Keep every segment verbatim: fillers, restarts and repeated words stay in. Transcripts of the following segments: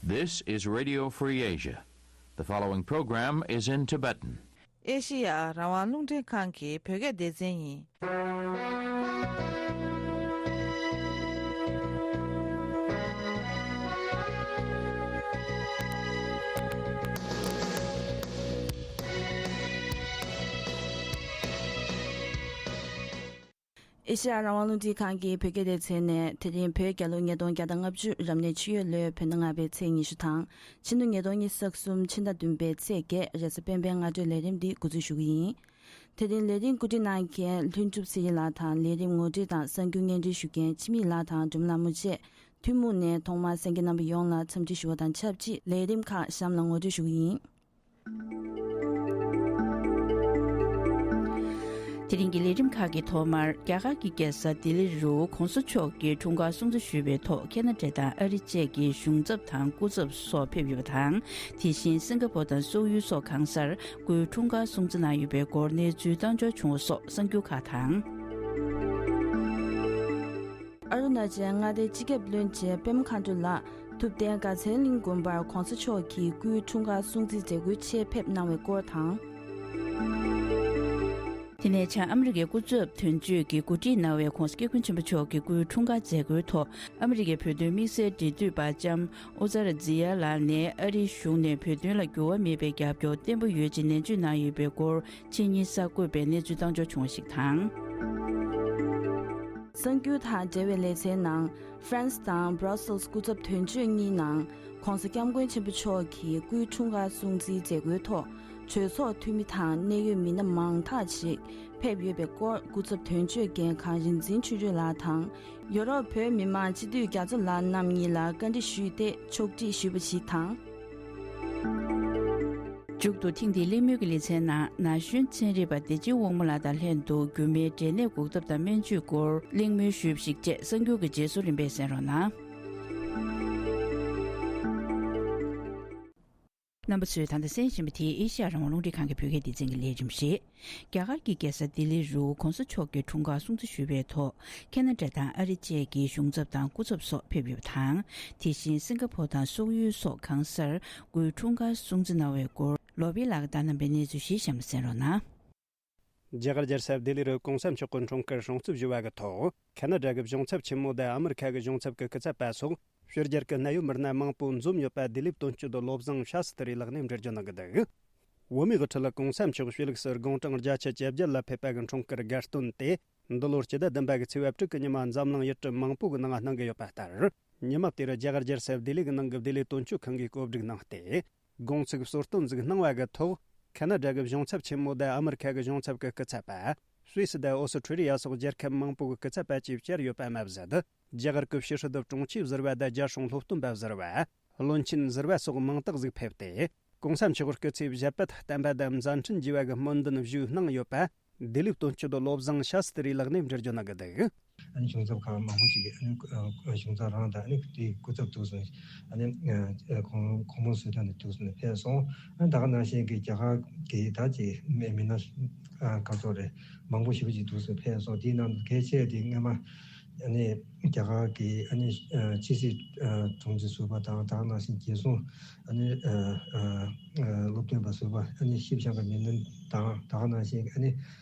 This is Radio Free Asia. The following program is in Tibetan. ཨེ་ཤི་ཡ་རང་དབང་རླུང་འཕྲིན་ཁང་གི་བོད་སྐད་སྡེ་ཚན་ཡིན། ཨེ་ཤ་ཡ་རང་དབང་རླུང་འཕྲིན་ཁང་གི་བོད་སྐད་སྡེ་ཚན་ནས། དེ་རིང་བོད་རྒྱལ་ལོ་ཉིས་སྟོང་བརྒྱ་དང་ལྔ་བཅུ་རབ་གནས་ཆུ་ཡོས་ལོའི་བོད་ཟླ་ལྔ་པའི་ཚེས་ཉི་ཤུ་དང་། ཕྱི་ལོ་ཉིས་སྟོང་ཉི་ཤུ་རྩ་གསུམ་ཕྱི་ཟླ་བདུན་པའི་ཚེས་བརྒྱད། རེས་གཟའ་སྤེན་པའི་སྔ་དྲོའི་ལས་རིམ་འདི་འགོ་འཛུགས་ཞུ་གི་ཡིན། དེ་རིང་ལས་རིམ་གོ་སྒྲིག་གནང་མཁན་ལྷུན་གྲུབ་ཚེ་རིང་ལགས་དང་། ལས་རིམ་ངོ་སྤྲོད་དང་གསར་འགྱུར་སྙན་སྒྲོན་ཞུ་མཁན་འཆི་མེད་ལགས་དང་སྒྲོལ་མ་ལགས་བཅས། ཐུན་མོང་ནས་ཐོག་མར་གསན་མཁན་རྣམ་པ་ཡོངས་ལ་འཚམས་འདྲི་ཞུ་བ་དང་ཆབས་ཅིག་ལས་རིམ་ཁག་གཤམ་ལ་ངོ་སྤྲོད་ཞུ་གི་ཡིན། དེ་རིང་གི་ལས་རིམ་ཁག་གི་ཐོག་མར། རྒྱ་གར་གྱི་རྒྱལ་ས་ལྡི་ལི་རུ་གོང་ས་མཆོག་གི་འཁྲུངས་སྐར་སྲུང་བརྩི་ཞུས་པའི་ཐོག་ཁེ་ན་ཌ་དང་ཨ་རི་བཅས་ཀྱི་གཞུང་ཚབ་དང་སྐུ་ཚབ་སོགས་ཕེབས་ཡོད་པ་དང་། དེ་བཞིན་སིང་ག་པོར་དང་སོག་ཡུལ་སོགས་གང་སར་སྐུའི་འཁྲུངས་སྐར་སྲུང་བརྩི་གནང་ཡོད་པའི་སྐོར་གནས་ཚུལ་བཏང་འབྱོར་བྱུང་བ་སོགས་གསར་འགྱུར་ཁག་དང་། ཨ་རུ་ན་ཅལ་མངའ་སྡེའི་སྤྱི་ཁྱབ་བློན་ཆེན་པད་མ་མཁའ་འགྲོ་ལགས་ཐུབ་བསྟན་དགའ་ཚལ་གླིང་དགོན་པར་གོང་ས་མཆོག་གི་སྐུའི་འཁྲུངས་སྐར་སྲུང་བརྩི་མཛད་སྒོའི་ཆེད་ཕེབས་གནང་བའི་སྐོར་དང་། དེ་ནས་བྱང་ཨ་མི་རི་ཀའི་སྐུ་ཚབ་དོན་གཅོད་ཀྱིས་གོ་སྒྲིག་གནང་བའི་༧གོང་ས་སྐྱབས་མགོན་ཆེན་པོ་མཆོག་གི་སྐུའི་འཁྲུངས་སྐར་མཛད་སྒོའི་ཐོག་ཨ་མི་རི་ཀའི་བོད་དོན་དམིགས་བསལ་འབྲེལ་མཐུད་པ་ལྕམ་ཨོ་ཛར་ཛི་ཡ་ལགས་ནས་ཨ་རིའི་གཞུང་ནས་བོད་དོན་ལ་འགྱུར་བ་མེད་པའི་རྒྱབ་སྐྱོར་བརྟན་པོ་ཡོད་ཅེས་ནན་བརྗོད་གནང་ཡོད་པའི་སྐོར། ཕྱི་ཉིན་གསར་འགོད་པས་གནས་ཚུལ་བཏང་འབྱོར་བྱུང་བ་ཞིག་དང་། གསར་འགྱུར་དང་འབྲེལ་བའི་ལེ་ཚན་ནང་། ཧྥ་རན་སི་དང་སྦྲ་སེལ་སི་སྐུ་ཚབ་དོན་གཅོད་གཉིས་ནང་། ༸གོང་ས་༸སྐྱབས་མགོན་ཆེན་པོ་མཆོག་གི་སྐུའི་འཁྲུངས་སྐར་སྲུང་བརྩིའི་མཛད་སྒོའི་ཐོག་གྲོས་ཚོགས་འཐུས་མི་དང་གནད་ཡོད་མི་སྣ་མང་དག་ཅིག་ཕེབས་ཡོད་པའི་སྐོར། སྐུ་ཚབ་དོན་གཅོད་འགན་ཁང་རིག་འཛིན་ཆོས་སྒྲོན་ལགས་དང་། ཡོ་རོབ་བོད་མི་མང་སྤྱི་འཐུས་རྒྱ་མཚོ་ལགས་རྣམ་གཉིས་ལ་བཀའ་འདྲི་ཞུས་ཏེ་ཕྱོགས་སྒྲིག་ཞུས་པ་ཞིག་དང་། མཇུག་ཏུ་ཐེངས་འདིའི་གླེང་མོལ་གྱི་ལེ་ཚན་ནང་ན་གཞོན་ཚན་རིག་པ་བདེ་ཆེན་དབང་མོ་ལགས་དང་ལྷན་དུ་རྒྱུ་མའི་འབྲས་ནད་འགོག་ཐབས་དང་སྨན་བཅོས་སྐོར་གླེང་མོལ་ཞུས་པ་ཞིག་བཅས་གསར་འགྱུར་གྱི་རྗེས་སུ་རིམ་པས་གསན་རོགས་གནང་། རྣམ་པ་ཚོས་ད་ལྟ་གསན་བཞིན་པ་དེ་ཨེ་ཤ་ཡ་རང་དབང་རླུང་འཕྲིན་ཁང་གི་བོད་སྐད་སྡེ་ཚན་གྱི་ལས་རིམ་རེད། རྒྱ་གར་གྱི་རྒྱལ་ས་ལྡི་ལི་རུ་གོང་ས་མཆོག་གི་འཁྲུངས་སྐར་སྲུང་བརྩི་ཞུ་བའི་ཐོག་ཁེ་ན་ཌ་དང་ཨ་རི་བཅས་ཀྱི་གཞུང་ཚབ་དང་སྐུ་ཚབ་སོགས་ཕེབས་ཡོད་པ་དང་། དེ་བཞིན་སིང་ག་པོར་དང་སོག་ཡུལ་སོགས་གང་སར་སྐུའི་འཁྲུངས་སྐར་སྲུང་བརྩི་གནང་བའི་སྐོར། ལོ་པི་ལགས་ཀྱིས་བཏང་གནང་པའི་གནས་ཚུལ་ཞིག་གཤམ་ལ་གསན་རོགས་གནང་། རྒྱ་གར་རྒྱལ་ས་ལྡི་ལི་རུ་གོང་ས་མཆོག་གི་འཁྲུངས་སྐར་སྲུང་བརྩི་ཞུ་བ་གི་ཐོག་ཁེ་ན་ཌ་གི་གཞུང་ཚབ་ཆེན་མོ་དང་ཨ་མི་རི་ཁ་གི་གཞུང་ཚབ་ཀྱི་སྐུ་ཚབ་པ་སོགས་ཕྱི་རྒྱལ་གྱི་གནད་ཡོད་མི་སྣ་མང་པོ་འཛོམས་ཡོད་པ་ལྡི་ལིའི་དོན་གཅོད་བློ་བཟང་ཤཱ་སི་ཏི་རི་ལགས་ནས་འགྲེལ་བརྗོད་གནང་གི་འདུག་བོད་མིའི་དབུ་ཁྲིད་གོང་ས་མཆོག་ཆོས་ལུགས་སུ་དགུང་གྲངས་བརྒྱད་ཅུ་གྱ་བརྒྱད་ལ་ཕེབས་པ་གི་འཁྲུངས་སྐར་དགའ་སྟོན་དེ་འདི་ལོར་སྤྱི་ཟླ་བདུན་པ་གི་ཚེས་པ་དྲུག་གི་ཉི་མ་འཛམ་གླིང་ཡུལ་གྲུ་མང་པོ་གི་ནང་གནང་གི་ཡོད་པ་ལྟར། ཉི་མ་དེར་རྒྱ་གར་རྒྱལ་ས་ལྡི་ལི་གི་ནང་གི་ལྡི་ལི་དོན་གཅོད་ཁང་གིས་གོ་སྒྲིག་གནང་སྟེ། དགོངས་ཚིག་གསོལ་སྟོན་ཟིག་གནང་བ་གི་ཐོག་ཁེ་ན་ཌ་གི་གཞུང་ཚབ་ཆེན་མོ་དང་ཨ་མི་རི་ཁ་གི་གཞུང་ཚབ་ཀྱི་སྐུ་ཚབ་པ། སུད་སི་དང་ཨོ་སི་ཁྲུ་ལི་ཡ་སོགས་རྒྱལ་ཁབ་མང་པོ་གི་སྐུ་ཚབ་པ་བཅས་བཅར་ཡོད་པ་མ་ཟད། རྒྱ་གར་གྱི་ཕྱི་སྲིད་དྲུང་ཆེ་ཟུར་པ་དང་རྒྱལ་སྲུང་སློབ་སྟོན་པ་ཟུར་པ། བློན་ཆེན་ཟུར་པ་སོགས་མང་དག་ཟིག་ཕེབས་ཏེ། གོང་ས་མཆོག་སྐུ་ཚེ་ཞབས་པད་བརྟན་པ་དང་མཛད་འཕྲིན་རྒྱས་པ་གི་སྨོན་འདུན་ཞུས་གནང་ཡོད་པ། ལྡི་ལིའི་དོན་གཅོད་བློ་བཟང་ཤཱ་སྟི་རི་ལགས་ནས་འགྲེལ་བརྗོད་གནང་གི་འདུག་ཨ་ནི་གཞུང་ཚབ་ཁག་མང་པོ་ཅིག་གིས་ཨ་ནི་ཨ་གཞུང་ཚབ་རང་དང་ཨ་ནི་དེའི་སྐུ་ཚབ་འདུག་སེ་ཨ་ནི་ཨ་གོང་གོང་མ་སུ་དང་ནས་འདུག་སེ་ཕེབས་སོང་། ཨ་ནི་ད་ག་ནང་བཞིན་གྱི་རྒྱ་གར་གྱི་ད་ཅིག་མི་མི་སྣ་ཨ་ག་ཚོད་རེད་མང་པོ་ཞེ་པོ་ཅིག་འདུག་སེ་ཕེབས་སོང་། དེའི་ནང་གལ་ཆེ་དེ་སྔ་མ་ཨ་ནི་རྒྱ་གར་གྱི་ཨ་ནི་ཨ་ཕྱི་སྲིད་ཨ་དྲུང་ཆེ་ཟུར་པ་དང་ད་ག་ནང་བཞིན་རྒྱལ་སྲུང་ཨ་ནི་ཨ་ཨ་ཨ་སློབ་སྟོན་པ་ཟུར་པ་ཨ་ནི་ཤིབ་ཤང་གི་མི་སྣ་དང་ད་ག་ནང་བཞིན་ཨ་ནི།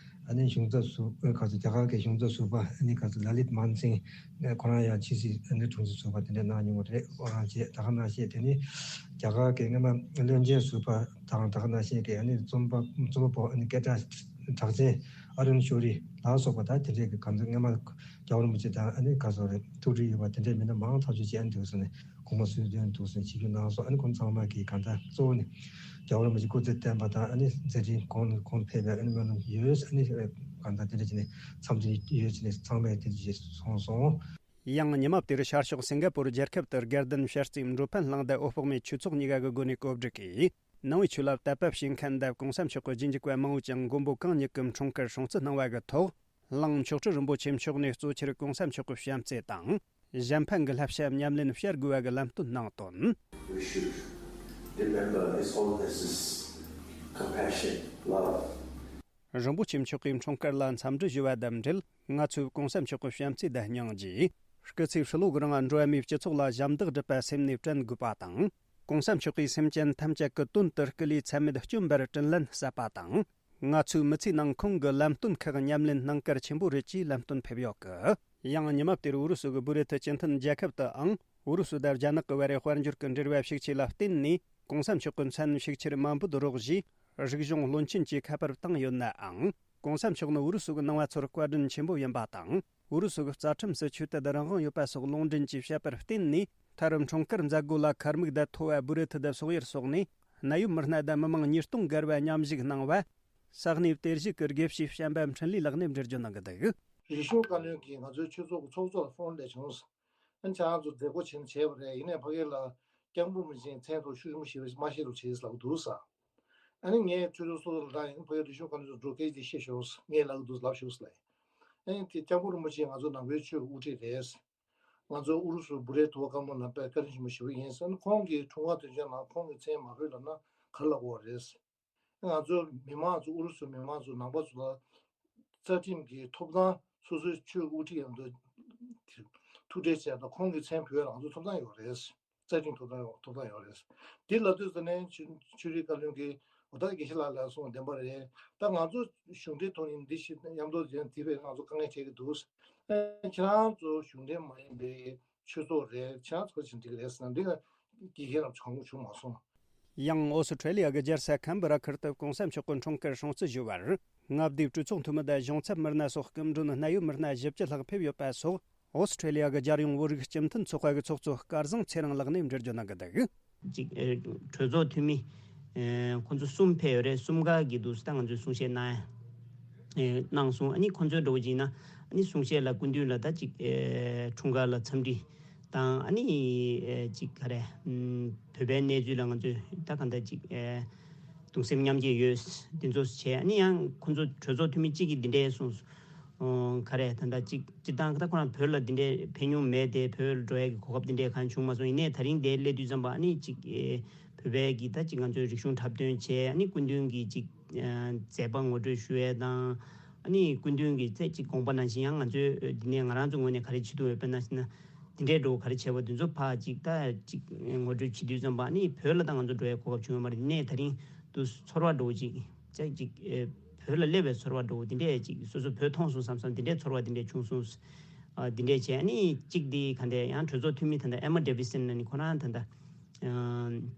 ཨ་ནི་གཞུང་ཚབ་ཟུར་ཨ་ག་ཚོད་རྒྱ་གར་གྱི་གཞུང་ཚབ་ཟུར་པ་ཨ་ནི་ག་ཚོད་ལ་ལིད་མན་སིང་ཨ་ཁོ་རང་ཡང་ཕྱི་སྲིད་ཨ་ནི་དྲུང་ཆེ་ཟུར་པ་དེ་འདྲ་གནང་མྱོང་བ་རེད། ཁོ་རང་བཅས་ད་ག་ནང་བཞིན་དེ་ནི་རྒྱ་གར་གྱི་སྔ་མ་བློན་ཆེན་ཟུར་པ་དང་ད་ག་ནང་བཞིན་གྱི་ཨ་ནི་རྩོམ་པ་རྩོམ་པ་པོ་ཨ་ནི་སྐད་གྲགས་གྲགས་ཅན་ཨ་རུན་ཤོ་རི་ལ་སོགས་པ་ད་དེ་འདྲས་ཀྱི་ག་ཚོད་སྔ་མ་རྒྱལ་བ་རིན་པོ་ཆེ་དང་ཨ་ནི་ག་ཚོད་རེད་ཐུགས་འདྲིས་ཡོད་པ་དེ་འདྲས་མི་སྣ་མང་ཐག་ཆོད་ཅིག་ཨ་ནི་འདུག་སེ་ནས། གོང་མ་སུ་དོན་འདུག་སེ་ཆིབས་བསྒྱུར་གནང་སོང་། ཨ་ནི་ཁོང་ཚང་མ་གིས་གང་ལྟར་གཙོ་བོ་ནི་རྒྱལ་བ་རིན་པོ་ཆེ་སྐུ་ཚེ་བརྟན་པ་དང་ཨ་ནི་མཛད་འཕྲིན་གོང་ནས་གོང་དུ་འཕེལ་བའི་ཨ་ནི་སྨོན་ལམ་ཡོད། ཨ་ནི་གང་ལྟར་དེ་འདྲ་བྱས་ནས་འཚམས་འདྲི་ཡོད་བྱས་ནས་ཚང་མས་དེ་འདྲ་བྱས་སོང་སོང་། ཡང་ཉི་མ་དེར་ཤར་ཕྱོགས་སིང་ག་པུར་རྒྱལ་ཁབ་ཏུ་དགའ་ལྡན་བྱ་རྩིས་འགྲོ་ཕན་གླང་དང་འོད་དཔག་མེད་ཆོས་ཚོགས་གཉིས་ཀ་གི་སྒོ་ནས་གོ་སྒྲིག་གིས་ནང་པའི་ཆོས་ལ་དད་པ་བྱེད་མཁན་དང་གོང་ས་མཆོག་གི་རྗེས་འཇུག་པ་མང་བོ་ཅན་མགོན་པོ་གང་ཉིད་ཀྱི་འཁྲུངས་སྐར་སྲུང་བརྩི་གནང་བ་གི་ཐོག་གླང་མཆོག་སྤྲུལ་རིན་པོ་ཆེ་མཆོག་ནས་གཙོ་ཆེར་གོང་ས་མཆོག་གི་བྱམས་བརྩེ་དང་། གཞན་ཕན་གྱི་བསླབ་བྱ་ཉམས་ལེན་བྱ་དགོས་པ་གི་ལམ་སྟོན་གནང་དོན། We should remember His Holiness's compassion, love. རིན་པོ་ཆེ་མཆོག་གི་འཁྲུངས་སྐར་ལ་འཚམས་འདྲི་ཞུ་བ་དང་འབྲེལ། ང་ཚོས་གོང་ས་མཆོག་གི་བྱམས་བརྩེ་དང་སྙིང་རྗེ། སྐུ་ཚེ་ཧྲིལ་བོ་གི་རིང་འགྲོ་བ་མིའི་སྤྱི་ཚོགས་ལ་ཞབས་འདེགས་སྒྲུབ་པ་སེམས་ནས་དྲན་དགོས་པ་དང་། གོང་ས་མཆོག་གིས་སེམས་ཅན་ཐམས་ཅད་ཀྱི་དོན་དུ་སྐུ་ལུས་ཚད་མེད་བསྐྱོན་པར་དྲིན་ལན་གསབ་པ་དང་། ང་ཚོའི་མི་ཚེའི་ནང་ཁོང་གི་ལམ་སྟོན་ཁག་ཉམས་ལེན་གནང་གལ་ཆེན་པོ་རེད་ཅེས་ལམ་སྟོན་ཕེབས་ཡོད་གི། ཡང་ཉི་མ་དེར་ཨུ་རུ་སུ་གི་བུ་རེ་ཐི་སྤྱི་མཐུན་རྒྱལ་ཁབ་ཏུའང་ཨུ་རུ་སུ་དང་རྒྱ་ནག་གི་བར་དཔལ་འབྱོར་གྱི་འབྲེལ་བ་ཤུགས་ཆེ་ལ་བརྟེན་ནས། གོང་ས་མཆོག་གི་མཚན་ཤུགས་ཆེར་མ་འབོད་རོགས་ཞེས་རིག་གཞུང་བློན་ཆེན་གྱིས་ཁ་པར་བཏང་ཡོད་ནའང་། གོང་ས་མཆོག་ནི་ཨུ་རུ་སུ་གི་ནང་བ་ཚོར་བཀའ་དྲིན་ཆེན་པོ་ཡིན་པ་དང་། ཨུ་རུ་སུ་གི་རྩ་ཁྲིམས་སུ་ཆོས་དད་རང་དབང་ཡོད་པ་སོགས་ལུང་འདྲེན་གྱིས་བཤད་པར་བརྟེན་ནས། མཐར་འཁྲུངས་སྐར་མཛད་སྒོ་ལ་ཁ་མིག་དང་ཐོ་བ་བུ་རེ་ཐི་དང་སོག་ཡུལ་སོགས་ནས་གནད་ཡོད་མི་སྣ་དང་མི་མང་ཉིས་སྟོང་བརྒལ་བ་མཉམ་ཞུགས་གནང་བ། ས་གནས་དེར་བཞུགས་ཀྱི་དགེ་བཤེས་བྱམས་པ་འཕྲིན་ལས་ལགས་ནས་འགྲེལ་བརྗོད་གནང་གི་འདུག། རིག་གཞུང་བཀའ་བློན་གྱིས་ང་ཚོའི་ཆོས་ཚོགས་ཀྱི་ཚོགས་གཙོ་ལ་ཕོན་སླེབས་བྱུང་། ཨ་ནི་ཁྱེད་རང་ཚོ་མཛད་སྒོ་བྱས་ན་བྱས་པ་རེད། ཡིན་ནའི་ཕ་གི་ལ་སྐྱབས་མགོན་རིན་པོ་ཆེའི་མཚན་ཐོག་ཤུགས་ཆེན་པོ་ཞིག་མ་བཞེས་རོགས་བྱེད་ལབ་འདུག་ཟེར། ཨ་ནི་ངས་ཆོས་ཚོགས་སོ་སོ་ལ་ད་ཡིན་ཕ་གི་རིག་གཞུང་བཀའ་བློན་ཚོ་འགྲོ་སྐད་ཅིག་བཤད་ཤོག་ངས་ལབ་འདུག་ལབ་ཤོག་ཟེར་ལབ། ཨ་ནི་དེ་སྐྱབས་མགོན་རིན་པོ་ཆེ་ང་ཚོ་ནང་པའི་ཆོས་ཀྱི་དབུ་ཁྲིད་རེད། ང་ཚོ་ཨུ་རུ་སུ་བུ་རེ་ཐི་དཀར་མོ་ནང་པའི་བཀའ་དྲིན་ཆེན་པོ་ཞེ་པོ་ཡིན་ཟེར་ནས། ཁོང་གི་འཁྲུངས་སྐར་དུས་ཆེན་ནང་ཁོང་གི་མཚན་མ་ཕུལ་ལབ་ན་ག་རེ་ལབ་དགོས་པ་རེད། ང་ཚོ་མི་མང་ཚོ་ཨུ་རུ་སུ་མི་མང་ཚོ་ནང་པ་ཚོ་ལ་རྩ་ཁྲིམས་ཀྱི་ཐོབ་ཐང་། སོ་སོའི་ཆོས་དབུ་ཁྲིད་ཡང་དུ་ཐུག་འཕྲད་བྱས་དང་ཁོང་གི་མཚན་ཕུལ་བའི་ང་ཚོ་ཐོབ་ཐང་ཡོད་རེད། རྩ་ཁྲིམས་ཐོབ་ཐང་ཡོད། ཐོབ་ཐང་ཡོད་རེད། འདི་ལབ་དུས་ཙ་ནས་ཆོས་ཆོས་རིག་བཀའ་བློན་གྱིས་འོ་ད་དགེ་བཤེས་ལགས་ལ་གསུངས་བདེན་པ་རེད། ད་ང་ཚོ་གཞུང་འབྲེལ་ཐོག་ནས་འདི་ཞིག་མཉམ་དུ་ཡང་དེ་བས་ང་ཚོ་དཀའ་ངལ་འཕྲད་ཀྱི་འདུག། ཁྱེད་རང་ཚོ་གཞུང་འབྲེལ་མ་ཡིན་པའི་ཆོས་ཚོགས་རེད། ཁྱེད་རང་ཚོ་ཅིག་འགྲིག་རེད་ཟེར་ན་འདི་ལ་དགེ་རྒན་རྣམས་ཚོ་གང་ག་བྱུང་མ་སོང་། ཡང་ཨོ་སི་ཁྲེ་ལི་ཡ་གི་རྒྱལ་ས་ཁན་བེ་ར་ཁུལ་དུ་གོང་ས་མཆོག་གི་འཁྲུངས་སྐར་སྲུང་བརྩི་ཞུ་བར། མངའ་སྡེའི་གྲོས་ཚོགས་འཐུས་མི་དང་གཞུང་ཚབ་མི་སྣ་སོགས་སྐུ་མགྲོན་གནད་ཡོད་མི་སྣ་བཞི་བཅུ་ལྷག་ཕེབས་ཡོད་པ་སོགས། ཨོ་སི་ཁྲེ་ལི་ཡ་གི་རྒྱལ་ཡོངས་བོད་རིགས་སྤྱི་མཐུན་ཚོགས་པ་གི་ཚོགས་གཙོ་སྐལ་བཟང་ཚེ་རིང་ལགས་ནས་འགྲེལ་བརྗོད་གནང་གི་འདུག། གཅིག་ཨེ། གྲོས་ཚོགས་འཐུས་མི་ཨེ། ཁོང་ཚོ་གསུམ་ཕེབས་ཡོད་རེད། གསུམ་ཀ་གི་འདུག་ད་ང་ཚོས་གསུང་བཤད་གནང་ཨེ། གནང་སོང་། ཨ་ནི་ཁོང་ཚོའི་འགྲོ་བ་ཅིག་ན་ཨ་ནི་གསུང་བཤད་ལ་སྐུ་མདུན་ལ་ད་གཅིག་ཨེ། འཁྲུངས་སྐར་ལ་འཚམས་འདྲི་དང་། ཨ་ནི་ཨེ། གཅིག་ག་རེ་ཨམ། བོད་པའི་གནས་ཚུལ་ལ་ང་ཚོས་ད་གང་ལྟར་གཅིག་ཨེ། གདུང་སེམས་མཉམ་སྐྱེད་ཡོད། འདི་ཚོ་བྱས། ཨ་ནི་ཡང་ཁོང་ཚོ་གྲོས་ཚོགས་འཐུས་མི་གཅིག་གིས་འདི་འདྲའི་གསུངས་སོང་། ག་རེ་ད་ལྟ་གཅིག་སྤྱིར་བཏང་ད་ཁོ་རང་བོད་ལ་འདི་འདྲའི་ཕེབས་མྱོང་མེད་དེ། བོད་ལ་འགྲོ་ཡ་གི་གོ་སྐབས་འདི་འདྲའི་གང་བྱུང་མ་སོང་། ཡིན་ནའི་ད་རིང་འདིར་སླེབས་དུས་ཙམ་པ་ཨ་ནི་གཅིག་ཨེ། བོད་པའི་གི་ད་གཅིག་ང་ཚོའི་རིག་གཞུང་འཁྲབ་སྟོན་བྱས། ཨ་ནི་སྐུ་མདུན་གྱི་གཅིག་ཨེ། མཛད་པ་ངོ་སྤྲོད་ཞུ་ཡས་དང་། ཨ་ནི་སྐུ་མདུན་གྱི་ད་གཅིག་དགོངས་པ་ནང་བཞིན་ཡང་ང་ཚོས་འདི་ནས་ང་རང་ཚོ་ངོས་ནས་ག་རེ་བྱེད་ཐུབ་ཡོད་པ་ན་ཟེར་ན། འདི་འདྲའི་འགྲོ་ག་རེ་བྱས་པ་འདི་ཚོ་ཕར་གཅིག་ད་གཅིག་ངོ་སྤྲོད་བྱེད་དུས་ཙམ་པ་ཨ་ནི་བོད་ལ་ད་ང་ཚོ་འགྲོ་ཡ་གོ་སྐབས་བྱུང་ཡོད་མ་རེད། ཡིན་ནའི་ད་རིང་དུ་ཚོར་བ་འདྲ་བོ་ཅིག་ཅག་ཅིག་ཨེ། བོད་ལ་སླེབས་པའི་ཚོར་བ་འདྲ་བོ་འདི་འདྲས་ཅིག་སོ་སོ་བོད་མཐོང་སོང་བསམ་བསམ་འདི་འདྲས་ཚོར་བ་འདི་འདྲས་བྱུང་སོང་། ཨ། འདི་འདྲས་བྱས། ཨ་ནི་གཅིག་འདི་ག་འདྲས་ཡང་གྲོས་ཚོགས་འཐུས་མི་ད་ལྟ་ཨེ་མ་ཌེ་བི་སན་ལབ་ནི་ཁོ་རང་ད་ལྟ་ཨ།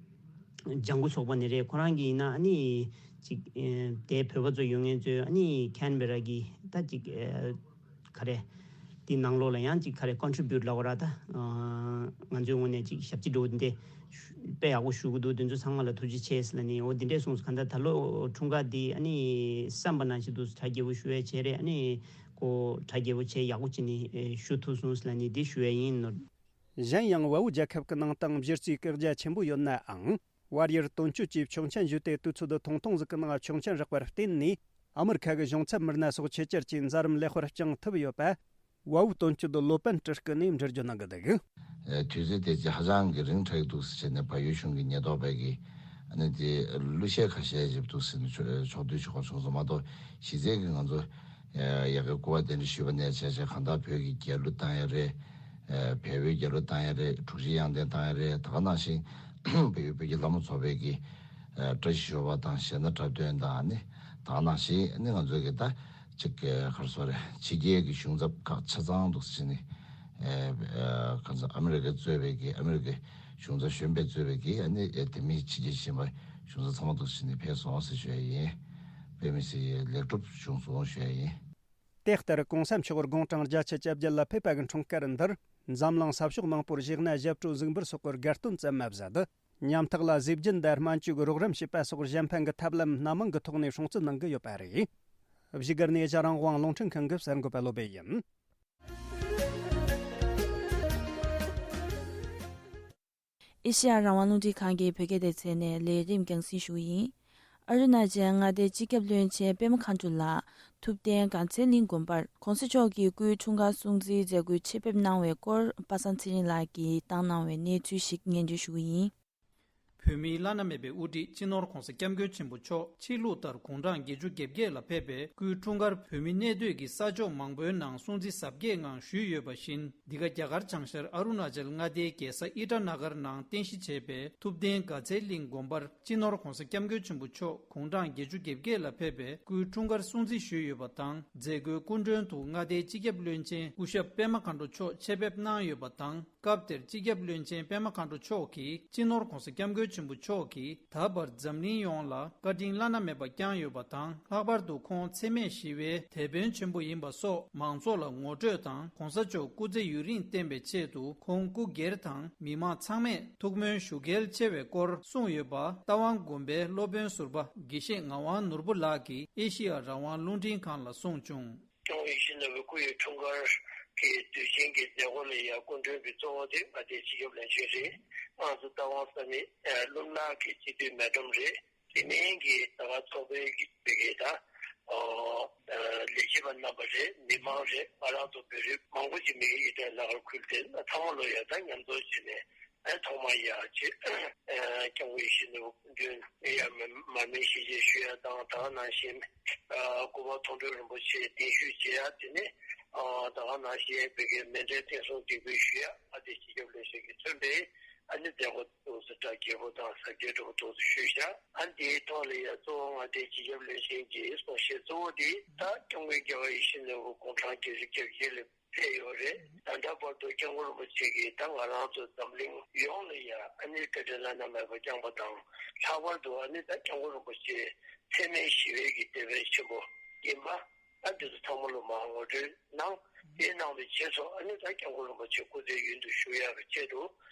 ལྗང་གུ་ཚོགས་པ་ནས་རེད། ཁོ་རང་གིས་ཡིན་ན་ཨ་ནི་ཅིག་ཨེ། དེ་བོད་པ་ཚོ་ཡོད་མཁན་ཚོས་ཨ་ནི་ཁན་བེ་ར་གི་ད་ཅིག་ཨེ། ག་རེ། དེའི་ནང་ལོགས་ལ་ཡང་ཅིག་ག་རེ་ཀོན་ཊི་རི་བིའུ་ཊི་ལབ་དགོས་ར། ད་ང་ཚོའི་ངོས་ནས་ཅིག་ཞབས་ཕྱི་འདྲ་བོ་འདི་དཔེ་ཡག་པོ་ཞུ་གི་འདུག། དེ་ཚོ་ཚང་མ་ལ་ཐུགས་རྗེ་ཆེ་ལབ་ནས། འོ་འདི་འདྲས་གསུངས་སོང་། གང་ལྟར་ད་ལོ་འཁྲུངས་སྐར་འདི་ཨ་ནི་བསམ་པ་ནང་བཞིན་དུ་གྲ་རྒྱས་པོ་ཞུ་ཡ་བྱས་རེད། ཨ་ནི་ཁོ་གྲ་རྒྱས་པོ་བྱས་ཡག་པོ་བྱས་ནས་ཞུ་ཐུབ་སོང་ལབ་ནས་འདི་ཞུ་ཡ་ཡིན་ནོ། གཞན་ཡང་བལ་པོ་རྒྱལ་ཁབ་ཀྱི་ནང་དང་གཞི་རྩའི་བཀག་རྒྱ་ཆེན་པོ་ཡོད་ནའང་། བར་ཡུལ་དོན་གཅོད་ཀྱིས་ཆོག་མཆན་ཞུས་ཏེ། དུས་ཚོད་ཐུང་ཐུང་ཟིག་གི་ནང་ཆོག་མཆན་རག་པར་བརྟེན་ནས། ཨ་མི་རི་ཁ་གི་གཞུང་ཚབ་མི་སྣ་སོགས་ཆེད་བཅར་གྱིས་མཛད་རིམ་ལེགས་པར་བསྐྱངས་ཐུབ་ཡོད་པ། བལ་པོ་དོན་གཅོད་བློ་དཔོན་སྤྲུལ་སྐུ་ནས་འགྲེལ་བརྗོད་གནང་གི་འདུག། ཨེ། དུས་ཚོད་དེ་ཅིག་ཧ་ཅང་གི་རིང་དྲགས་འདུག་ཟེར་ནས་བལ་ཡུལ་གཞུང་གི་ཉེན་རྟོག་པས་ཀྱིས་ཨ་ནི་དེ་གླུ་གཞས་ཁ་ཤས་བཞག་འདུག་ཟེར་ནས་ཕྱོགས་བསྡུས་ཆོག་པ་བྱུང་སོང་མ་གཏོགས། གཞི་རྩའི་གི་ང་ཚོ་ཡ་གི་སྐུ་པར་གདན་འདྲེན་ཞུས་པ་ནས་བྱས་བྱས་གང་ལྟར་བོད་ཀྱི་རྒྱལ་གླུ་བཏང་ཡ་རེད། ཨ། བལ་པོའི་རྒྱལ་གླུ་བཏང་ཡ་རེད། དྲུག་ཅུའི་དབྱངས་ལྡན་བཏང་ཡ་རེད། ད་ག་ནང་བཞིན་བལ་ཡུལ་བོད་ཀྱི་ལྷ་མོ་ཚོགས་པའི་གི་ཨ། བཀྲ་ཤིས་ཞོལ་པ་དང་གཞས་སྣ་འཁྲབ་སྟོན་དང་ནི། ད་ག་ནང་བཞིན་ནི་ང་ཚོའི་གི་ད་ཅིག་ག་རེ་ཟེར་དགོས་རེད། ཕྱི་རྒྱལ་གྱི་གཞུང་ཚབ་ཁག་ཆ་ཚང་འདུག་ཟེར་ནས། ཨ། ག་རེ་ཟེར། ཨ་མི་རི་ཀ་གཙོས་པའི་གི་ཨ་མི་རི་ཀའི་གཞུང་ཚབ་གཞོན་པས་གཙོས་པའི་གི་ཨ་ནི་དེ་མིན་ཕྱི་རྒྱལ་གཞན་པ་གཞུང་ཚབ་ཚང་མ་འདུག་ཟེར་ནས་ཕེབས་སོང་ཟེར་ཞུ་ཡ་ཡིན། དཔེ་མི་སྲིད་ལེགས་གྲུབ་བྱུང་སོང་ཞུ་ཡ་ཡིན། དེ་ལྟར་གོང་ས་མཆོག་དགུང་གྲངས་བརྒྱད་ཅུ་གྱ་བརྒྱད་ལ་ཕེབས་པ་གི་འཁྲུངས་སྐར་འདིར། འཛམ་གླིང་ས་ཕྱོགས་མང་པོར་གཞས་སྣ་ཞབས་བྲོ་གཟིགས་འབུལ་སོགས་ཀྱི་དགའ་སྟོན་ཙམ་མ་ཟད། ཉམ་ཐག་ལ་གཟི་བརྗིད་དང་སྨན་བཅོས་ཀྱི་རོགས་རམ་བྱེད་པ་སོགས་གཞན་ཕན་གྱི་ཐབས་ལམ་སྣ་མང་གི་ཐོག་ནས་སྲུང་བརྩི་གནང་གི་ཡོད་པ་རེད། བཞུགས་སྒར་ནས་ཨེ་ཤ་ཡ་རང་དབང་རླུང་འཕྲིན་ཁང་གི་གསར་འགོད་པ་བློ་བྷེ་ཡིན། ཨེ་ཤེ་ཡ་རང་དབང་རླུང་འཕྲིན་ཁང་གི་བོད་སྐད་སྡེ་ཚན་ནས་ལས་རིམ་རྒྱང་སྲིང་ཞུ་གི་ཡིན། ཨ་རུ་ན་ཅལ་མངའ་སྡེའི་སྤྱི་ཁྱབ་བློན་ཆེན་པད་མ་མཁའ་འགྲོ་ལགས་ཐུབ་བསྟན་དགའ་ཚལ་གླིང་དགོན་པར་གོང་ས་མཆོག་གི་སྐུའི་འཁྲུངས་སྐར་སྲུང་བརྩིའི་མཛད་སྒོའི་ཆེད་ཕེབས་གནང་བའི་སྐོར། པ་སངས་ཚེ་རིང་ལགས་ཀྱིས་བཏང་གནང་བའི་གནས་ཚུལ་ཞིག་སྙན་སྒྲོན་ཞུ་གི་ཡིན། བོད་མིའི་བླ་ན་མེད་པའི་དབུ་ཁྲིད་སྤྱི་ནོར་༧གོང་ས་༧སྐྱབས་མགོན་ཆེན་པོ་མཆོག་ཕྱི་ལུགས་ལྟར་དགུང་གྲངས་བརྒྱད་ཅུ་གྱ་བརྒྱད་ལ་ཕེབས་པའི་སྐུའི་འཁྲུངས་སྐར་བོད་མི་གནས་སྡོད་ཀྱི་ས་ཕྱོགས་མང་པོའི་ནང་སྲུང་བརྩི་གཟབ་རྒྱས་ངང་ཞུས་ཡོད་པ་བཞིན། འདི་ག་རྒྱ་གར་བྱང་ཤར་ཨ་རུ་ན་ཅལ་མངའ་སྡེའི་རྒྱལ་ས་ཨི་ཏྲ་ན་གར་ནང་རྟེན་གཞི་བྱས་པའི་ཐུབ་བསྟན་དགའ་ཚལ་གླིང་དགོན་པར་སྤྱི་ནོར་༧གོང་ས་༧སྐྱབས་མགོན་ཆེན་པོ་མཆོག་དགུང་གྲངས་བརྒྱད་ཅུ་གྱ་བརྒྱད་ལ་ཕེབས་པའི་སྐུའི་འཁྲུངས་སྐར་སྲུང་བརྩི་ཞུས་ཡོད་པ་དང་། མཛད་སྒོའི་སྐུ་མགྲོན་དུ་མངའ་སྡེའི་སྤྱི་ཁྱབ་བློན་ཆེན་སྐུ་ཞབས་པད་མ་མཁའ་འགྲོ་མཆོག་ཆེད་ཕེབས་གནང་ཡོད་པ་དང་། སྐབས་དེར་སྤྱི་ཁྱབ་བློན་ཆེན་པད་མ་མཁའ་འགྲོ་མཆོག་གིས་སྤྱི་ནོར་༧གོང་ས་༧སྐྱབས་མགོན་ཆེན་པོ་མཆོག་གིས་ད་བར་འཛམ་གླིང་ཡོངས་ལ་བཀའ་དྲིན་བླ་ན་མེད་པ་བསྐྱངས་ཡོད་པ་དང་། ལྷག་པར་དུ་ཁོང་འཚེ་མེད་ཞི་བའི་དེད་དཔོན་ཆེན་པོ་ཡིན་པ་སོགས་མང་ཚོགས་ལ་ངོ་སྤྲོད་དང་། ༸གོང་ས་མཆོག་སྐུ་ཚེ་ཡུན་རིང་བརྟན་པའི་ཆེད་དུ་ཁོང་སྐུ་སྒེར་དང་མི་མང་ཚང་མས་ཐུགས་སྨོན་ཞུ་གལ་ཆེ་བའི་སྐོར་གསུངས་ཡོད་པ། རྟ་དབང་དགོན་པའི་སློབ་དཔོན་ཟུར་པ་དགེ་བཤེས་ངག་དབང་ནོར་བུ་ལགས་ཀྱིས་ཨེ་ཤི་ཡ་རང་དབང་རླུང་འཕྲིན་ཁང་ལ་གསུངས་བྱུང་། སྐྱབས་མགོན་ཡིད་བཞིན་ནོར་བུའི་སྐུ་ཡི་འཁྲུངས་སྐར་གྱི་དུས་ཆེན་གྱི་མཛད་སྒོ་ལ་ཡང་སྐུ་མགྲོན་གྱི་གཙོ་བོ་དེ་མངའ་སྡེའི་སྤྱི་ཁྱབ་བློན་ཆེན་རེད། ང་ཚོ་རྟ་དབང་ས་གནས་ཨ་ཀླུ་ནག་གི་སྤྱི་འཐུས་མེ་སྒྲོན་རེད། དེ་མིན་གྱི་ད་ག་ཚོགས་པའི་གི་བོད་ཀྱི་ད་ཨོ་ཨ་ལས་བྱེད་པ་རྣམ་པ་རེད། མི་མང་རེད། ང་རང་ཚོ་བོད་རིགས་མང་པོ་ཅིག་མི་གི་ཡི་དྭགས་ལ་ཁུལ་དེ་ཚང་མ་ལོ་ཡ་ད་མཉམ་འཛོམས་བྱས་ནས། ཨ་ཐོག་མར་ཡ་ཅིག་ཨ་སྐྱབས་མགོན་ཡིད་བཞིན་ནོར་བུ་སྐུ་མདུན་ཡ་མ་མ་སྨད་ཞལ་བཞེས་ཞུ་ཡ་དང་། ད་ག་ནང་བཞིན་ཨ་སྐུ་པར་མཐོང་གྲོལ་རིན་པོ་ཆེ་གདན་ཞུས་བྱེད་ཡ། དེ་ནས་ཨ་ད་ག་ནང་བཞིན་བོད་ཀྱི་མཎྜལ་རྟེན་གསུམ་འདེགས་འབུལ་ཞུ་ཡ། ཨ་དེ་སྤྱི་ཁྱབ་བློན་ཆེན་གྱིས་མཚོན་པའི་ཨ་ནི་མཛད་སྒོ་དེ་ཚོ་གྲ་རྒྱས་པོ་དང་གཟབ་རྒྱས་འདྲ་པོ་དེ་ཚོ་ཞུས་བཞག་ཨ་དེའི་ཐོག་ལ་ཡ་གཙོ་བོ་མངའ་སྡེའི་སྤྱི་ཁྱབ་བློན་ཆེན་གྱི་གསུང་བཤད་གཙོ་བོ་དེ་ད་སྐྱབས་མགོན་རྒྱལ་བ་ཡིད་བཞིན་ནོར་བུ་དགུང་གྲངས་བརྒྱད་ཅུ་གྱ་བརྒྱད་ལ་ཕེབས་ཡོད་རེད། ད་ལྟ་བར་དུ་སྐྱབས་མགོན་རིན་པོ་ཆེ་གིས་ད་ང་རང་ཚོ་འཛམ་གླིང་ཡོངས་ལ་ཡ་ཨ་ནི་བཀའ་དྲིན་བླ་ན་མེད་པ་བསྐྱངས་པ་དང་། ལྷག་པར་དུ་ཨ་ནི་ད་སྐྱབས་མགོན་རིན་པོ་ཆེ་འཚེ་མེད་ཞི་བའི་གི་དེད་དཔོན་ཆེན་པོ་ཡིན་པ། ཨ་འདི་ཚོ་ཚང་མ་ལོ་མར་ངོ་སྤྲོད་གནང་། དེ་གནང་བའི་རྗེས་སུ་ཨ་ནི་ད་སྐྱབས་མགོན་རིན་པོ་ཆེ་སྐུ་ཚེ་ཡུན་དུ་བཞུགས་ཡག་གི་ཆེད་དུ་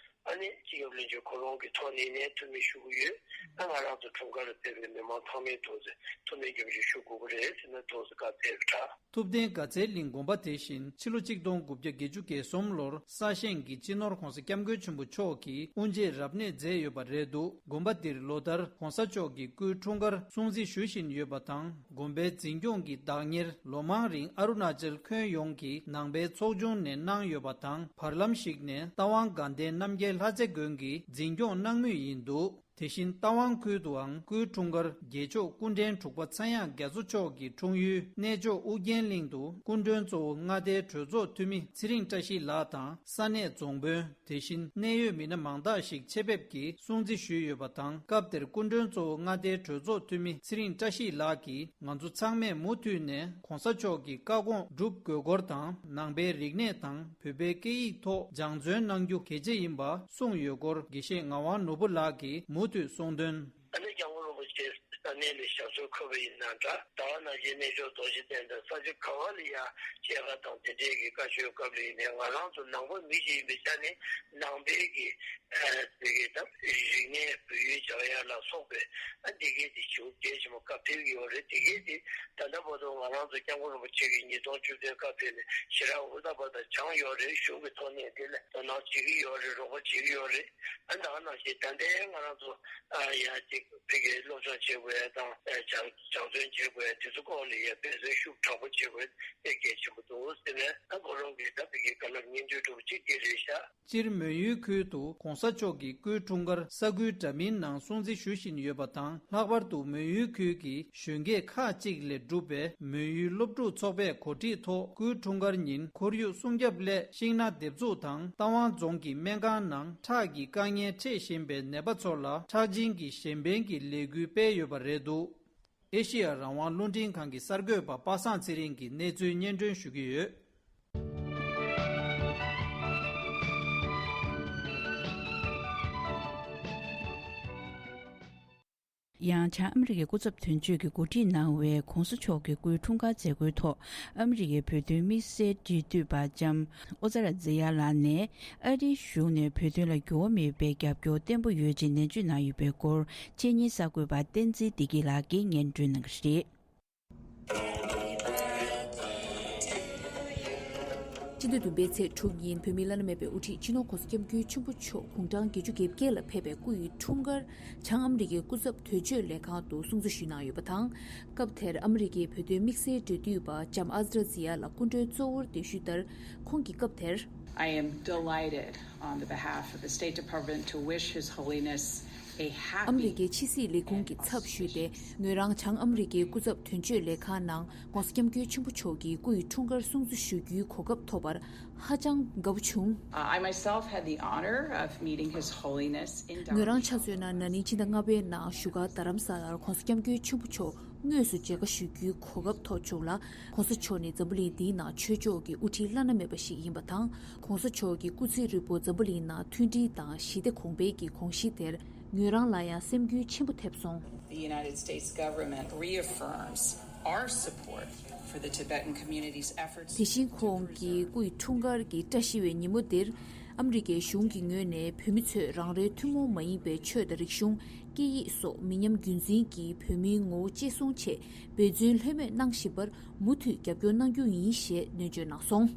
ཨ་ནི་སྤྱི་ཁྱབ་བློན་ཆེན་ཁོ་རང་གི་ཐོག་ནས་ནས་ཐུགས་སྨོན་ཞུ་གི་ཡོད། ད་ང་རང་ཚོ་འཁྲུངས་སྐར་ལ་ཕེབས་པའི་མི་མང་ཚང་མས་ཐུགས་སྨོན་སྐྱབས་རྗེ་ཞུ་དགོས་ཀྱི་རེད་ཟེར་ནས་ཐུགས་སུ་བཀའ་ཕེབས་གྲགས། ཐུབ་བསྟན་དགའ་ཚལ་གླིང་དགོན་པ་དེ་བཞིན་ཕྱི་ལོ་གཅིག་སྟོང་དགུ་བརྒྱ་བརྒྱད་ཅུ་གྱ་གསུམ་ལོར་ས་ཞིང་གི་སྤྱི་ནོར་༧གོང་ས་༧སྐྱབས་མགོན་ཆེན་པོ་མཆོག་གིས་དབུ་འབྱེད་རབ་གནས་མཛད་ཡོད་པ་རེད་འདུག་དགོན་པ་འདིར་ལོ་ལྟར་༧གོང་ས་མཆོག་གི་སྐུའི་འཁྲུངས་སྐར་སྲུང་བརྩི་ཞུ་བཞིན་ཡོད་པ་དང་། དགོན་པའི་འཛིན་སྐྱོང་གི་བདག་གཉེར་ལོ་མང་རིང་ཨ་རུ་ན་ཅལ་ཁྱོན་ཡོངས་ཀྱི་ནང་པའི་ཚོགས་ཆུང་ནས་གནང་ཡོད་པ་དང་། བར་ལམ་ཞིག་ནས་རྟ་དབང་དགའ་ལྡན་རྣམ་རྒྱལ་ལྷ་རྩེ་དགོན་གྱིས་འཛིན་སྐྱོང་གནང་མུས་ཡིན་འདུག་དེ་བཞིན་རྟ་དབང་ཁུལ་དུའང་སྐུའི་འཁྲུངས་སྐར་རྒྱལ་མཆོག་སྐུ་ཕྲེང་དྲུག་པ་ཚངས་དབྱངས་རྒྱ་མཚོ་མཆོག་གི་འཁྲུངས་ཡུལ་གནས་མཆོག་ཨུ་རྒྱན་གླིང་དུ་སྐུ་མགྲོན་གཙོ་བོ་མངའ་སྡེའི་གྲོས་ཚོགས་འཐུས་མི་ཚེ་རིང་བཀྲ་ཤིས་ལགས་དང་ས་གནས་རྫོང་དཔོན། དེ་བཞིན་གནད་ཡོད་མི་སྣ་མང་དག་ཞིག་ཆེད་ཕེབས་ཀྱིས་སྲུང་བརྩི་ཞུས་ཡོད་པ་དང་། སྐབས་དེར་སྐུ་མགྲོན་གཙོ་བོ་མངའ་སྡེའི་གྲོས་ཚོགས་འཐུས་མི་ཚེ་རིང་བཀྲ་ཤིས་ལགས་ཀྱིས། ང་ཚོ་ཚང་མས་མུ་མཐུད་ནས་གོང་ས་མཆོག་གི་བཀའ་དགོངས་སྒྲུབ་དགོས་སྐོར་དང་། ནང་པའི་རིག་གནས་དང་བོད་པའི་སྐད་ཡིག་ཐོག་སྦྱང་བརྩོན་གནང་རྒྱུ་གལ་ཆེ་ཡིན་པ་གསུངས་ཡོད་སྐོར། དགེ་བཤེས་ངག་དབང་ནོར་བུ་ལགས་ཀྱིས་མུ་མཐུད་གསུངས་དོན། ཨ་ནི་སྐྱབས་མགོན་རིན་པོ་ཆེ་ས་གནས་ལ་ཞབས་སོར་འཁོད་པ་ཡིན་ན་འདྲ། ད་ག་ནང་བཞིན་གནས་མཆོག་རྡོ་རྗེ་གདན་དང་ས་ཆ་ག་བ་ལ་ཡང་མཇལ་ཁ་དང་དེ་འབྲེལ་གྱི་བཀའ་ཆོས་སྐབས་ལ་ཡིན་ནའི་ང་རང་ཚོ་ནང་པ་མི་ཞིག་ཡིན་པའི་ཆ་ནས་ནང་པའི་གི་ཨ་དེ་གའི་ད་རིག་གནས་བོད་ཡུལ་སྦྱང་ཡ་ལ་སོགས་པའི་ཨ་འདི་གའི་དེ་ཞུ་གལ་ཆེན་པོ་བཀའ་ཕེབས་ཀྱི་ཡོད་རེད། དེ་གའི་དེ་ད་ལྟ་བར་དུ་ང་རང་ཚོ་སྐྱབས་མགོན་རིན་པོ་ཆེ་གིས་ཉིས་སྟོང་བཅུ་བདུན་སྐབས་དེ་ནས་ཞེ་དྲག་འུ་ཐག་བར་དུ་སྦྱངས་ཡོད་རེད། གཞུང་གི་ཐོག་ནས་དེ་ལ་དོ་སྣང་བྱེད་ཀྱི་ཡོད་རེད། རོགས་པ་བྱེད་ཀྱི་ཡོད་རེད། ཨ་ད་ག་ནང་བཞིན་ད་ལྟའི་ང་རང་ཚོ་ཨ་ཡ་ཅིག་ཕ་གིའི་སློབ་སྦྱོང་བྱེད་དགོས་ཡ་དང་ཨ་སྦྱང་སྦྱང་བརྩོན་བྱེད་དགོས་ཡ་དེ་ཚོ་སྐོར་ལ་ཡ་འབད་བརྩོན་ཤུགས་དྲག་པོ་བྱེད་དགོས་དེ་གལ་ཆེན་པོ་འདུག་ཟེར་ནས། ཨ་ཁོ་རང་གིས་ད་ཕ་གིའི་བཀའ་སློབ་སྙིང་བསྡུས་འདྲ་པོ་ཅིག་དེ་རེད་ཤག་སྤྱིར་མོན་ཡུལ་ཁུལ་དུ་གོང་ས་མཆོག་གི་སྐུའི་འཁྲུངས་སྐར་ས་ཁུལ་འདྲ་མིན་ནང་སྲུང་བརྩི་ཞུ་བཞིན་ཡོད་པ་དང་། ལྷག་པར་དུ་མོན་ཡུལ་ཁུལ་གྱི་གཞོན་སྐྱེས་ཁག་ཅིག་ལས་གྲུབ་པའི་མོན་ཡུལ་སློབ་ཕྲུག་ཚོགས་པས་གོ་སྒྲིག་ཐོག་སྐུའི་འཁྲུངས་སྐར་ཉིན་ཁོར་ཡུག་སྲུང་སྐྱོབ་སླད་ཤིང་ནགས་འདེབས་འཛུགས་དང་། རྟ་དབང་རྫོང་གི་སྨན་ཁང་ནང་ཁྲག་གི་དཀའ་ངལ་འཕྲད་བཞིན་པའི་ནད་པ་ཚོ་ལ་ཁྲག་སྦྱིན་གྱི་གཞན་ཕན་གྱི་ལས་འགུལ་སྤེལ་ཡོད་པ་རེད་འདུག་ཨེ་ཤེ་ཡ་རང་དབང་རླུང་འཕྲིན་ཁང་གི་གསར་འགོད་པ་པ་སངས་ཚེ་རིང་གིས་གནས་ཚུལ་སྙན་སྒྲོན་ཞུ་གི་ཡོད། ཡང་བྱང་ཨ་མི་རི་ཀའི་སྐུ་ཚབ་དོན་གཅོད་ཀྱིས་གོ་སྒྲིག་གནང་བའི་གོང་ས་མཆོག་གི་སྐུའི་འཁྲུངས་སྐར་མཛད་སྒོའི་ཐོག་ཨ་མི་རི་ཀའི་བོད་དོན་དམིགས་བསལ་འབྲེལ་མཐུད་པ་ལྕམ་ཨོ་ཛ་ར་ཛི་ཡ་ལགས་ནས། ཨ་རིའི་གཞུང་ནས་བོད་དོན་ལ་འགྱུར་བ་མེད་པའི་རྒྱབ་སྐྱོར་བརྟན་པོ་ཡོད་ཅེས་ནན་བརྗོད་གནང་ཡོད་པའི་སྐོར། ཕྱི་ཉིན་གསར་འགོད་པ་བསྟན་འཛིན་བདེ་སྐྱིད་ལགས་ཀྱིས་སྙན་སྒྲོན་གནང་གི་རེད། སྤྱི་ཟླ་བདུན་པའི་ཚེས་དྲུག་ཉིན་བོད་མིའི་བླ་ན་མེད་པའི་དབུ་ཁྲིད་སྤྱི་ནོར་༧གོང་ས་༧སྐྱབས་མགོན་ཆེན་པོ་མཆོག་དགུང་གྲངས་བརྒྱད་ཅུ་གྱ་བརྒྱད་ལ་ཕེབས་པའི་སྐུ་ཡི་འཁྲུངས་སྐར་བྱང་ཨ་མི་རི་ཀའི་སྐུ་ཚབ་དོན་གཅོད་ལས་ཁང་དུ་སྲུང་བརྩི་ཞུས་གནང་ཡོད་པ་དང་། སྐབས་དེར་ཨ་མི་རི་ཀའི་བོད་དོན་དམིགས་བསལ་འབྲེལ་མཐུད་པ་ལྕམ་ཨ་ཛ་ར་ཛི་ཡ་ལགས་སྐུ་མགྲོན་གཙོ་བོར་གདན་ཞུས་ལྟར། ཁོང་གིས་སྐབས་དེར། I am delighted on the behalf of the State Department to wish His Holiness ཨ་མི་རི་ཀའི་ཕྱི་སྲིད་ལས་ཁུངས་ཀྱི་ཚབ་ཞུས་ཏེ། ངོས་རང་བྱང་ཨ་མི་རི་ཀའི་སྐུ་ཚབ་དོན་གཅོད་ལས་ཁང་ནང་༸གོང་ས་༸སྐྱབས་མགོན་ཆེན་པོ་མཆོག་གི་སྐུ་ཡི་འཁྲུངས་སྐར་སྲུང་བརྩི་ཞུ་རྒྱུའི་གོ་སྐབས་ཐོབ་པར་ཧ་ཅང་དགའ་པོ་བྱུང་། Uh, I myself had the honor of meeting His Holiness in ངོས་རང་ཆ་མཚོན་ན་ན་ནིང་ཕྱི་ཟླ་ལྔ་པའི་ནང་བཞུགས་སྒར་རྡ་རམ་ས་ལར་༸གོང་ས་༸སྐྱབས་མགོན་ཆེན་པོ་མཆོག་དངོས་སུ་མཇལ་ཁ་ཞུ་རྒྱུའི་གོ་སྐབས་ཐོབ་བྱུང་ལ། ༸གོང་ས་མཆོག་ནི་འཛམ་བུ་གླིང་འདིའི་ནང་ཆོས་ཕྱོགས་ཀྱི་དབུ་ཁྲིད་བླ་ན་མེད་པ་ཞིག་ཡིན་པ་དང་། ༸གོང་ས་མཆོག་གི་སྐུ་ཚེ་ཧྲིལ་པོ་འཛམ་བུ་གླིང་ནང་མཐུན་སྒྲིལ་དང་ཞི་བདེ་གོང་འཕེལ་གྱི་དགོངས་གཞི་དེར་ངོས་རང་ལ་ཡང་སེམས་འགུལ་ཆེན་པོ་ཐེབས་སོང་། The United States government reaffirms our support for the Tibetan community's efforts དེ་བཞིན་ཁོང་གི་སྐུ་ཡི་འཁྲུངས་སྐར་གྱི་བཀྲ་ཤིས་པའི་ཉིན་མོ་འདིར། ཨ་མི་རི་ཀའི་གཞུང་གི་ངོས་ནས་བོད་མི་ཚོས་རང་རེའི་ཐུན་མོང་མ་ཡིན་པའི་ཆོས་དང་རིག་གཞུང་། སྐད་ཡིག་སོགས་མི་ཉམས་རྒྱུན་འཛིན་གྱིས་བོད་མིའི་ངོ་བོ་གཅེས་སྲུང་ཆེད་འབད་བརྩོན་ལྷོད་མེད་གནང་བཞིན་པར་མུ་མཐུད་རྒྱབ་སྐྱོར་གནང་རྒྱུ་ཡིན་ཞེས་སྣོན་བརྗོད་གནང་སོང་།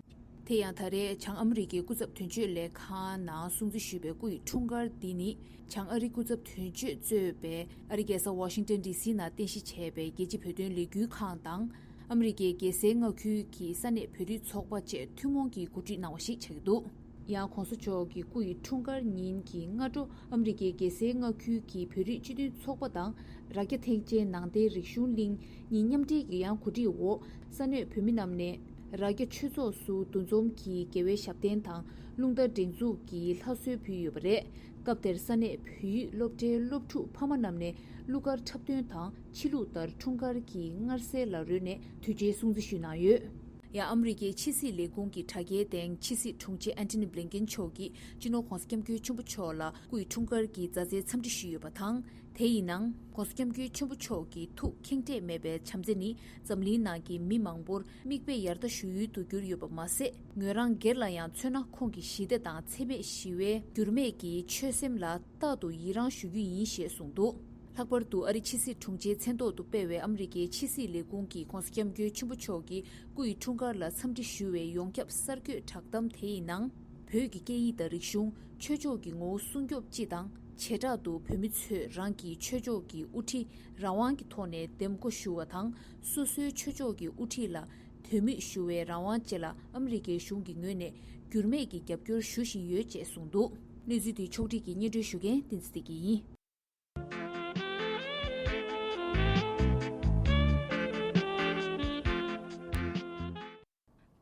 དེ་ཡང་ད་རེས་བྱང་ཨ་མི་རི་ཀའི་སྐུ་ཚབ་དོན་གཅོད་ལས་ཁང་ནང་སྲུང་བརྩི་ཞུས་པའི་སྐུ་ཡི་འཁྲུངས་སྐར་འདི་ནི། བྱང་ཨ་རིའི་སྐུ་ཚབ་དོན་གཅོད་གཙོས་པའི་ཨ་རིའི་རྒྱལ་ས་ཝ་ཤིང་ཏན་ཌི་སི་ནང་རྟེན་གཞི་བྱས་པའི་རྒྱལ་སྤྱིའི་བོད་དོན་ལས་འགུལ་ཁང་དང་། ཨ་མི་རི་ཀའི་རྒྱལ་སའི་མངའ་ཁུལ་གྱི་ས་གནས་བོད་རིགས་ཚོགས་པ་བཅས་ཐུན་མོང་གིས་གོ་སྒྲིག་གནང་བ་ཞིག་ཆགས་ཀྱི་འདུག། ཡང་༸གོང་ས་མཆོག་གི་སྐུ་ཡི་འཁྲུངས་སྐར་ཉིན་གྱི་སྔ་དྲོ་ཨ་མི་རི་ཀའི་རྒྱལ་སའི་མངའ་ཁུལ་གྱི་བོད་རིགས་སྤྱི་མཐུན་ཚོགས་པ་དང་། རྭ་རྒྱ་ཐེག་ཆེན་ནང་བསྟན་རིག་གཞུང་གླིང་གཉིས་མཉམ་འབྲེལ་གྱི་ཡང་གོ་སྒྲིག་འོག་ས་གནས་བོད་མི་རྣམས་ནས་རྭ་རྒྱ་ཆོས་ཚོགས་སུ་འདུ་འཛོམས་ཀྱིས་རྒྱལ་བའི་ཞབས་བརྟན་དང་རླུང་རྟ་སྒྲེང་འཛུགས་ཀྱི་ལྷ་གསོལ་ཕུལ་ཡོད་པ་རེད། སྐབས་དེར་ས་གནས་བོད་ཡིག་སློབ་གྲྭའི་སློབ་ཕྲུག་ཕ་མ་རྣམས་ནས་གླུ་གར་འཁྲབ་སྟོན་དང་ཕྱི་ལུགས་ལྟར་འཁྲུངས་སྐར་གྱི་མངར་ཟས་ལ་རོལ་ནས་དུས་ཆེན་སྲུང་བརྩི་ཞུས་གནང་ཡོད། ཡང་ཨ་མི་རི་ཀའི་ཕྱི་སྲིད་ལས་ཁུངས་ཀྱི་དྲ་རྒྱའི་སྟེང་ཕྱི་སྲིད་དྲུང་ཆེ་ཨན་ཐོ་ནི་བྷི་ལིན་ཀེན་མཆོག་གིས་སྤྱི་ནོར་༸གོང་ས་༸སྐྱབས་མགོན་ཆེན་པོ་མཆོག་ལ་སྐུ་ཡི་འཁྲུངས་སྐར་གྱི་མཛའ་བརྩེའི་འཚམས་འདྲི་ཞུས་ཡོད་པ་དང་། དེ་ཡི་ནང་༸གོང་ས་༸སྐྱབས་མགོན་ཆེན་པོ་མཆོག་གི་ཐུགས་ཁེངས་དྲེགས་མེད་པའི་བྱམས་བརྩེ་ནི་འཛམ་གླིང་ནང་གི་མི་མང་པོར་མིག་དཔེ་ཡར་ལྟ་ཞུ་ཡུལ་དུ་གྱུར་ཡོད་པ་མ་ཟད། ངོས་རང་སྒེར་ལ་ཡང་མཚོན་ན། ཁོང་གི་ཞི་བདེ་དང་འཚེ་མེད་ཞི་བའི་འགྱུར་མེད་ཀྱི་ཆོད་སེམས་ལ་རྟག་ཏུ་ཡི་རངས་ཞུ་རྒྱུ་ཡིན་ཞེས་གསུངས་འདུག། ལྷག་པར་དུ་ཨ་རི་ཕྱི་སྲིད་དྲུང་ཆེའི་མཚན་ཐོག་ཏུ་སྤེལ་བའི་ཨ་མི་རི་ཀའི་ཕྱི་སྲིད་ལས་ཁུངས་ཀྱིས་༸གོང་ས་༸སྐྱབས་མགོན་ཆེན་པོ་མཆོག་གི་སྐུ་ཡི་འཁྲུངས་སྐར་ལ་འཚམས་འདྲི་ཞུ་བའི་ཡོངས་ཁྱབ་གསར་འགོད་བསྒྲགས་གཏམ་དེ་ཡི་ནང་། བོད་ཀྱི་སྐད་ཡིག་དང་རིག་གཞུང་། ཆོས་ཕྱོགས་ཀྱི་ངོ་བོ་སྲུང་སྐྱོབ་སྤྱི་དང་། བྱེ་བྲག་ཏུ་བོད་མི་ཚོས་རང་གི་ཆོས་ཕྱོགས་ཀྱི་དབུ་ཁྲིད་རང་དབང་གི་ཐོག་ནས་འདེམས་བསྐོ་ཞུ་བ་དང་། སོ་སོའི་ཆོས་ཕྱོགས་ཀྱི་དབུ་ཁྲིད་ལ་དད་མོས་ཞུ་བའི་རང་དབང་བཅས་ལ་ཨ་མི་རི་ཀའི་གཞུང་གི་ངོས་ནས་འགྱུར་མེད་ཀྱི་རྒྱབ་སྐྱོར་ཞུ་བཞིན་ཡོད་ཅེས་གསུངས་འདུག། གནས་ཚུལ་དེ་ཕྱོགས་སྒྲིག་གིས་སྙན་སྒྲོན་ཞུ་མཁན་བསྟན་འཛིན་བདེ་སྐྱིད་ཡིན།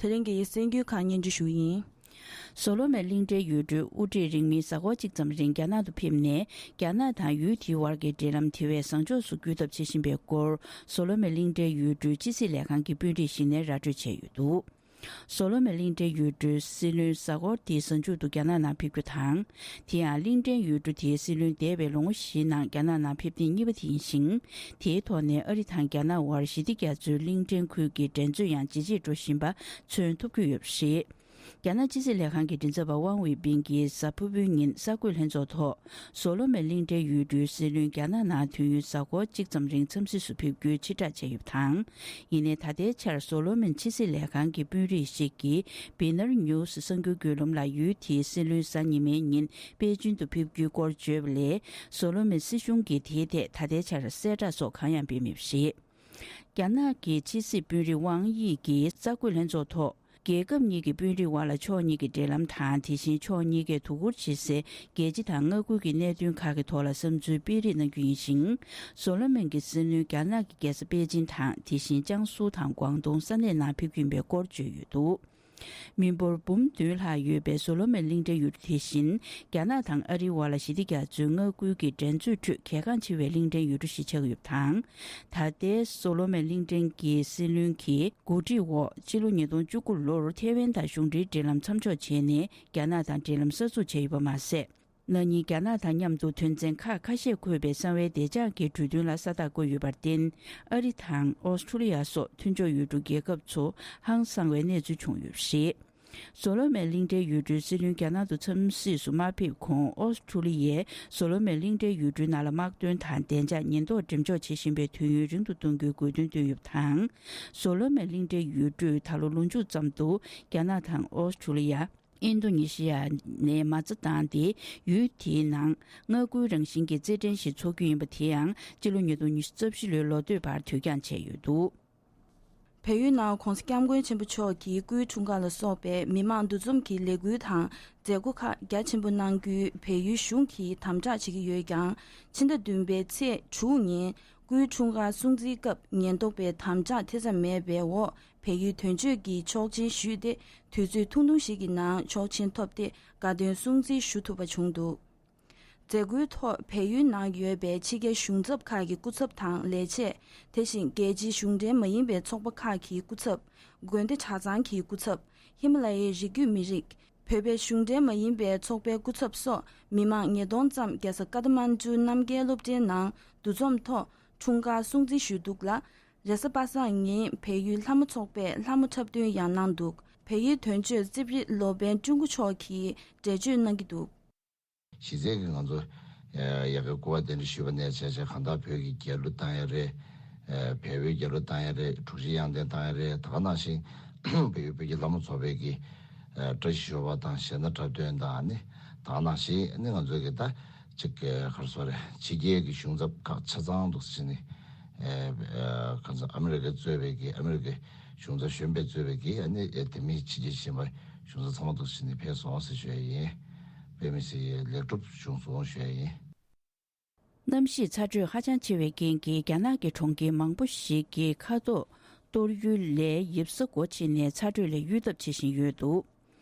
དེ་རིང་གི་གསར་འགྱུར་ཁག་སྙན་སྒྲོན་ཞུ་ཡིན། སོ་ལོ་མོན་གླིང་ཕྲན་ཡུལ་གྲུའི་དབུ་ཁྲིད་རིང་མིན་གཟའ་འཁོར་གཅིག་ཙམ་རིང་རྒྱ་ནག་ཏུ་ཕེབས་ནས། རྒྱ་ནག་དང་ཡུལ་དེའི་བར་གྱི་འབྲེལ་ལམ་དེ་བས་བཟང་ཕྱོགས་སུ་སྐུལ་ཐབས་བྱེད་བཞིན་པའི་སྐོར། སོ་ལོ་མོན་གླིང་ཕྲན་ཡུལ་གྲུའི་ཕྱི་སྲིད་ལས་ཁང་གི་དཔོན་རིགས་ཤིག་ནས་ར་སྤྲོད་བྱས་ཡོད་འདུག། སོ་ལོ་མོན་གླིང་ཕྲན་ཡུལ་གྲུའི་སྲིད་བློན་གཟའ་འཁོར་འདིའི་གཟའ་མཇུག་ཏུ་རྒྱ་ནག་ནང་ཕེབས་རྒྱུ་དང་། དེ་ཡང་གླིང་ཕྲན་ཡུལ་གྲུ་དེའི་སྲིད་བློན་འདས་པའི་ལོ་ངོ་བཞིའི་ནང་རྒྱ་ནག་ནང་ཕེབས་ཐེངས་གཉིས་པ་དེ་ཡིན་ཞིང་། དེའི་ཐོག་ནས་ཨ་རི་དང་རྒྱ་ནག་དབར་ཞི་བདེ་རྒྱ་མཚོའི་གླིང་ཕྲན་ཁུལ་གྱི་འགྲན་རྩོད་ཡང་ཇེ་ཆེར་འགྲོ་བཞིན་པ་མཚོན་ཐུབ་ཀྱི་ཡོད་པ་རེད། རྒྱ་ནག་ཕྱི་སྲིད་ལས་ཁང་གི་མགྲིན་ཚབ་པ་ཝང་ཝེ་པིན་གྱིས་གཟའ་ཕུར་བུའི་ཉིན་གསར་འགོད་ལྷན་ཚོགས་ཐོག་སོ་ལོ་མོན་གླིང་ཕྲན་ཡུལ་གྲུའི་སྲིད་བློན་རྒྱ་ནག་ནང་དུས་ཡུན་གཟའ་འཁོར་གཅིག་ཙམ་རིང་འཚམས་གཟིགས་སུ་ཕེབས་རྒྱུའི་ཕྱིར་བསྒྲགས་བྱས་ཡོད་པ་དང་། ཡིན་ནའི་ད་ལྟའི་ཆར་སོ་ལོ་མོན་ཕྱི་སྲིད་ལས་ཁང་གི་དཔོན་རིགས་ཤིག་གིས་བི་ནར་ཉུ་སི་གསར་འགྱུར་བརྒྱུད་ལམ་ལ་ཡུལ་དེའི་སྲིད་བློན་གཟའ་ཉི་མའི་ཉིན་པེ་ཅིན་དུ་ཕེབས་རྒྱུའི་སྐོར་བརྗོད་པ་ལས། སོ་ལོ་མོན་སྲིད་གཞུང་གིས་དེའི་ཐད་ད་ལྟའི་ཆར་གསལ་བསྒྲགས་སོགས་གང་ཡང་སྤེལ་མེད་པ་རེད། རྒྱ་ནག་གི་ཕྱི་སྲིད་དཔོན་རིགས་ཝང་དབྱི་གིས་གསར་འགོད་ལྷན་ཚོགས་ཐོག་རྒྱལ་ཁབ་གཉིས་ཀྱི་དཔོན་རིགས་དབར་ལ་ཕྱོགས་གཉིས་ཀྱི་འབྲེལ་ལམ་དང་། དེ་བཞིན་ཕྱོགས་གཉིས་ཀས་དོ་ཁུར་བྱེད་སའི་རྒྱལ་སྤྱི་དང་མངའ་ཁུལ་གྱི་གནད་དོན་ཁག་གི་ཐོག་ལ་བསམ་ཚུལ་སྤེལ་རེས་གནང་རྒྱུ་ཡིན་ཞིང་། སོ་ལོ་མོན་གྱི་སྲིད་བློན་རྒྱ་ནག་གི་རྒྱལ་ས་པེ་ཅིན་དང་། དེ་བཞིན་ཅང་སུའུ་དང་ཀོང་ཏུང་ས་གནས་ནང་ཕེབས་ཀྱིན་པའི་སྐོར་བརྗོད་ཡོད་འདུག། མི་འབོར་འབུམ་བདུན་ལྷག་ཡོད་པའི་སོ་ལོ་མོན་གླིང་ཕྲན་ཡུལ་གྲུ་དེ་བཞིན་རྒྱ་ནག་དང་ཨ་རིའི་དབར་ལ་ཞི་བདེ་རྒྱ་མཚོའི་མངའ་ཁུལ་གྱི་འགྲན་རྩོད་ཁྲོད་གལ་འགངས་ཆེ་བའི་གླིང་ཕྲན་ཡུལ་གྲུ་ཞིག་ཆགས་ཡོད་པ་དང་། ད་ལྟའི་སོ་ལོ་མོན་གླིང་ཕྲན་གྱི་སྲིད་བློན་གྱི་འགོ་ཁྲིད་འོག་ཕྱི་ལོ་ཉིས་སྟོང་བཅུ་དགུ་ལོར་ཐེ་ཝན་དང་གཞུང་འབྲེལ་འབྲེལ་ལམ་མཚམས་འཇོག་བྱས་ནས་རྒྱ་ནག་དང་འབྲེལ་ལམ་གསར་འཛུགས་བྱས་ཡོད་པ་མ་ཟད། ན་ནིང་རྒྱ་ནག་དང་མཉམ་དུ་དོན་ཚན་ཁག་ཁ་ཤས་འཁོད་པའི་གསང་བའི་བདེ་འཇགས་ཀྱི་གྲོས་མཐུན་ལ་ས་རྟགས་བཀོད་ཡོད་པར་བརྟེན། ཨ་རི་དང་ཨོ་སི་ཁྲུ་ལི་ཡ་སོགས་མཐུན་ཕྱོགས་ཡུལ་གྲུ་རྒྱལ་ཁབ་ཚོ་ཧང་སངས་བའི་གནས་ཚུལ་བྱུང་ཡོད་པ་རེད། སོ་ལོ་མོན་གླིང་ཕྲན་ཡུལ་གྲུའི་སྲིད་བློན་རྒྱ་ནག་ཏུ་འཚམས་གཟིགས་སུ་མ་ཕེབས་གོང་། ཨོ་སི་ཁྲུ་ལི་ཡས་སོ་ལོ་མོན་གླིང་ཕྲན་ཡུལ་གྲུའི་ནང་ལ་དམག་དོན་དང་བདེ་འཇགས་ཉེན་རྟོག་འགྲེམས་འཇོག་བྱེད་བཞིན་པའི་དུས་ཡུན་རིང་དུ་གཏོང་རྒྱུའི་དགོས་འདུན་བཏོན་ཡོད་པ་དང་། སོ་ལོ་མོན་གླིང་ཕྲན་ཡུལ་གྲུས་ད་ལོ་ལོ་མཇུག་ཙམ་དུ་རྒྱ་ནག་དང་ཨོ་སི་ཁྲུ་ལི་ཡ། ཨིན་རྡུ་ནི་ཤི་ཡ་ནས་མ་རྩ་བཏང་སྟེ། ཡུལ་དེའི་ནང་མངའ་ཁུལ་རང་བཞིན་གྱི་རྩེད་འགྲན་ཞིག་འཚོགས་རྒྱུ་ཡིན་པ། དེ་ཡང་སྤྱི་ལོ་ཉིས་སྟོང་ཉི་ཤུ་རྩ་བཞི་ལོའི་ལོ་སྟོད་བར་དུས་འགྱངས་བྱས་ཡོད་འདུག། བལ་ཡུལ་ནང་༧གོང་ས་༧སྐྱབས་མགོན་ཆེན་པོ་མཆོག་གི་སྐུའི་འཁྲུངས་སྐར་ལ་སོགས་པའི་མི་མང་འདུ་འཛོམས་ཀྱི་ལས་འགུལ་དང་མཛད་སྒོ་ཁག་རྒྱ་ཆེན་པོ་གནང་རྒྱུའི་བལ་ཡུལ་གཞུང་གིས་དམ་དྲག་བྱེད་ཀྱི་ཡོད་ཀྱང་། ཕྱི་ཟླ་བདུན་པའི་ཚེས་དྲུག་ཉིན་སྐུའི་འཁྲུངས་སྐར་སྲུང་བརྩིའི་སྐབས་ཉེན་རྟོག་པའི་དམ་དྲག་ཐེ་ཚོམ་མེད་པའི་འོག་བལ་ཡུལ་དོན་གཅོད་ཀྱིས་ཆོག་མཆན་ཞུས་ཏེ། དུས་ཚོད་ཐུང་ཐུང་ཞིག་གི་ནང་ཆོག་མཆན་ཐོབ་སྟེ། དགའ་སྟོན་སྲུང་བརྩི་ཞུ་ཐུབ་པ་བྱུང་འདུག་མཛད་སྒོའི་ཐོག་བལ་ཡུལ་ནང་ཡོད་པའི་ཕྱི་རྒྱལ་གཞུང་ཚབ་ཁག་གི་སྐུ་ཚབ་དང་ལས་བྱེད། དེ་བཞིན་རྒྱལ་སྤྱིའི་གཞུང་འབྲེལ་མ་ཡིན་པའི་ཚོགས་པ་ཁག་གི་སྐུ་ཚབ། དགོན་སྡེ་གྲྭ་ཚང་གི་སྐུ་ཚབ། ཧི་མ་ལ་ཡའི་རི་རྒྱུད་མི་རིགས། བོད་པའི་གཞུང་འབྲེལ་མ་ཡིན་པའི་ཚོགས་པའི་སྐུ་ཚབ་སོགས་མི་མང་ཉིས་སྟོང་ཙམ་རྒྱལ་ས་ཀ་ཐ་མན་ཌུ་རྣམ་རྒྱལ་སློབ་གྲྭའི་ནང་འདུ་འཛོམས་ཐོག་འཁྲུངས་སྐར་སྲུང་བརྩི་ཞུས་འདུག་ལ། རེས་གཟའ་པ་སངས་ཉིན་བལ་ཡུལ་ལྷ་མོ་ཚོགས་པས་ལྷ་མོ་འཁྲབ་སྟོན་ཡང་གནང་འདུག་བལ་ཡུལ་དོན་གཅོད་རྩིབ་རི་ལོ་པཎ་ཀྲུང་གོ་མཆོག་གིས་འགྲེལ་བརྗོད་གནང་གི་འདུག་གཞི་རྩའི་གི་ང་ཚོ་ཡ་གི་སྐུ་པར་གདན་འདྲེན་ཞུས་པ་ནས་བྱས་བྱས་གང་ལྟར་བོད་ཀྱི་རྒྱལ་གླུ་བཏང་ཡ་རེད། བལ་པོའི་རྒྱལ་གླུ་བཏང་ཡ་རེད། འཁྲུག་ཆེན་དབྱངས་ལྡན་བཏང་ཡ་རེད། ད་ག་ནང་བཞིན་བལ་ཡུལ་བོད་ཀྱི་ལྷ་མོ་ཚོགས་པའི་གི་བཀྲ་ཤིས་ཞོལ་པ་དང་གཞས་སྣ་འཁྲབ་སྟོན་དང་ནི་ད་ག་ནང་བཞིན་ནི་ང་ཚོའི་གི་ད་ཅིག་ག་རེ་ཟེར་རེད། ཕྱི་རྒྱལ་གྱི་གཞུང་ཚབ་ཁག་ཆ་ཚང་འདུག་ཟེར་ནས་ཨ་ནི་ཨ་མི་རི་ཀས་གཙོས་པའི་གི་ཨ་མི་རི་ཀའི་གཞུང་ཚབ་གཞོན་པས་གཙོས་པའི་གི་ཨ་ནི་དེ་མིན་ཕྱི་རྒྱལ་གཞན་པ་གཞུང་ཚབ་ཚང་མ་འདུག་ཟེར་ནས་ཕེབས་སོང་ཟེར་ཞུ་ཡ་ཡིན། དཔེ་མི་སྲིད་ལེགས་གྲུབ་བྱུང་སོང་ཞུ་ཡ་ཡིན། གནམ་གཤིས་ཚ་དྲོད་ཧ་ཅང་ཆེ་བའི་རྐྱེན་གྱིས་རྒྱ་ནག་གི་གྲོང་ཁྱེར་མང་པོ་ཞིག་གི་མཁའ་ཐོག་གཏོར་ཡུལ་ལས་ཡིབ་ས་སྒོ་ཕྱེ་ནས་ཚ་དྲོད་ལས་གཡོལ་ཐབས་བྱེད་བཞིན་ཡོད་འདུག་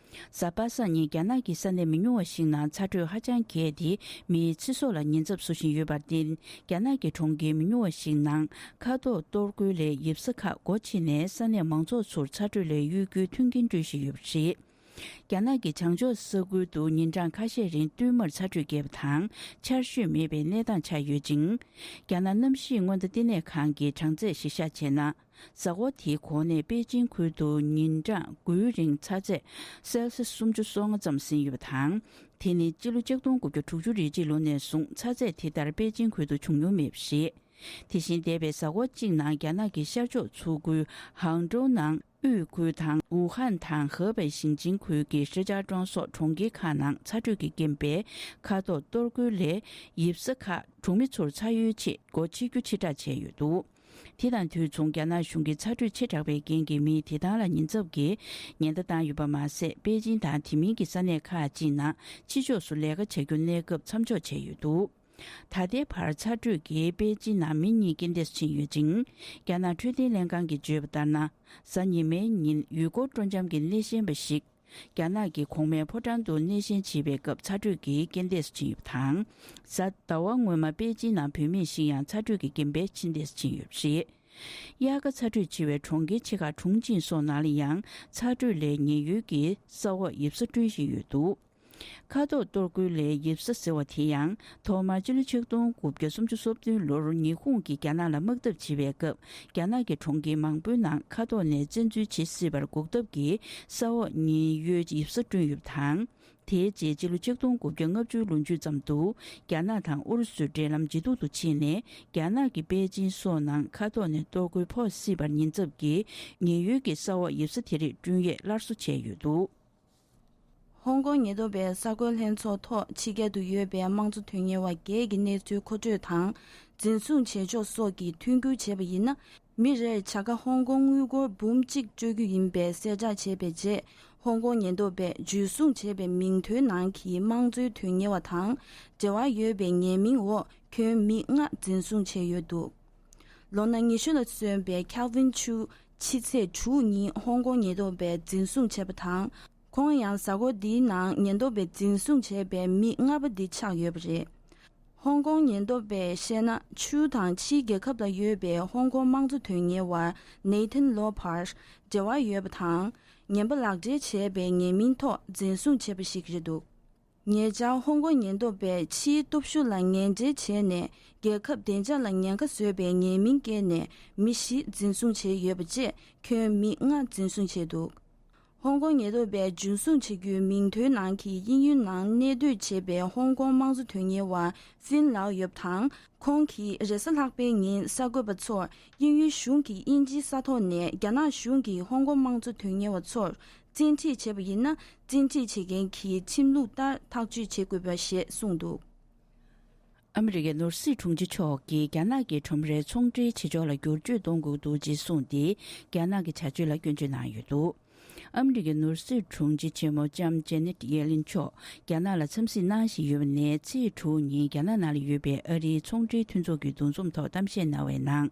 གཟའ་པ་སངས་ཉིན་རྒྱ་ནག་གི་ས་གནས་མི་ཉུང་བ་ཞིག་ནང་ཚ་དྲོད་ཧ་ཅང་རྒྱས་ཏེ་མིའི་ཚེ་སྲོག་ལ་ཉེན་ཚབས་བཟོ་བཞིན་ཡོད་པར་བརྟེན། རྒྱ་ནག་གི་གྲོང་ཁྱེར་མི་ཉུང་བ་ཞིག་ནང་མཁའ་ཐོག་གཏོར་རྒོལ་ལས་ཡིབ་ས་ཁག་སྒོ་ཕྱེ་ནས་ས་གནས་མང་ཚོགས་ཚོར་ཚ་དྲོད་ལས་གཡོལ་རྒྱུའི་མཐུན་རྐྱེན་སྤྲོད་བཞིན་ཡོད་པ་རེད། རྒྱ་ནག་གི་བྱང་ཕྱོགས་ས་ཁུལ་དུ་ཉིན་གྲངས་ཁ་ཤས་རིང་བསྟུད་མར་ཚ་དྲོད་རྒྱས་པ་དང་ཆར་ཞོད་མེད་པའི་གནས་སྟངས་ཆགས་ཡོད་ཅིང་། རྒྱ་ནག་གནམ་གཤིས་སྔོན་བརྡ་ལྟེ་གནས་ཁང་གིས་གྲངས་ཚད་གཞིར་བཞག་བྱས་ན། གཟའ་འཁོར་དེའི་གོང་ནས་པེ་ཅིང་ཁུལ་དུ་ཉིན་གྲངས་དགུའི་རིང་ཚ་ཚད་སེལ་སི་སུམ་ཅུ་སོ་ལྔ་ཙམ་ཟིན་ཡོད་པ་དང་། དེ་ནི་སྤྱི་ལོ་ཆིག་སྟོང་དགུ་བརྒྱ་དྲུག་ཅུ་རེ་གཅིག་ལོ་ནས་བཟུང་ཚ་ཚད་དེ་ལྟར་པེ་ཅིང་ཁུལ་དུ་བྱུང་མྱོང་མེད་པ་རེད། དེ་བཞིན་འདས་པའི་གཟའ་འཁོར་གཅིག་ནང་རྒྱ་ནག་གི་ཤར་ཕྱོགས་མཚོ་ཁུལ་ཧང་ཀྲོའུ་ནང་དབུས་ཁུལ་དང་ཝུ་ཧན་དང་ཧེ་པེ་ཞིང་ཆེན་ཁུལ་གྱི་ཧྲེ་ཅཱ་ཀྲོང་སོགས་གྲོང་ཁྱེར་ཁག་ནང་ཚ་དྲོད་ཀྱི་རྐྱེན་པས་མཁའ་ཐོག་གཏོར་རྒོལ་ལས་ཡིབ་ས་ཁག་གྲོང་མི་ཚོར་ཚ་གཡོལ་ཆེད་སྒོ་ཕྱེ་རྒྱུ་ཕྱིར་བསྒྲགས་བྱས་ཡོད་འདུག་དེ་དང་དུས་མཚུངས་རྒྱ་ནག་གཞུང་གིས་ཚ་དྲོད་ཆེ་དྲགས་པའི་རྐྱེན་གྱིས་མིའི་བདེ་ཐང་ལ་ཉེན་ཚབས་ཀྱི་ཉེན་བརྡ་བཏང་ཡོད་པ་མ་ཟད། པེ་ཅིང་དང་དེ་མིན་གྱི་ས་གནས་ཁག་ཅིག་ནང་ཕྱི་ཕྱོགས་སུ་ལས་ཀ་བྱ་རྒྱུ་གནས་སྐབས་མཚམས་འཇོག་བྱས་ཡོད་འདུག་ད་ལྟའི་བར་ཚ་དྲོད་ཀྱིས་པེ་ཅིན་ནང་མི་གཉིས་རྐྱེན་འདས་ཕྱིན་ཡོད་ཅིང་། རྒྱ་ནག་འཕྲོད་བསྟེན་ལྷན་ཁང་གིས་བརྗོད་པ་ལྟར་ན། གཟའ་ཉི་མའི་ཉིན་ཡུལ་སྐོར་སྤྲོ་འཆམ་གྱི་སྣེ་ཤན་པ་ཞིག་རྒྱ་ནག་གི་གོང་མའི་ཕོ་བྲང་དུ་སྣེ་ཤན་བྱེད་པའི་སྐབས་ཚ་དྲོད་ཀྱིས་རྐྱེན་འདས་ཕྱིན་ཡོད་པ་དང་། གཟའ་ཟླ་བ་སྔོན་མ་པེ་ཅིན་ནང་བུད་མེད་ཞིག་ཡང་ཚ་དྲོད་ཀྱི་རྐྱེན་པས་རྐྱེན་འདས་ཕྱིན་ཡོད་པ་རེད། དབྱར་ཁ་ཚ་དྲོད་ཆེ་བའི་གྲོང་ཁྱེར་ཆེ་ཁག་ཁྲུང་ཆིང་སོགས་ནང་ལ་ཡང་ཚ་དྲོད་ལས་ཉེན་གཡོལ་གྱི་ས་འོག་ཡིབ་ས་བསྐྲུན་བཞིན་ཡོད་འདུག་མཁའ་ཐོག་གཏོར་རྒོལ་ལས་ཡིབ་ས་ཟེར་བ་དེ་ཡང་ཐོག་མར་སྤྱི་ལོ་ཆིག་སྟོང་དགུ་བརྒྱ་སུམ་ཅུ་སོ་བདུན་ལོར་ཉི་ཧོང་གིས་རྒྱ་ནག་ལ་དམག་འཐབ་བྱེད་པའི་སྐབས། རྒྱ་ནག་གི་གྲོང་ཁྱེར་མང་པོའི་ནང་མཁའ་ཐོག་ནས་བཙན་འཛུལ་བྱེད་སྲིད་པར་འགོག་ཐབས་ཀྱི་ས་འོག་ཉེན་གཡོལ་ཡིབ་ས་བསྐྲུན་ཡོད་པ་དང་། དེའི་རྗེས་སྤྱི་ལོ་ཆིག་སྟོང་དགུ་བརྒྱ་ལྔ་བཅུའི་ལོ་མཇུག་ཙམ་དུ། རྒྱ་ནག་དང་ཨུ་རུ་སུའི་འབྲེལ་ལམ་ཇེ་སྡུག་ཏུ་ཕྱིན་ནས། རྒྱ་ནག་གིས་པེ་ཅིན་སོགས་ནང་མཁའ་ཐོག་ནས་གཏོར་རྒོལ་ཕོག་སྲིད་པར་ཉེན་ཚབས་ཀྱི་ཉེན་གཡོལ་གྱི་ས་འོག་ཡིབ་ས་དེ་རིགས་བསྐྲུན་ཡས་སླར་གསོ་བྱས་ཡོད་འདུག་ཧོང་ཀོང་ཉེན་རྟོག་པས་གསར་འགོད་ལྷན་ཚོགས་ཐོག་ཕྱི་རྒྱལ་དུ་ཡོད་པའི་དམངས་གཙོ་དོན་གཉེར་བ་བརྒྱད་ཀྱི་གནས་ཚུལ་མཁོ་སྤྲོད་དང་། འཛིན་བཟུང་བྱེད་ཕྱོགས་སོགས་ཀྱི་མཐུན་འགྱུར་བྱས་པ་ཡིན་ན། མི་རེར་བྱ་དགའ་ཧོང་ཀོང་དངུལ་སྒོར་འབུམ་གཅིག་སྤྲོད་རྒྱུ་ཡིན་པའི་གསལ་བསྒྲགས་བྱས་པའི་རྗེས། ཧོང་ཀོང་ཉེན་རྟོག་པས་འཇུ་བཟུང་བྱས་པའི་མིང་ཐོའི་ནང་གི་དམངས་གཙོའི་དོན་གཉེར་བ་དང་འབྲེལ་བ་ཡོད་པའི་ཉེས་མིང་འོག་ཁྱོན་མི་ལྔ་འཛིན་བཟུང་བྱས་ཡོད་འདུག་ལོ་ན་ཉི་ཤུ་ལ་སོན་པའི་ཁལ་ཝིན་ཆུ། ཕྱི་ཚེས་དྲུག་ཉིན་ཧོང་ཀོང་ཉེན་རྟོག་པས་འཛིན་བཟུང་བྱས་པ་དང་། ཁོང་ཡང་གཟའ་འཁོར་འདིའི་ནང་ཉེན་རྟོག་པས་འཛིན་བཟུང་བྱས་པའི་མི་ལྔ་པ་འདི་ཆགས་ཡོད་པ་རེད། ཧོང་ཀོང་ཉེན་རྟོག་པས་བཤད་ན། ཆུ་དང་ཕྱིའི་རྒྱལ་ཁབ་ལ་ཡོད་པའི་ཧོང་ཀོང་དམངས་གཙོ་དོན་གཉེར་བ་ནེ་ཐན་ལོ་བར་འབྲེལ་བ་ཡོད་པ་དང་། ངན་པ་ལག་འབྲེལ་བྱས་པའི་ཉེས་མིང་ཐོག་འཛིན་བཟུང་བྱས་པ་ཞིག་རེད་འདུག་ཉེ་ཆར་ཧོང་ཀོང་ཉེན་རྟོག་པས་ཕྱིའི་སྟོབས་ཤུགས་ལ་ངན་འབྲེལ་བྱས་ནས། རྒྱལ་ཁབ་བདེ་འཇགས་ལ་ཉེན་ཁ་བཟོས་པའི་ཉེས་མིང་བཀལ་ནས་མི་བཞི་འཛིན་བཟུང་བྱས་ཡོད་པ་བཅས་ཁྱོན་མི་ལྔ་འཛིན་བཟུང་བྱས་འདུག་ཧོང་ཀོང་ཉེན་རྟོག་པས་འཇུ་བཟུང་བྱེད་རྒྱུའི་མིང་ཐོའི་ནང་གི་དབྱིན་ཡུལ་ནང་གནས་སྡོད་བྱེད་པའི་ཧོང་ཀོང་དམངས་གཙོ་དོན་གཉེར་བ་ཧྥིན་ལའོ་ཡོད་པ་དང་། ཁོང་གིས་རེས་གཟའ་ལྷག་པའི་ཉིན་གསར་འགོད་པ་ཚོར། དབྱིན་ཡུལ་གཞུང་གིས་དབྱིན་ཇིའི་ས་ཐོག་ནས་རྒྱ་ནག་གཞུང་གིས་ཧོང་ཀོང་དམངས་གཙོ་དོན་གཉེར་བ་ཚོར་བཙན་ཁྲིད་བྱས་པ་ཡིན་ན། བཙན་ཁྲིད་བྱེད་མཁན་གྱི་ཁྲིམས་ལུགས་ལྟར་ཐག་གཅོད་བྱེད་དགོས་པ་ཞེས་གསུངས་འདུག་ཨ་མི་རི་ཀའི་ནོར་སྲིད་དྲུང་ཆེ་མཆོག་གིས་རྒྱ་ནག་གི་ཁྲོམ་རའི་ཚོང་འབྲེལ་བྱེད་ཕྱོགས་ལ་བསྒྱུར་བཅོས་གཏོང་དགོས་འདུག་ཅེས་གསུངས་ཏེ། རྒྱ་ནག་གི་བྱ་སྤྱོད་ལ་སྐྱོན་བརྗོད་གནང་ཡོད་འདུག་ཨ་མི་རི་ཀའི་ནོར་སྲིད་དྲུང་ཆེ་ཆེན་མོ་ལྕམ་ཇེ་ནེ་ཊི་ཡེ་ལིན་མཆོག་རྒྱ་ནག་ལ་འཚམས་གཟིགས་གནང་བཞིན་ཡོད་པ་ནས། ཚེས་དྲུག་ཉིན་རྒྱ་ནག་ནང་ལ་ཡོད་པའི་ཨ་རིའི་ཚོང་འབྲེལ་མཐུན་ཚོགས་ཀྱི་འདུ་འཛོམས་ཐོག་གཏམ་བཤད་གནང་བའི་ནང་།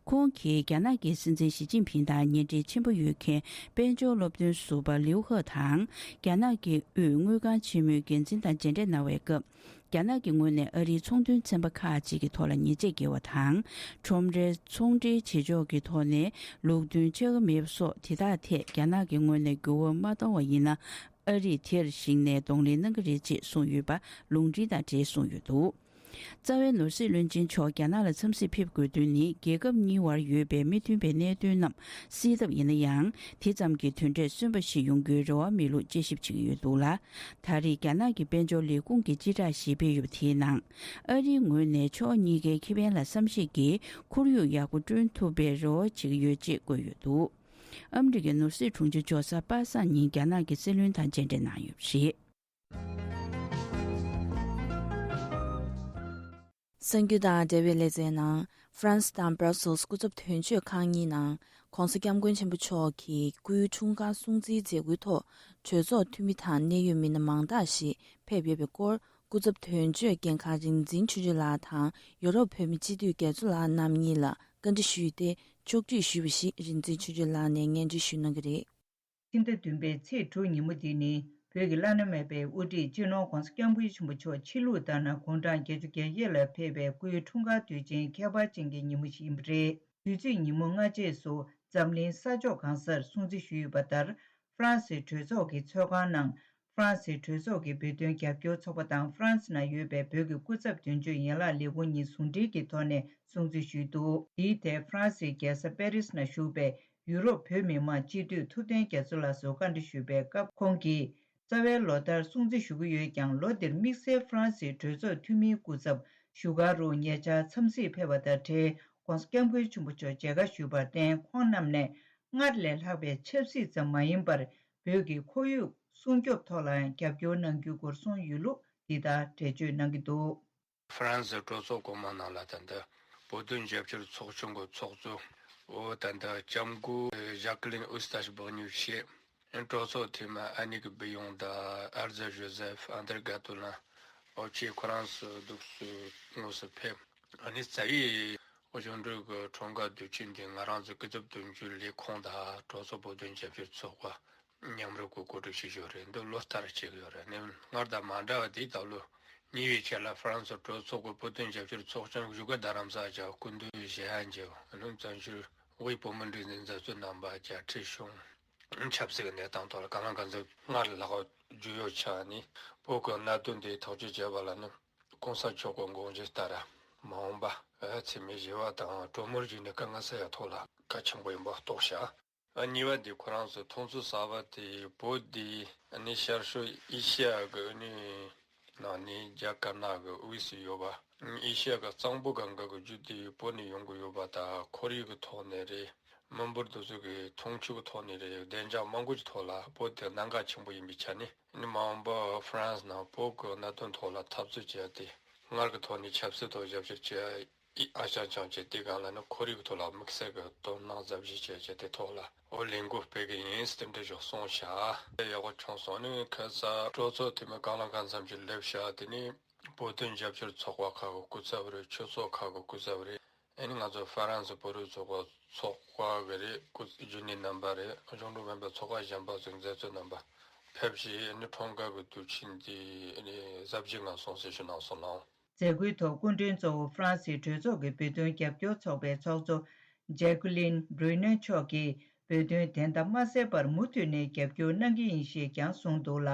ཁོང་གིས་རྒྱ་ནག་གི་སྲིད་འཛིན་ཞི་ཅིན་ཕིང་དང་ཉེ་འབྲེལ་ཆེན་པོ་ཡོད་མཁན་དཔལ་འབྱོར་སློབ་སྟོན་ཟུར་པ་ལིའུ་ཧེ་དང་། རྒྱ་ནག་གི་དབུས་དངུལ་ཁང་ཆེན་མོའི་འགན་འཛིན་དང་མཇལ་འཕྲད་གནང་བའི་སྐབས། རྒྱ་ནག་གི་ངོས་ནས་ཨ་རིའི་ཚོང་དོན་ཚན་པ་ཁག་ཅིག་གི་ཐོག་ལ་ཉེས་ཆད་འགེལ་བ་དང་། ཁྲོམ་རའི་ཚོང་འབྲེལ་བྱེད་ཕྱོགས་ཀྱི་ཐོག་ནས་ལུགས་མཐུན་ཆགས་ཀྱི་མེད་པ་སོགས་དེ་དག་ཐད་རྒྱ་ནག་གི་ངོས་ནས་འགྱུར་བ་མ་གཏོང་བ་ཡིན་ན། ཨ་རིས་དེར་གཞིགས་ནས་གདོང་ལེན་གནང་གི་རེད་ཅེས་གསུངས་ཡོད་པ་ལུང་འདྲེན་དང་འབྲེལ་གསུངས་ཡོད་འདུག་རྩ་བའི་ནོར་སྲིད་བློན་ཆེན་མཆོག་རྒྱ་ནག་ལ་འཚམས་གཟིགས་ཕེབས་དགོས་དོན་ནི། རྒྱལ་ཁབ་གཉིས་བར་ཡོད་པའི་མི་མཐུན་པའི་གནད་དོན་རྣམས་སེལ་ཐབས་ཡིན་ན་ཡང་། དེ་ཙམ་གྱིས་དོན་འབྲས་སོན་པ་ཞིག་ཡོང་རྒྱུའི་རེ་བ་མེད་ལུགས་དཔྱད་ཞིབ་བྱེད་ཀྱི་ཡོད་འདུག་ལ། ད་རེས་རྒྱ་ནག་གི་དཔལ་འབྱོར་ལས་ཁུངས་ཀྱི་སྤྱི་བསྒྲགས་ཞིག་སྤེལ་ཡོད་པ་དེའི་ནང་། ཨ་རིའི་ངོས་ནས་ཕྱོགས་གཉིས་ཀའི་ཁེ་ཕན་ལ་བསམ་ཤེས་ཀྱིས་ཁོར་ཡུག་ཡག་པོ་བསྐྲུན་ཐུབ་པའི་རེ་བ་བྱེད་ཀྱི་ཡོད་ཅེས་བཀོད་ཡོད་འདུག་ཨ་མི་རི་ཀའི་ནོར་སྲིད་དྲུང་ཆེ་མཆོག་གཟའ་པ་སངས་ཉིན་རྒྱ་ནག་གི་སྲིད་བློན་དང་མཇལ་འཕྲད་གནང་ཡོད་པ་རེད། གསར་འགྱུར་དང་འབྲེལ་བའི་ལེ་ཚན་ནང་། ཧྥ་རན་སི་དང་སྦྲ་སེལ་སི་སྐུ་ཚབ་དོན་གཅོད་ཁང་གཉིས་ནང་། ྋགོང་ས་ྋསྐྱབས་མགོན་ཆེན་པོ་མཆོག་གི་སྐུའི་འཁྲུངས་སྐར་སྲུང་བརྩིའི་མཛད་སྒོའི་ཐོག་གྲོས་ཚོགས་འཐུས་མི་དང་གནད་ཡོད་མི་སྣ་མང་དག་ཞིག་ཕེབས་ཡོད་པའི་སྐོར། སྐུ་ཚབ་དོན་གཅོད་འགན་འཁར་རིག་འཛིན་ཆོས་སྐྱིད་ལགས་དང་ཡོ་རོབ་བོད་མི་སྤྱི་འཐུས་རྒྱ་མཚོ་ལགས་རྣམ་གཉིས་ལ་བཀའ་འདྲི་ཞུས་ཏེ། ཕྱོགས་སྒྲིག་ཞུས་པ་ཞིག་རིག་འཛིན་ཆོས་སྐྱིད་ལགས་ནས་སྙན་སྒྲོན་ཞུ་གནང་གི་རེད། ཕྱི་ཟླ་བདུན་པའི་ཚེས་དྲུག་ཉིན་མོ་འདི་ནི། བོད་ཀྱི་བླ་ན་མེད་པའི་དབུ་ཁྲིད་སྤྱི་ནོར་༧གོང་ས་༧སྐྱབས་མགོན་ཆེན་པོ་མཆོག་ཕྱི་ལུགས་ལྟར་ན་དགུང་གྲངས་བརྒྱད་ཅུ་གྱ་བརྒྱད་ལ་ཕེབས་པའི་སྐུའི་འཁྲུངས་སྐར་དུས་ཆེན་ཁྱད་པར་ཅན་གྱི་ཉིན་མོ་ཞིག་ཡིན་པ་རེད། དུས་ཚོད་ཉིན་མོ་སྔ་རྗེས་སུ་འཛམ་གླིང་ས་ཕྱོགས་གང་སར་སྲུང་བརྩི་ཞུས་ཡོད་པ་ལྟར། ཧྥ་རན་སིའི་གྲོས་ཚོགས་ཀྱི་ཚོགས་ཁང་ནང་། ཧྥ་རན་སིའི་གྲོས་ཚོགས་ཀྱི་བོད་དོན་རྒྱབ་སྐྱོར་ཚོགས་པ་དང་། ཧྥ་རན་སི་ནང་ཡོད་པའི་བོད་ཀྱི་སྐུ་ཚབ་དོན་གཅོད་ཡན་ལག་ལས་ཁུངས་གཉིས་ཟུང་འབྲེལ་གྱི་ཐོག་ནས་སྲུང་བརྩི་ཞུས་འདུག་འདིའི་ཐད་ཧྥ་རན་སིའི་རྒྱལ་ས་པེ་རིས་ནང་བཞུགས་པའི་ཡུ་རོབ་བོད་མི་མང་སྤྱི་འཐུས་ཐུབ་བསྟན་རྒྱ་མཚོ་ལགས་སུ་བཀའ་འདྲི་ཞུས་པའི་སྐབས། ཁོང་གིས། རྩ་བའི་ལོ་ལྟར་སྲུང་བརྩི་ཞུ་གི་ཡོད་ཀྱང་། ལོ་འདིར་དམིགས་བསལ་ཧྥ་རན་སིའི་གྲོས་ཚོགས་འཐུས་མིའི་སྐུ་ཚབ་བཞུགས་སྒར་རུ་ཉེ་ཆར་འཚམས་གཟིགས་ཕེབས་པ་དང་འབྲེལ། ྋགོང་ས་ྋསྐྱབས་མགོན་ཆེན་པོ་མཆོག་མཇལ་ཁ་ཞུས་པར་བརྟེན། ཁོང་རྣམས་ནས་སྔར་ལས་ལྷག་པའི་ཆབ་སྲིད་ཙམ་མ་ཡིན་པར། བོད་ཀྱི་ཁོར་ཡུག་སྲུང་སྐྱོབ་ཐོག་ལའང་རྒྱབ་སྐྱོར་གནང་རྒྱུའི་སྐོར་གསུངས་ཡོད་ལུགས་འདི་ལྟར་འགྲེལ་བརྗོད་གནང་གི་འདུག་ཧྥ་རན་སི་གྲོས་ཚོགས་གོང་མ་ནང་ལ། ད་ལྟ་བོད་དོན་རྒྱབ་སྐྱོར་ཚོགས་ཆུང་གི་ཚོགས་གཙོ། འོ། ད་ལྟ་སྐྱབས་མགོན་ཞཱ་ཀི་ལིན་ཨུ་སྟ་ཞིག་འབོད་ཉོ་བྱས། གྲོས་ཚོགས་འཐུས་མི་ཨ་ནི་གི་སྦི་ཡོང་དང་། ཨར་ཛ་ཞོ་ཟེབ། ཨན་དྲེ་ག་ཏོ་ལན། འོ། ཁྱེད་ཁོ་རང་ཚོ་འདུག་སེ་དངོས་སུ་ཕེབས། ཨ་ནི་རྩ་བའི་གཞུང་འབྲེལ་གྱི་འཁྲུངས་སྐར་དུས་ཆེན་འདི་ང་རང་ཚོ་སྐུ་ཚབ་དོན་གཅོད་ལས་ཁུངས་དང་གྲོས་ཚོགས་བོད་དོན་རྒྱབ་སྐྱོར་ཚོགས་པ་མཉམ་རུབ་ཀྱིས་གོ་སྒྲིག་བྱེད་ཀྱི་ཡོད་རེད། འདི་ལོ་ལྟར་བྱེད་ཀྱི་ཡོད་རེད། ཨ་ནི་སྔར་དང་མ་འདྲ་བ་འདི་ད་ལོ་ཉེ་བའི་ཆར་ལ་ཧྥ་རན་སི་གྲོས་ཚོགས་ཀྱི་བོད་དོན་རྒྱབ་སྐྱོར་ཚོགས་ཆུང་བཞུགས་སྒར་རྡ་རམ་ས་ལ་སྐུ་མདུན་ཞལ་མཇལ་བ། ཨ་ནི་བཙན་བྱོལ་དབུས་བོད་མིའི་སྒྲིག་འཛུགས་མཛད་གཙོ་རྣམ་པ། དཔྱ་ཁྲལ་གཞུང་། ཆབ་སྲིད་ཀྱི་གནས་སྟངས་ཐོག་ལ་གང་ལ་གང་འཚམ་སྔར་ལས་ལྷག་པ་ཞུ་ཡོད་ཆགས་ནས། བོད་ཀྱི་གནད་དོན་དེ་ཐག་གཅོད་བྱས་པ་ལ་ནི་གོང་ས་མཆོག་གི་དགོངས་བཞེད་ལྟར། མ་འོངས་པ་འཚེ་མེད་ཞི་བ་དང་གྲོས་མོལ་བརྒྱུད་ནས་དཀའ་ངལ་སེལ་ཡག་ཐོག་ལ་གལ་ཆེན་པོ་ཡིན་པ་རྟོགས་བྱ། གཉིས་པ་དེ་ཁོ་རང་ཚོ་མཐོང་ཚུལ་གསར་པ་དེ། བོད་དེ་ནི་ཤར་ཕྱོགས་ཨེ་ཤི་ཡ་གི་ནི་ནང་ནས་རྒྱ་དཀར་ནག་གི་དབུས་སུ་ཡོད་པ། ཨེ་ཤི་ཡ་གི་གཙང་པོ་གང་ག་གི་རྒྱུད་དེ་བོད་ནས་ཡོང་གི་ཡོད་པ་དང་། ཁོར་ཡུག་གི་ཐོག་ནས་རེད། མི་འབོར་དེ་ཚོ་གི་འཐུང་ཆུ་གི་ཐོག་ནས་རེད། བདེ་འཇགས་མང་པོ་ཅིག་ཐོག་ལ་བོད་དེ་གནད་འགག་ཆེན་པོ་ཡིན་པའི་ཆ་ནས། ཨ་ནི་མ་འོངས་པ་ཧྥ་རན་སི་ནང་བོད་ཀྱི་གནད་དོན་ཐོག་ལ་འཐབ་རྩོད་བྱས་ཏེ། སྔར་གྱི་ཐོག་ནས་ཆབ་སྲིད་ཐོག་རྒྱབ་སྐྱོར་བྱས། ཨ་ཅང་ཅང་བྱས། དེ་སྒང་ལ་ནི་ཁོར་ཡུག་ཐོག་ལ་དམིགས་བསལ་གྱི་དོ་སྣང་གཟབ་རྒྱས་བྱས་བྱས། དེ་ཐོག་ལ་འོ་ལས་འགུལ་སྤེལ་གི་ཡིན་ཟེར་དེ་འདྲ་ཞིག་གསུངས་ཤག་དེ་ཡག་པོ་བྱུང་སོང་། ཨ་ནི་ཁ་ས་གྲོས་ཚོགས་འཐུས་མི་གང་ལ་གང་འཚམ་ཞིག་སླེབས་ཤག་དེ་ནི་བོད་དོན་རྒྱབ་སྐྱོར་ཚོགས་པ་ཁག་གི་སྐུ་ཚབ་རེད། ཆོས་ཚོགས་ཁག་གི་སྐུ་ཚབ་རེད། ཨ་ནི་ང་ཚོ་ཧྥ་རན་སི་བོད་རིགས་ཚོགས་པ་ཚོགས་པ་གི་རེད། སྐུ་རྒྱུན་ལས་རྣམ་པ་རེད། གཞུང་འབྲེལ་མིན་པའི་ཚོགས་པ་གཞན་པ་ཚོའི་མཛད་གཙོ་རྣམ་པ་ཕེབས་ཤིང་། ཨ་ནི་འཁྲུངས་སྐར་གྱི་དུས་ཆེན་འདི་ཨ་ནི་གཟབ་རྒྱས་ངང་སྲུང་བརྩི་ཞུ་གནང་སོང་ལགས། མཛད་སྒོའི་ཐོག་སྐུ་མགྲོན་གཙོ་བོ་ཧྥ་རན་སིའི་གྲོས་ཚོགས་ཀྱི་བོད་དོན་རྒྱབ་སྐྱོར་ཚོགས་པའི་ཚོགས་གཙོ་ཇེ་ཀུ་ལིན་བྷྲུ་ནོ་མཆོག་གིས། བོད་དོན་བདེན་མཐའ་མ་གསལ་བར་མུ་མཐུད་ནས་རྒྱབ་སྐྱོར་གནང་གི་ཡིན་ཞེས་ཀྱང་གསུངས་འདུག་ལ།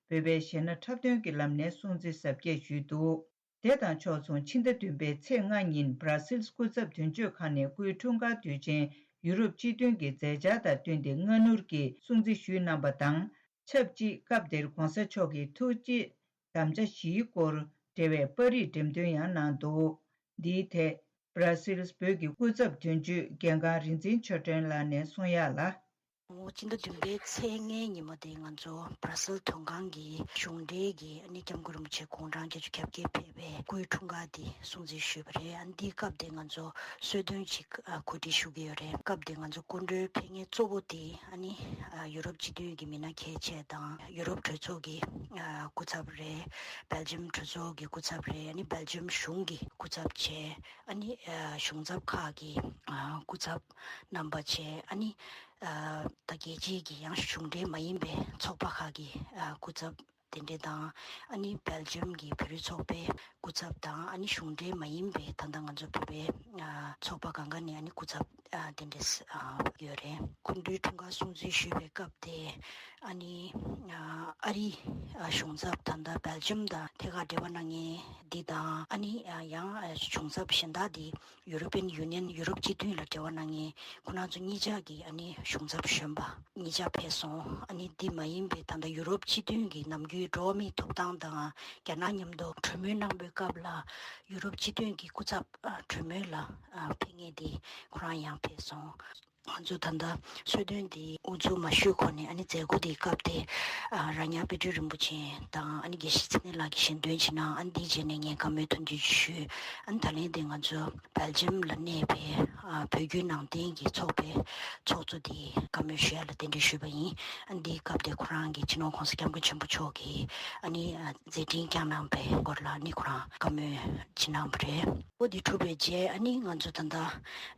བོད་པའི་གཞས་སྣ་འཁྲབ་སྟོན་གྱི་ལམ་ནས་སྲུང་བརྩི་གཟབ་རྒྱས་ཞུས་འདུག་དེ་དང་ཕྱོགས་མཚུངས། ཕྱི་ཟླ་བདུན་པའི་ཚེས་ལྔ་ཉིན་སྦྲ་སིལ་སྐུ་ཚབ་དོན་གཅོད་ཁང་ནས་སྐུའི་འཁྲུངས་སྐར་དུས་ཆེན་ཡུ་རོབ་སྤྱི་མཐུན་གྱི་མཛད་འཆར་དང་བསྟུན་ཏེ་སྔ་སྣུར་གྱིས་སྲུང་བརྩི་ཞུས་གནང་པ་དང་། ཆབས་ཅིག་སྐབས་དེར་ྋགོང་ས་མཆོག་གི་ཐུགས་བསྐྱེད་དམ་བཅའ་བཞིའི་སྐོར་འབྲེལ་བའི་པར་རིས་འགྲེམས་སྟོན་ཡང་གནང་འདུག་འདིའི་ཐད་སྦྲ་སིལ་བོད་ཀྱི་སྐུ་ཚབ་དོན་གཅོད་འགན་འཁར་རིག་འཛིན་ཆོས་སྒྲོན་ལགས་ནས་གསུང་ཡག་ལ། ལོ་ངོ་སྤྱི་ཟླ་བདུན་པའི་ཚེས་ལྔའི་ཉིན་མོ་དེ་ང་ཚོ་སྦ་ར་སེལ་དོན་ཁང་གི་གཞུང་འབྲེལ་གྱི་ཨ་ནི་སྐྱབས་མགོན་རིན་པོ་ཆེ་དགུང་གྲངས་བརྒྱད་ཅུ་གྱ་བརྒྱད་ཕེབས་པའི་སྐུའི་འཁྲུངས་སྐར་དེ་སྲུང་བརྩི་ཞུས་པ་རེད། ཨ་ནི་འདིའི་སྐབས་དེ་ང་ཚོ་གསོལ་སྟོན་ཅིག་ཨ་གོ་སྒྲིག་ཞུ་གི་ཡོད་རེད། སྐབས་དེ་ང་ཚོ་སྐུ་མགྲོན་ཕེབས་མཁན་གཙོ་བོ་དེ་ཨ་ནི་ཨ་ཡུ་རོབ་སྤྱི་མཐུན་གྱི་མི་སྣ་གལ་ཆེ་དང་ཡུ་རོབ་གྲོས་ཚོགས་ཀྱི་ཨ་སྐུ་ཚབ་རེད། སྦེལ་ཇམ་གྲོས་ཚོགས་ཀྱི་སྐུ་ཚབ་རེད། ཨ་ནི་སྦེལ་ཇམ་གཞུང་གི་སྐུ་ཚབ་བྱས། ཨ་ནི་ཨ་གཞུང་ཚབ་ཁག་གི་ཨ་སྐུ་ཚབ་རྣམ་པ་བྱས། ཨ་ནི་ཨ་ད་རྒྱལ་སྤྱིའི་གི་ཡང་གཞུང་འབྲེལ་མ་ཡིན་པའི་ཚོགས་པ་ཁག་གི་ཨ་སྐུ་ཚབ་དེ་འདྲ་དང་། ཨ་ནི་སྦེལ་ཇམ་གྱི་བོད་རིགས་ཚོགས་པའི་སྐུ་ཚབ་དང་། ཨ་ནི་གཞུང་འབྲེལ་མ་ཡིན་པའི་ད་ལྟ་ང་ཚོ་བོད་པའི་ཨ་ཚོགས་པ་སྒང་ག་ནས་ཨ་ནི་སྐུ་ཚབ་ཨ་དེ་འདྲ་ཨ་ཡོད་རེད། སྐུ་མགྲོན་འཁྲུངས་སྐར་སྲུང་བརྩི་ཞུས་པའི་སྐབས་དེ་ཨ་ནི་ཨ་ཨ་རི་ཨ་གཞུང་ཚབ་ད་ལྟ་སྦེལ་ཇམ་དང་ཐད་ཀར་འབྲེལ་བ་གནང་མཁན་འདི་དང་། ཨ་ནི་ཨ་ཡང་ཨ་གཞུང་ཚབ་གཞན་དག་འདི་European Union ཡུ་རོབ་སྤྱི་མཐུན་ལ་འབྲེལ་བ་གནང་མཁན་ཁོང་རྣམ་ཚོ་གཉིས་ཆ་གི་ཨ་ནི་གཞུང་ཚབ་གཞོན་པ་གཉིས་ཆ་ཕེབས་སོང་། ཨ་ནི་འདི་མ་ཡིན་པའི་ད་ལྟ་ཡུ་རོབ་སྤྱི་མཐུན་གྱི་ནམ་རྒྱུན་འགྲོ་བ་མིའི་ཐོབ་ཐང་དང་རྒྱ་ནག་མཉམ་དུ་གྲོས་མོལ་གནང་པའི་སྐབས་ལ་ཡུ་རོབ་སྤྱི་མཐུན་གྱི་སྐུ་ཚབ་ཨ་གྲོས་མོལ་ལ་ཨ་ཕེབས་མཁན་དེ་ཁོ་རང་ཡང་ཕེབས་སོང་། ང་ཚོ་ད་ལྟ་གསོལ་སྟོན་འདི་དབུ་འཛུགས་མ་ཞུས་གོང་ནས་ཨ་ནི་མཛད་སྒོ་འདིའི་སྐབས་དེ་ཨ་རྭ་ཉག་དཔལ་སྤྲུལ་རིན་པོ་ཆེ་དང་ཨ་ནི་དགེ་བཤེས་ཚེ་རིང་ལགས་ཀྱིས་ཞལ་འདོན་ཅིག་གནང་། ཨ་ནི་འདིའི་རྗེས་ནས་ངས་བཀའ་མོལ་ཐུང་ཐུང་ཅིག་ཞུས། ཨ་ནི་ད་ལན་དེ་ང་ཚོ་སྦེལ་ཇམ་ལ་གནས་པའི་ཨ་བོད་བརྒྱུད་ནང་བསྟན་གྱི་ཚོགས་པའི་ཚོགས་གཙོ་དེས་བཀའ་མོལ་ཞུ་ཡ་ལ་གདན་འདྲེན་ཞུས་པ་ཡིན། ཨ་ནི་འདིའི་སྐབས་དེ་ཁོ་རང་གིས་སྤྱི་ནོར་༸གོང་ས་༸སྐྱབས་མགོན་ཆེན་པོ་མཆོག་གིས་ཨ་ནི་ཨ་མཛད་འཕྲིན་བསྐྱངས་གནང་པའི་སྐོར་ལ་ཨ་ནི་ཁོ་རང་བཀའ་མོལ་ཅིག་གནང་བ་རེད། འོ་དེ་གྲུབ་པའི་རྗེས་ཨ་ནི་ང་ཚོ་ད་ལྟ་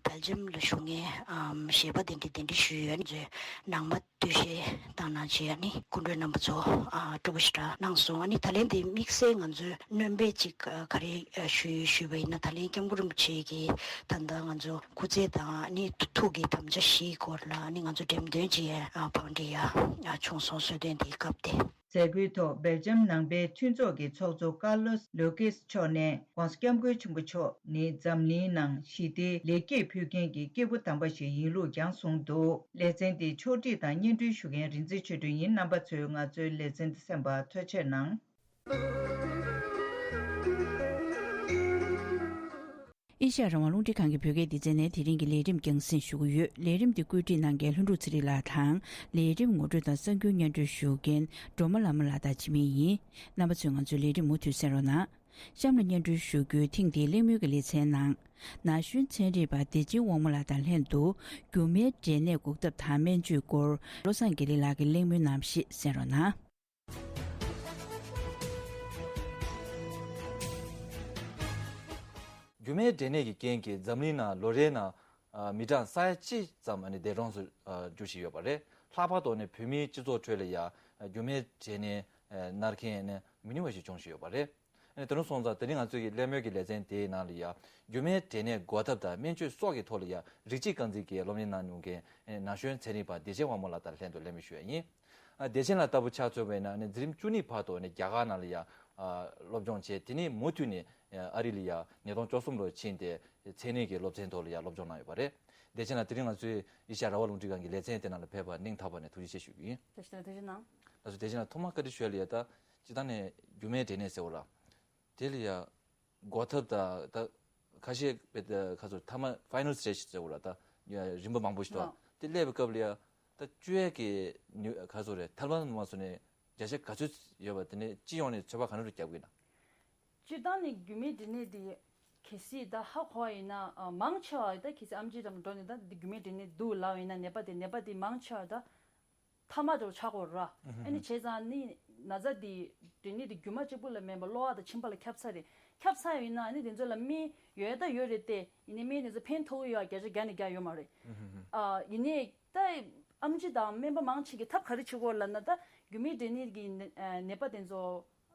སྦེལ་ཇམ་ལ་བཞུགས་མཁན་ཨམ་གཞས་པ་དེ་འདྲ་གདན་འདྲེན་ཞུས་ཡོད། ཨ་ནི་ནང་པ་སྟོད་གཞས་བཏང་གནང་བྱས་ཨ་ནི་སྐུ་མགྲོན་རྣམ་པ་ཚོ་ཨ་སྤྲོ་པོ་ཞེ་དྲག་གནང་སོང་། ཨ་ནི་ད་ལན་དེ་དམིགས་བསལ་ང་ཚོས་སྣོན་པ་ཅིག་ཨ་ག་རེ་ཨ་ཞུ་ཡོད་ཞུས་པ་ཡིན་ན། ད་ལན་སྐྱབས་མགོན་རིན་པོ་ཆེ་གིས་ད་ལྟ་ང་ཚོ་སྐུ་ཚེ་དང་ཨ་ནི་ཐུགས་ཀྱི་དམ་བཅའ་བཞིའི་སྐོར་ལ་ཨ་ནི་ང་ཚོ་འགྲེམས་སྟོན་ཅིག་ཨ་བང་སྒྲིག་ཡ་ཨ་བྱུང་སོང་། གསོལ་སྟོན་དེའི་སྐབས་དེ། མཛད་སྒོའི་ཐོག་སྦེལ་ཇམ་ནང་པའི་མཐུན་ཚོགས་ཀྱི་ཚོགས་གཙོ་ཀར་ལོས་ལོ་ཀིས་མཆོག་ནས་༸གོང་ས་༸སྐྱབས་མགོན་ཆེན་པོ་མཆོག་ནི་འཛམ་གླིང་ནང་ཞི་བདེའི་ལེགས་སྐྱེས་ཕུལ་མཁན་གྱི་སྐྱེས་བུ་དམ་པ་ཞིག་ཡིན་ལུགས་ཀྱང་གསུངས་འདུག་ལེ་ཚན་འདི་ཕྱོགས་སྒྲིག་དང་སྙན་སྒྲོན་ཞུ་མཁན་རིག་འཛིན་ཆོས་སྒྲོན་ཡིན། རྣམ་པ་ཚོས་ང་ཚོའི་ལེ་ཚན་འདི་གསན་པར་ཐུགས་རྗེ་ཆེ་གནང་། ཨེ་ཤ་ཡ་རང་དབང་རླུང་འཕྲིན་ཁང་གི་བོད་སྐད་སྡེ་ཚན་ནས་དེ་རིང་གི་ལས་རིམ་རྒྱང་སྲིང་ཞུ་གི་ཡོད། ལས་རིམ་འདི་བཀོད་སྒྲིག་གནང་མཁན་ལྷུན་གྲུབ་ཚེ་རིང་ལགས་དང་། ལས་རིམ་ངོ་སྤྲོད་དང་གསར་འགྱུར་སྙན་སྒྲོན་ཞུ་མཁན་སྒྲོལ་མ་ལྷ་མོ་ལགས་དང་འཆི་མེད་ཡིན། རྣམ་པ་ཚོས་ང་ཚོའི་ལས་རིམ་མུ་མཐུད་གསན་རོགས་གནང་། གཤམ་ལ་སྙན་སྒྲོན་ཞུ་རྒྱུའི་ཐེངས་འདིའི་གླེང་མོལ་གྱི་ལེ་ཚན་ནང་། ན་གཞོན་ཚན་རིག་པ་བདེ་ཆེན་དབང་མོ་ལགས་དང་ལྷན་དུ་རྒྱུ་མའི་འབྲས་ནད་འགོག་ཐབས་དང་སྨན་བཅོས་སྐོར་བློ་བཟང་དགེ་ལེགས་ལགས་ཀྱིས་གླེང་མོལ་གནང་བ་ཞིག་གསན་རོགས་གནང་། རྒྱུ་མའི་འབྲས་ནད་ཀྱི་རྐྱེན་གྱིས་འཛམ་གླིང་ནང་ལོ་རེའི་ནང་ཨ་མི་གྲངས་ས་ཡ་གཅིག་ཙམ་ཨ་ནི་འདས་གྲོངས་སུ་ཨ་འགྱུར་བཞིན་ཡོད་པ་རེད། ལྷག་པར་དུ་ནི་བོད་མིའི་སྤྱི་ཚོགས་ཁྲོད་ལ་ཡང་རྒྱུ་མའི་འབྲས་ནད་ཨ་མནར་མཁན་ནི་མི་ཉུང་བ་ཞིག་འབྱུང་བཞིན་ཡོད་པ་རེད། ཨ་ནི་དེ་རིང་སོང་ཙང་དེ་རིང་ང་ཚོའི་གི་གླེང་མོལ་གྱི་ལེ་ཚན་དེའི་ནང་ལ་ཡང་རྒྱུ་མའི་འབྲས་ནད་འགོག་ཐབས་དང་སྨན་བཅོས་སོགས་ཀྱི་ཐོག་ལ་ཡང་རིགས་གཅིག་རྐང་འཛིན་གྱི་སློབ་གཉེར་གནང་མྱོང་མཁན་ཨ་ནི་ན་གཞོན་ཚན་རིག་པ་བདེ་ཆེན་དབང་མོ་ལགས་དང་ལྷན་དུ་གླེང་མོལ་ཞུ་ཡ་ཡིན། ཨ་བདེ་ཆེན་ལགས་ལྟ་བུ་ཆ་མཚོན་པ་ཡིན་ན་ཨ་ནི་འཛིན་རིམ་བཅུ་གཉིས་བར་དུ་ཨ་ནི་རྒྱ་གར་ནང་ལ་ཡང་ཨ་སློབ་སྦྱོང་བྱས། དེ་ནས་མུ་མཐུད་ནས་ཨ་རི་ལ་ཡང་ཉིས་སྟོང་བཅུ་གསུམ་ལོར་ཕྱིན་ཏེ་ཚན་རིག་གི་སློབ་ཚན་ཐོག་ལ་ཡང་སློབ་སྦྱོང་གནང་ཡོད་པ་རེད། བདེ་ཆེན་ལགས་དེ་རིང་ང་ཚོའི་ཨེ་ཤ་ཡ་རང་དབང་རླུང་འཕྲིན་ཁང་གི་ལེ་ཚན་དེ་ནང་ལ་ཕེབས་པར་སྙིང་ཐག་པ་ནས་ཐུགས་རྗེ་ཆེ་ཞུ་གི་ཡིན། བཀྲ་ཤིས་བདེ་ལེགས་གནང་། ལགས་སོ། བདེ་ཆེན་ལགས་ཐོག་མར་བཀའ་འདྲི་ཞུ་ཡ་ལ་ཡ་ད་སྤྱིར་བཏང་ནས་རྒྱུ་མའི་འབྲས་ནད་ཟེར་བ་ལ། དེ་ལ་ཡ་འགོག་ཐབས་དང་ད་ཁ་ཤས་པའི་ད་ཁ་ཚོ་མཐའ་མ་final stage ཟེར་བ་ལ་ད་ཡ་རིམ་པ་མང་པོ་ཞིག་འདུག་ལགས། དེ་སླེབས་པའི་སྐབས་ལ་ཡ་ད་བཅོས་ཡ་གི་ནུས་ཁ་ཚོ་རེད། ཐབས་ལམ་མ་སོང་ནས་བརྒྱ་ཆ་ག་ཚོད་ཡོད་པ་དེ་ནས་སྤྱི་ཡོངས་ནས་ཚོད་དཔག་ག་འདྲ་རྒྱབ་གི་ན། སྤྱིར་བཏང་ནས་རྒྱུ་མའི་འབྲས་ནད་དེ་གལ་སྲིད་ད་ཧ་གོ་བ་ཡིན་ན་ཨ་མང་ཆེ་བ་ད་གལ་སྲིད་ཨེམ་ཆི་རམ་འགྲོ་ནས་ད་འདི་རྒྱུ་མའི་འབྲས་ནད་འདུག་ལབ་ཡིན་ན་ནད་པ་དེ་ནད་པ་དེ་མང་ཆེ་བ་ད་ཐ་མག་འདྲ་བོ་ཆགས་ཀྱི་ཡོད་རེད། ཨ་ནི་བྱས་ཙང་ནི་ན་ཚ་དེ་འབྲས་ནད་དེ་རྒྱུ་མ་གཅིག་པུ་ལ་མིན་པ་གློ་བ་དང་མཆིན་པ་ལ་ཁྱབ་ཚར་རེད། ཁྱབ་ཚར་ཡིན་ན་ཨ་ནི་དེ་ཚོ་ལ་སྨན་ཡོད་ད་ཡོད་རེད་དེ། ཡིན་ནའི་སྨན་དེ་ཚོ་ཕན་ཐོགས་ཀྱི་ཡོད་བརྒྱ་ཆ་བརྒྱ་ནས་བརྒྱ་ཡོད་མ་རེད། ཨ་ཡིན་ནའི་ད་ཨེམ་ཆི་དང་སྨན་པ་མང་ཆེ་གིས་ཐབས་ག་རེ་བྱེད་ཀྱི་ཡོད་ལབ་ན་ད་རྒྱུ་མའི་འབྲས་ནད་ཀྱི་ནད་ནད་པ་དེ་ཚོ་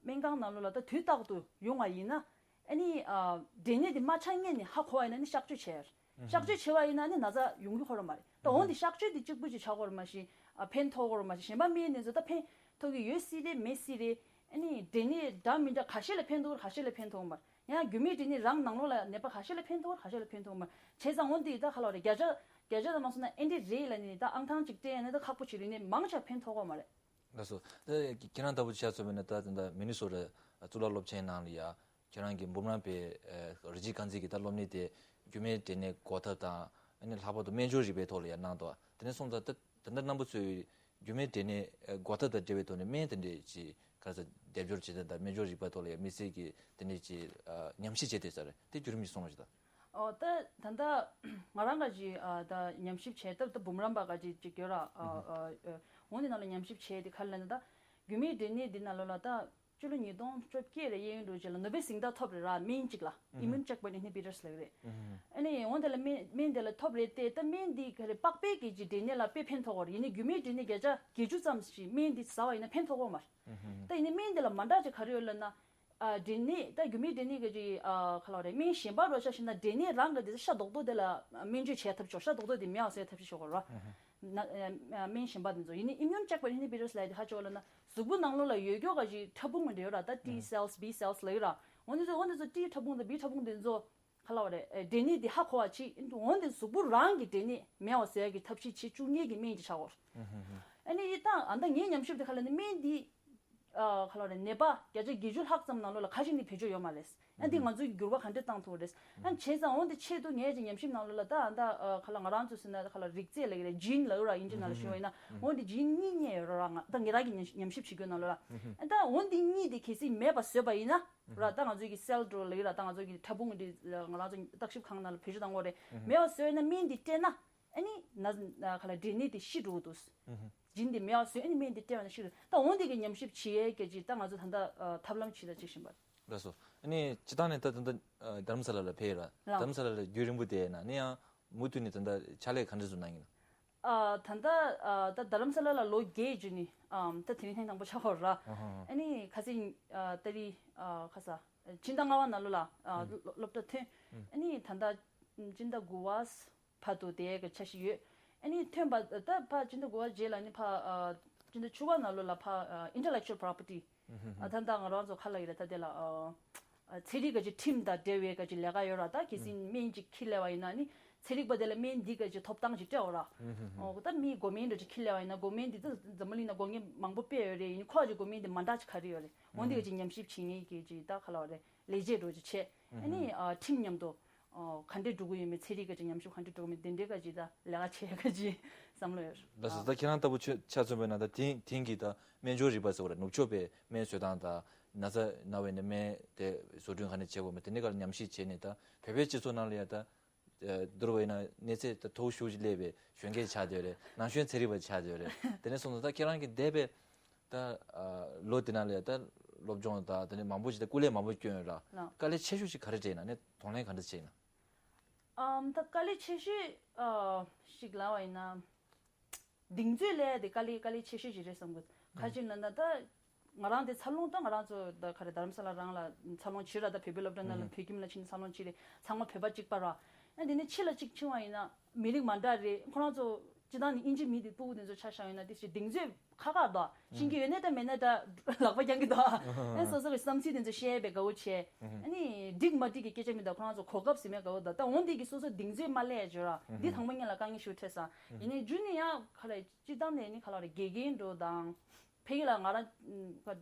སྨན་ཁང་ནང་ལོགས་ལ་ད་དུས་རྟག་ཏུ་ཡོང་བ་ཡིན་ན། ཨ་ནི་ཨ་འབྲས་ནད་དེ་མ་ཆགས་སྔོན་ནས་ཧ་གོ་བ་ཡིན་ན་ནི་གཤག་བཅོས་བྱས། གཤག་བཅོས་བྱས་པ་ཡིན་ན་ནི་ན་ཚ་ཡོང་རྒྱུ་ཁོ་རང་མ་རེད། ད་འོན་ཏེ་གཤག་བཅོས་དེ་གཅིག་པུ་ཅིག་བྱ་དགོས་རེད་མ་གཞི། ཨ་ཕན་ཐོགས་དགོས་རེད་མ་གཞི། གཞན་པ་སྨན་དེ་ཚོ་ད་ཕན་ཐོགས་ཀྱི་ཡོད་སྲིད་རེད་མེད་སྲིད་རེད། ཨ་ནི་འབྲས་ནད་འདྲ་མི་འདྲ་ཁ་ཤས་ལ་ཕན་ཐོགས་ཁ་ཤས་ལ་ཕན་ཐོགས་མ་རེད། ཡང་རྒྱུ་མའི་འབྲས་ནད་རང་ནང་ལོགས་ལ་ནད་པ་ཁ་ཤས་ལ་ཕན་ཐོགས་ཁ་ཤས་ལ་ཕན་ཐོགས་མ་རེད། བྱས་ཙང་འོན་ཏེ་ད་ག་ལ་རེད། བརྒྱ་ཆ་བརྒྱ་ཆ་ད་མ་སོང་ན་ཨེ་འདྲ་རེད་ལབ་ནས་ད་ཨང་ཐང་གཅིག་སྤྲད་ཡ་ནི་ད་ཁག་པོ་ཅིག་རེད། ནི་མང་ཆེ་བ་ཕན་ཐོགས་ཀྱི་ཡོད་མ་རེད། ལགས་སོ། ད་ཁྱེད་རང་ལྟ་བུ་ཆ་མཚོན་པ་ཡིན་ན་ད་ད་ལྟ་མི་ནི་སོ་ཊ་གཙུག་ལག་སློབ་ཆེན་ནང་ལ་ཡ་ཁྱེད་རང་གི་འབུམ་རམས་པའི་ཨ་རིགས་གཅིག་རྐང་འཛིན་གྱི་ད་སློབ་གཉེར་དེ་རྒྱུ་མའི་འབྲས་ནད་འགོག་ཐབས་དང་ཨ་ནི་ལྷག་པར་དུ་སྨན་སྦྱོར་རིག་པའི་ཐོག་ལ་ཡ་གནང་འདུག་དེ་ནས་སོང་ཙང་ད་ ད་ལྟ་རྣམ་པ་ཚོས་རྒྱུ་མའི་འབྲས་ནད་འགོག་ཐབས་དང་འབྲེལ་བའི་ཐོག་ནས་སྨན་དེ་འདྲས་ཀྱི་ག་རེ་ཟེར་སྡེབ་སྦྱོར་བྱེད་སྟངས་དང་སྨན་སྦྱོར་རིག་པ་ཐོག་ལ་ཡང་དམིགས་བསལ་གྱི་དེ་འདྲས་ཀྱི་ཉམས་ཞིབ་བྱས་ཏེ་ས་རེད། དེ་བརྒྱུད་རིམ་ཞིག་གསུང་རོགས་བྱེད་དང་། ཨོ་ད་ད་ལྟ་ང་རང་ག་ཅིག་ད་ཉམས་ཞིབ་བྱས་སྟབས་ད་འབུམ་རམས་པ་ག་ཅིག་ཅིག་ཡོད་ར། འོང་དེ་ནང་ལ་ཉམས་ཞིབ་བྱས་དེ་ག་ལ་ན་ད་རྒྱུ་མའི་འབྲས་ནད་འདི་ནང་ལོགས་ལ་ད་སྤྱི་ལོ་ཉིས་སྟོང་བཅོ་བརྒྱད་རེ་གཡས་གཡོན་འགྲོ་རྗེས་ལ་ནོ་བེལ་གཟེངས་རྟགས་ཐོབ་རེད་ར། སྨན་གཅིག་ལ་Immune Checkpoint Inhibitors་ལབ་རེད། ཨ་ནི་འོང་དེ་ལ་སྨན་སྨན་དེ་ལ་ཐོབ་རེད་དེ་ད་སྨན་འདི་ག་རེ་པགས་པའི་གི་ཅིག་འབྲས་ནད་ལ་དཔེ་ཕན་ཐོགས་པ་རེད། ཡིན་ནའི་རྒྱུ་མའི་འབྲས་ནད་བརྒྱ་ཆ་བརྒྱད་ཅུ་ཙམ་ཞིག་སྨན་འདི་ཟ་བ་ཡིན་ན་ཕན་ཐོགས་པ་མ་རེད། ད་ཡིན་ནའི་སྨན་འདི་ལ་མ་འདྲ་ཅིག་ག་རེ་ཡོད་ལབ་ན། ཨ་འབྲས་ནད་ད་རྒྱུ་མའི་འབྲས་ནད་གི་ཅིག་ཨ་ག་ལ་བ་རེད། སྨན་གཞན་པ་རོ་ཆ་ཤི་ན་འབྲས་ནད་རང་གི་དེ་ཤ་རྡོག་རྡོག་དེ་ལ་སྨན་བཅོས་བྱས་ཐབས་ཆོག་ཤ་རྡོག་རྡོག་དེ་མེད་པ་བཟོས་ཐབས་ཤེས་ཆོག་གོ་ར། ན་ཨ་སྨན་གཞན་པ་དེ་ཚོ་ཡིན་ནའི་Immune Checkpoint Inhibitors་ལབ་དེ་ཧ་ཅོ་ལ་ན་གཟུགས་པོ་ནང་ལོགས་ལ་ཡོད་རྒྱུ་ག་ཅིག་ཕྲ་ཕུང་མི་འདྲ་ཡོད་ར། ད་T cells B cells་ལབ་ཡོད་ར། འོ་འདི་ཚོ་འོ་འདི་ཚོ་T་ཕྲ་ཕུང་དང་B་ཕྲ་ཕུང་དེ་ཚོ་ག་ལ་བ་རེད། ཨེ་འབྲས་ནད་དེ་ཧ་གོ་བ་ཅིག་འོ་འདི་གཟུགས་པོ་རང་གི་འབྲས་ནད་མེད་པ་བཟོ་ཡ་གི་ཐབས་ཤེས་བྱེད་བཅུག་མཁན་གི་སྨན་གྱི་ཆ་གོ། ཨ་ནི་ཡི་ད་ཨ་ད་ངའི་ཉམས་ཞིབ་དེ་ག་ལ་ནི་སྨན་འདི་ཨ་ག་ལ་བ་རེད། ནད་པ་བརྒྱ་ཆ་བརྒྱད་ཅུ་ལྷག་ཙམ་ནང་ལོགས་ལ་ཁ་ཤས་ནི་བེད་སྤྱོད་ཡོད་མ་རེད། ཨ་འདི་ང་ཚོས་འགྱུར་བ་ག་འདྲས་བཏང་ཐུབ་རེད། ཨ་བྱས་ཙང་འོ་འདི་ཆེད་དུ་ངའི་ཅིག་ཉམས་ཞིབ་ནང་ལོགས་ལ་ད་ཨ་ད་ཨ་ག་ལ་ང་རང་ཚོ་ཟེར་ན་ག་ལ་རིགས་རྫས་ལབ་ཀྱི་རེད། Gene་ལབ་ཀྱི་ར། དབྱིན་ཇི་ནང་ལ་ཞུ་བ་ཡིན་ན་འོ་འདི་Gene་གཉིས་རྙེད་ཡོད་ར། ང་ད་ངེད་རང་གི་ཉམས་ཉམས་ཞིབ་བྱེད་དགོས་ནང་ལོགས་ལ། ཨ་ད་འོ་འདི་གཉིས་དེ་གལ་སྲིད་མེད་པ་བཟོས་པ་ཡིན་ན་ར། ད་ང་ཚོའི་གི་cell་འགྲོ་ལབ་ཀྱི་ར། ད་ང་ཚོའི་གི་ཕྲ་ཕུང་འདི་ང་རང་ཚོ་བརྟག་ཞིབ་ཁང་ནང་ལ་བེད་སྤྱོད་བཏང་དགོས་རེད། མེད་པ་བཟོས་ན་སྨན་འདི་སྤྲད་ན་ཨ་ནི་ན་ག་ལ་འབྲས་ནད་དེ་ཤི་འགྲོ་གི་འདུག Gene་དེ་མེད་པ་བཟོས་ཨ་ནི་སྨན་དེ་སྤྲད་པ་ན་ཤི་རེད། ད་འོང་དེ་གི་ཉམས་ཞིབ་བྱེད་ཡས་སྐད་ཅིག་ད་ང་ཚོ་ད་ལྟ་ཨ་ཐབས་ལམ་ཇི་ལྟར་ཅིག་བཞིན་པ། ལགས་སོ། ཨ་ནི་སྤྱི་བཏང་ནས་ད་ད་ལྟ་ཨ་རྡ་རམ་ས་ལ་ལ་ཕེབས་ཡོད་ར། ལགས། རྡ་རམ་ས་ལ་ལ་རྒྱུན་རིང་པོ་བསྡད་ཡོད་ན་ནི་ཡང་མུ་མཐུད་ནས་ད་ལྟ་ཕྱག་ལས་ག་འདྲ་ཞིག་གནང་གི་ཡིན་ན། ཨ་ད་ལྟ་ཨ་ད་རྡ་རམ་ས་ལ་ལ་ལོ་བརྒྱད་བརྒྱུད་ནས་ཨམ་ད་དེ་རིང་ཐེངས་དང་པོ་ཆགས་པ་ར། ཨ་ཧ་ཧ། ཨ་ནི་ཁ་སང་ཨ་ད་རེས་ཨ་ཁ་ས་ཕྱི་ཟླ་ལྔ་པ་ནང་ལོགས་ལ་ཨ་ཨ་སློབ་སློབ་གྲྭ་ཐོན། ཨ་ནི་ད་ལྟ་ཕྱི་ཟླ་དགུ་པ་བར་དུ་བསྡད་ཡས་ཀྱི་འཆར་གཞི་ཡོད། ཨ་ནི་ཐོན་པ་ད་ཕར་སྤྱི་ཟླ་དགུ་པ་རྗེས་ལ་ནི་ཕར་ཨ་སྤྱི་ཟླ་བཅུ་པ་ནང་ལོགས་ལ་ཕར་ཨ་intellectual property་ཨ་ད་ད་ང་རང་ཚོ་ཁ་ལ་ཡོད་ལ་ད་དེ་ལ་ཨ་ཨ་ཚན་རིག་གི་ཁྲིམས་དང་འབྲེལ་བའི་གི་ལས་ཀ་ཡོད་ར། ད་གལ་སྲིད་སྨན་ཅིག་ཁྱེར་སླེབས་པ་ཡིན་ན་ནི་ཚན་རིག་པ་དེ་ལ་སྨན་འདི་གི་ཐོབ་ཐང་ཅིག་སྤྲད་འོ་ར། ཨོ་ད་མི་འགོ་སྨན་འདྲ་ཅིག་ཁྱེར་སླེབས་པ་ཡིན་ན་འགོ་སྨན་འདི་ད་འཛམ་བུ་གླིང་ན་འགོ་མཁན་མང་པོ་དཔེ་ཡོད་རེད། ཡིན་ཁོ་ཅིག་འགོ་སྨན་འདི་མ་འདྲ་ཅིག་ག་རེ་ཡོད་རེད། འོ་འདི་གི་ཉམས་ཞིབ་བྱེད་མཁན་གི་ཅིག་ད་ཁ་ལ་བ་རེད། ལས་བྱེད་འགྲོ་ཅིག་བྱས། ཨ་ནི་ཨ་ཁྲིམས་མཉམ་དུ་ཨོ་ག་འདྲས་འགྲོ་གི་ཡོད་མེད། ཚན་རིག་གི་ཅིག་ཉམས་ཞིབ་ག་འདྲས་འགྲོ་གི་མེད། དེ་འདྲའི་ག་ཅིག་ད་ལས་ཀ་བྱེད་ག་ཅིག་བསམ་བློ་ཡོད། ལགས་སོ། ད་ཁྱེད་རང་ལྟ་བུ་ཆ་ཆ་མཚོན་པ་ཡིན་ན་ད་དེང་དེང་གི་ད་སྨན་སྦྱོར་རིག་པ་ཟེར་བ་རེད། ནུབ་ཕྱོགས་པའི་སྨན་བཟོ་སྟངས་དང་ན་ཚ་ན་བའི་ནི་སྨན་དེ་བཟོ་སྐྲུན་ག་འདྲས་བྱེད་དགོས་མེད། དེ་འདྲའི་ག་ལ་ཉམས་ཞིབ་བྱས་ནས་ད་བོད་པའི་སྤྱི་ཚོགས་ནང་ལ་ཡང་ད་ཨ་བསྡུར་བ་ཡིན་ན་གནས་ཚད་ད་མཐོ་པོ་ཞེ་པོ་ཅིག་སླེབས་པའི་གཞོན་སྐྱེས་ཆགས་བསྡད་ཡོད་རེད། ན་གཞོན་ཚན་རིག་པ་ཆགས་བསྡད་ཡོད་རེད། དེ་ནས་སོང་ཙང་ད་ཁྱེད་རང་གི་འདས་པའི་ད་ཨ་ལོ་དེ་ནང་ལ་ད་སློབ་སྦྱོང་དང་དེ་ནས་མང་པོ་ཞིག་ད་སྐུ་ལས་མང་པོ་བསྐྱོན་ཡོད་ར། ལགས། དཀའ་ལས་ཆེ་ཤོས་ཞིག་ག་རེ་འཕྲད་ཡིན་ན་ནས་གདོང་ལེན་ག་འདྲ་བྱས་ཡིན་ན། ཨམ་ད་དཀའ་ལས་ཆེ་ཤོས་ཨ་ཞིག་ལབ་པ་ཡིན་ན། གདེང་ཚོད་ལས་དེ་དཀའ་ལས་དཀའ་ལས་ཆེ་ཤོས་ཅིག་རེད་བསམ་གི། ག་ཅི་ལབ་ན་ད་ང་རང་དེ་འཚར་ལོངས་ད་ང་རང་ཚོ་ད་ག་རེ་རྡ་རམ་ས་ལ་རང་ལ་འཚར་ལོངས་བྱེད་ར། ད་བོད་པའི་སློབ་གྲྭ་ནང་ལ་བོད་ཁྱིམ་ལ་ཕྱིན་འཚར་ལོངས་བྱེད་རེད། ཚང་མ་བོད་པ་གཅིག་པ་ར། ཨ་དེ་ནས་ཕྱི་ལ་གཅིག་ཕྱིན་པ་ཡིན་ན་མི་རིགས་མ་འདྲ་རེད། ཁོ་རང་ཚོ་སྤྱི་བཏང་ནས་དབྱིན་ཇི་མི་དེ་སྤུ་གུ་དེ་ཚོ་ཆ་བཞག་ཡོད་ན་དེ་ཞིག་གདེང་ཚོད་ཁག་ཁག་འདུག་ཤེས་ཀྱི་ཡོད་ནའི་ད་མེད་ནའི་ད་ལག་པ་བརྐྱང་གི་འདུག་ཨ་སོ་སོ་གི་བསམ་ཚུལ་དེ་ཚོ་བཤད་པའི་དགའ་བོ་བྱས། ཨ་ནི་འགྲིག་མ་འགྲིག་གི་སྐད་ཆ་མི་འདུག་ཁོ་རང་ཚོ་གོ་སྐབས་ཟེར་མེད་དགའ་བོ་འདུག་ད་འོན་ཏེ་གི་སོ་སོ་གདེང་ཚོད་མ་སླེབས་ཡ་བྱོས་ར། འདི་དང་པོ་ཉིད་ལ་དཀའ་ངལ་ཞིག་འཕྲད་ས། ཡིན་ནའི་རྒྱུ་ནི་ཡང་ག་ལ་སྤྱི་བཏང་ནས་ནི་ག་ལ་རེད། དགེ་རྒན་འགྲོ་དང་། ཕ་གི་ལ་ང་རང་ཁ་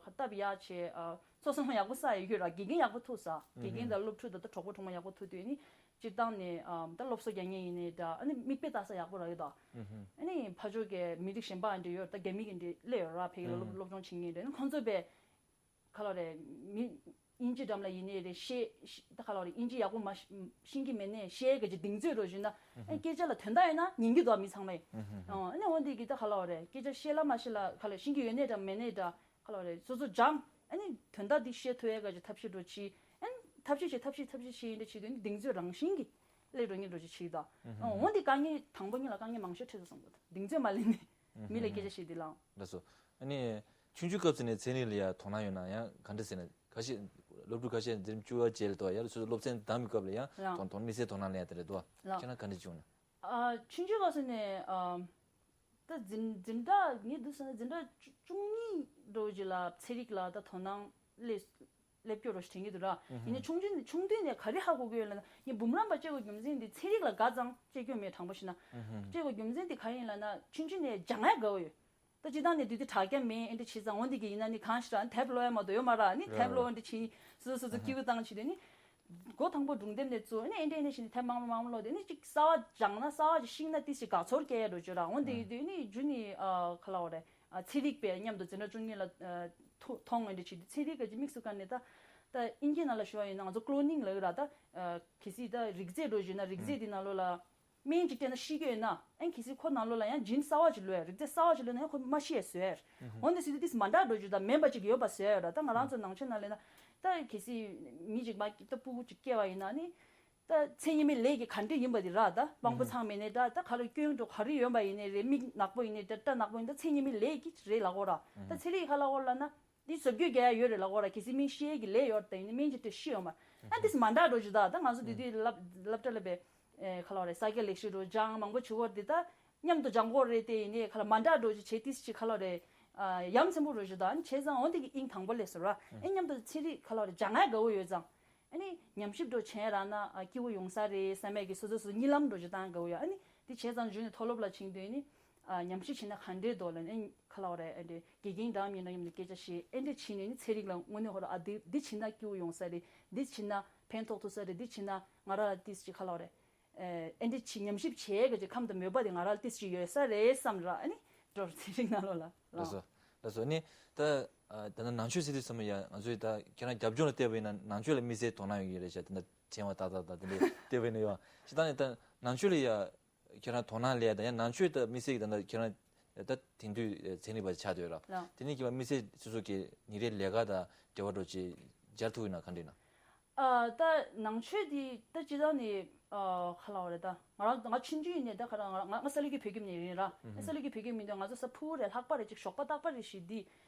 ཁ་སྟབས་ཡག་བྱས་ཨ་སོ་སོ་ཡག་པོ་ས་ཡི་ཡོད་ར། དགེ་རྒན་ཡག་པོ་ཐུག་ས། དགེ་རྒན་དང་སློབ་ཕྲུག་དང་ད་གྲོགས་པོ་གྲོགས་མོ་ཡག་པོ་ཐུག་དུས་ནི་སྤྱིར་བཏང་ནས་ཨ་ད་སློབ་གསོ་རྒྱག་མཁན་ཡིན་ནའི་འདྲ། ཨ་ནི་མིག་དཔེ་ལྟ་ས་ཡག་པོ་རག་གི་འདུག་ཨ་ནི་ཕ་ཕྱོགས་ཀྱི་མི་རིགས་གཞན་པ་འདྲ་ཡོད་ར། ད་རྒྱ་མི་གི་འདྲ་སླེབས་ཡོད་ར། ཕ་གི་ལ་སློབ་སློབ་སྦྱོང་བྱེད་མཁན་འདྲ། ཨ་ནི་ཁོང་ཚོ་པས་ག་ལ་རེད། མི་དབྱིན་ཇི་འགྲམ་ལ་ཡིན་ནའི་རེད། ཤེས་ཤེས་ད་ག་ལ་རེད། དབྱིན་ཇི་ཡག་པོ་མ་ཤེས་ཤེས་ཀྱི་མེད་ནའི་ཤེས་གི་ཅིག་གདེང་ཚོད་འགྲོ་བཞིན་ན་ཨ་སྐད་ཆ་ལ་དོན་དག་ཡོད་ན་ཉན་གྱི་འདུག་མི་ཚང་མས། ཨ་ཨ་ནི་འོ་འདི་གི་ད་ག་ལ་རེད། སྐད་ཆ་ཤེས་ལ་མ་ཤེས་ལ་ག་ལ་ཤེས་ཀྱི་ཡོད་ནའི་འདྲ་མེད་ནའི་འདྲ་ག་ལ་རེད། སོ་སོ་སྦྱང་། ཨ་ནི་དོན་དག་འདི་ཤེས་ཐུབ་ཡས་ག་ཅིག་ཐབས་ཤེས་འགྲོ་ཅི། ཨ་ནི་ཐབས་ཤེས་བྱེད་ཐབས་ཤེས་ཐབས་ཤེས་བྱེད་ཡིན་འདྲ་བྱེད་དུས་ནི་གདེང་ཚོད་རང་བཞིན་གྱི་སླེབས་འགྲོ་ཉིད་འགྲོ་ཅི་བྱེད་ཀྱི་འདུག་ཨ་འོ་འདི་དཀའ་ངལ་དང་པོ་ཉིད་ལ་དཀའ་ངལ་མང་ཤོས་འཕྲད་སོང་བསམ་གི་འདུག་གདེང་ཚོད་མ་སླེབས་ནས། མི་ལ་སྐད་ཆ་བཤད་དེ་ལའང་། ལགས་སོ། ཨ་ནི་ཆུང་ཆུང་སྐབས་ཚེ་ནས་ཚན་རིག་ལ་ཡང་དོ་སྣང་ཡོད་ན་ཡང་ག་འདྲ་ཟེར་ན་ཁ་ཤས་སློབ་ཕྲུག་ཁ་ཤས་འཛིན་རིམ་བཅུ་པ་བཅས་ལ་དོ་ཡར་སོ་སོ་སློབ་ཚན་བདམས་པའི་སྐབས་ལ་ཡང་ཡང་དོ་དོ་དམིགས་བསལ་དོ་སྣང་ལེན་ཡ་དེ་རེད་དོ། ལགས། ཁྱེད་རང་ག་འདྲ་བྱུང་ན། ཨ་ཆུང་ཆུང་སྐབས་ཚེ་ནས་ཨ་ད་འཛིན་འཛིན་གྲྭ་ངས་འདུག་ཟེར་ན་འཛིན་གྲྭ་བཅུ་བཅུ་གཉིས་འགྲོ་རྗེས་ལ་ཚན་རིག་ལ་ད་དོ་སྣང་སླེབས་སླེབས་སྐྱོ་རོ་ཞིག་དྲན་གྱི་འདུག་ར། ཡིན་ནའི་ཆུང་ཆུང་ཆུང་དུས་ནས་ག་རེ་ཧ་གོ་གི་ཡོད་ལབ་ན་ངས་འབུམ་རམས་པ་བྱེད་དགོས་རྒྱུ་མཚན་འདི་ཚན་རིག་ལ་དགའ་ཙང་བྱེད་རྒྱུ་མེད་དྲང་པོ་བཤད་ན། བྱེད་དགོས་རྒྱུ་མཚན་འདི་ག་རེ་ཡིན་ལབ་ན་ཆུང་ཆུང་ནས་སྦྱང་ཡ་དགའ་བོ་ཡོད། ད་སྤྱིར་བཏང་ནས་དུས་དེ་དྲ་རྒྱ་མེད་ཨེ་འདྲ་བྱས་ཙང་འོ་འདི་གི་ཡིན་ན་ནི་གང་ཞིག་རང་དེབ་ཀློག་ཡ་མ་གཏོགས་ཡོད་མ་ར་ནི་དེབ་ཀློག་ཨེ་འདྲ་བྱས་སོ་སོ་སོ་སྐྱིད་པོ་བཏང་བྱས་དུས་ནི། འགོ་དང་པོ་སྒྲུང་དེབ་ནས་བཙུགས་ནས་ཨེ་འདྲ་ཨེ་འདྲ་བྱས་ནས་དེབ་མང་པོ་མང་པོ་ཀློག་དེ་ནས་ཅིག་གསར་བ་སྦྱངས་ན་གསར་བ་ཅིག་ཤེས་ན་ཏིས་ཅིག་དགའ་ཚོར་སྐྱེ་ཡ་འགྲོ་བྱོས་ར། འོན་ཏེ་ཡིན་དུས་ནི་རྒྱུ་ནི་ཨ་ག་ལབ་དགོས་རེད། ཨ་ཚན་རིག་པའི་མཉམ་དུ་འཛིན་གྲྭ་བཅུ་གཉིས་ལ་ཨ་ཐོ་མཐོང་འོན་ཏེ་བྱེད་དུས་ཚན་རིག་གི་ཅིག་དམིགས་སུ་བཀར་ནས་ད་ད་ཨིན་སྐད་ནང་ལ་ཞུ་བ་ཡིན་ན་ང་ཚོ་ཀློ་ནིང་ལབ་ཀྱི་ར། ད་ཨ་གལ་སྲིད་ད་རིགས་རྫས་འགྲོ་བྱོས་ན་རིགས་རྫས་དེ་ནང་ལོགས་ལ། སྨན་ཅིག་སྤྲད་ན་ཤི་གི་ཡོད་ན། ཨེ་གལ་སྲིད་ཁོ་ནང་ལོགས་ལ་ཡང་ཇིན་གསར་བ་ཅིག་ལོས་ཡ། རིགས་རྫས་གསར་བ་ཅིག་ལོས་ན་ཡང་ཁོ་མ་ཤི་ཡ་བཟོས་ཡ། འོན་ཏེ་སྲིད་དུས་དེས་མ་འདྲ་འགྲོ་རྒྱུ་དང་མེད་པ་ཅིག་ཡོད་པ་བཟོས་ཡ་ར། ད་ང་རང་ཚོ་ནང་ཆོས་ནང་ལས་ན་ད་གལ་སྲིད་མི་ཅིག་མ་ད་སྤུ་གུ་ཅིག་སྐྱེ་བ་ཡིན་ན་ནི། ད་མཚན་ཉིད་མའི་ལས་ཀྱི་ག་འདྲ་ཡིན་པ་དེ་ར། ད་དབང་པོ་ཚང་མེད་ནས་ད་ད་ག་ལ་སྐྱོན་འགྲོ་ག་རེ་ཡོད་པ་ཡིན་ནའི་རེད། མིག་ནག་པོ་ཡིན་ནའི་ད་སྐྲ་ནག་པོ་ཡིན་ད་མཚན་ཉིད་མའི་ལས་ཀྱི་རེད་ལབ་དགོས་ར། ད་ཚན་རིག་ག་ལབ་དགོས་ལབ་ན། འདི་བཟོ་བཅོས་རྒྱག་ཡ་ཡོད་རེད་ལབ་དགོས་ར། གལ་སྲིད་མི་ཤི་ཡས་ཀྱི་ལས་ཡོད་དེ་ཡིན་ན་སྨན་ཅིག་སྤྲད་ཤི་ཡོད་མ་རེད། ཨ་འདིས་མ་འདྲ་འགྲོ་རྒྱུ་ད་ད་ང་ཚོ་འདི་དུས་སློབ་སློབ་གྲྭ་ལ་བས་ཁ་ལོ་རེད། ས་སྐྱ་ལེགས་བཤད་འགྲོ་སྦྱང་མང་པོ་བྱེད་དགོས་རེད། འདི་ད་མཉམ་དུ་སྦྱང་དགོས་རེད་དེ་ཡིན་ནའི་ཁ་ལ་མ་འདྲ་འགྲོ་རྒྱུ་བྱས་ཏིས་ཅིག་ཁ་ལོ་རེད། ཡ་མཚན་པོ་འགྲོ་རྒྱུ་ད་ཨ་ནི་བྱས་ཙང་འོ་འདི་གི་དབྱིངས་དང་པོ་ལས་སོ་ར། ཨ་མཉམ་དུ་ཚན་རིག་ཁ་ལོ་རེད་སྦྱང་ཡ་དགའ་བོ་ཡོད་ཙང་། ཨ་ནི་ཉམས་ཞིབ་འགྲོ་བྱས་རག་ན་ཨ་སྐྱིད་པོ་ཡོང་ས་རེད་བསམ་ཡས་ཀྱི་སོ་སོ་སོ་གཉིད་ལམ་འགྲོ་རྒྱུ་བཏང་དགའ་བོ་ཡོད། ཨ་ནི་འདི་བྱས་ཙང་གཞུག་ནས་མཐོ་སློབ་ལ་ཕྱིན་དུས་ནི་ཨ་ཉམས་ཞིབ་བྱས་ན་ག་འདྲའི་མདོག་ལ་ནི་ཁ་ལག་རེད། ཨ་འདྲའི་དགེ་རྒན་འདྲ་མི་འདྲ་མཉམ་དུ་སྐད་ཆ་བཤད་ཨེ་འདྲ་བྱས་ནས་ནི་ཚན་རིག་ལ་དངོས་གནས་ཧོ་ར་ཨ་འདི་འདི་བྱས་ན་སྐྱིད་པོ་ཡོང་ས་རེད། འདི་བྱས་ན་ཕན་ཐོགས་ཐུབ་ས་རེད། འདི་བྱས་ན་ང་རང་ལ་ཏིས་ཅིག་ཁ་ལག་རེད། ཨེ་འདྲ་བྱས་ཉམས་ཞིབ་བྱས་ག་ཅིག་ཁམས་དང་མོས་པ་དེ་ང་རང་ལ་ཏིས་ཅིག་ཡོད་ས་རེད་བསམ་ར། ཨ་ནི་འགྲོ་ཚན་རིག་ནང་ལོགས་ལ་ལགས་སོ། ལགས་སོ་ནི་ད། ད་ནང་ཆོས་ཟེར་དུས་ཙམ་པ་ཡ་ང་ཚོས་ད་ཁྱེད་རང་རྒྱབ་ལྗོངས་ལ་བལྟས་པ་ཡིན་ན་ནང་ཆོས་ལ་དམིགས་བསལ་དོ་སྣང་ཡོད་ཀྱི་རེད་ཤག་ད་ལྟ་དྲན་པ་ཏག་ཏག་ད་དེ་འདྲས་བལྟས་པ་ཡིན་ན་ཡོད་ཤག་ད་ནི་ད་ནང་ཆོས་ལ་ཡ་ཁྱེད་རང་དོ་སྣང་སླེབས་ཡ་ད་ཡང་ནང་ཆོས་ད་དམིགས་བསལ་གྱི་ད་ལྟ་ཁྱེད་རང་ད་དེང་དུས་ཚན་རིག་པ་ཆགས་བསྡད་ཡོད་ར། དེ་ནས་ཀྱི་བ་དམིགས་བསལ་སོ་སོ་གི་ཉིན་རེའི་ལས་ཀ་དང་འབྲེལ་བ་འགྲོ་ཅིག་སྦྱར་ཐུབ་ཡོད་ན་ག་འདྲས་ན། ཨ་ད་ནང་ཆོས་འདི་ད་སྤྱིར་བཏང་ནས་ཨ་ག་ལབ་རེད། ད་ང་རང་ང་ཆུང་ཆུང་ཡིན་ནས་ད་ག་རང་ང་ང་ང་ས་ལུ་གི་བོད་ཁྱིམ་ནས་ཡིན་ར། ས་ལུ་གི་བོད་ཁྱིམ་ཡིན་དུས་ང་ཚོ་ས་ཕུ་བོ་རེད་ལྷག་པ་རེད་ཅིག་ཞོགས་པ་རྟག་པར་རེ་ཞིག་འདི་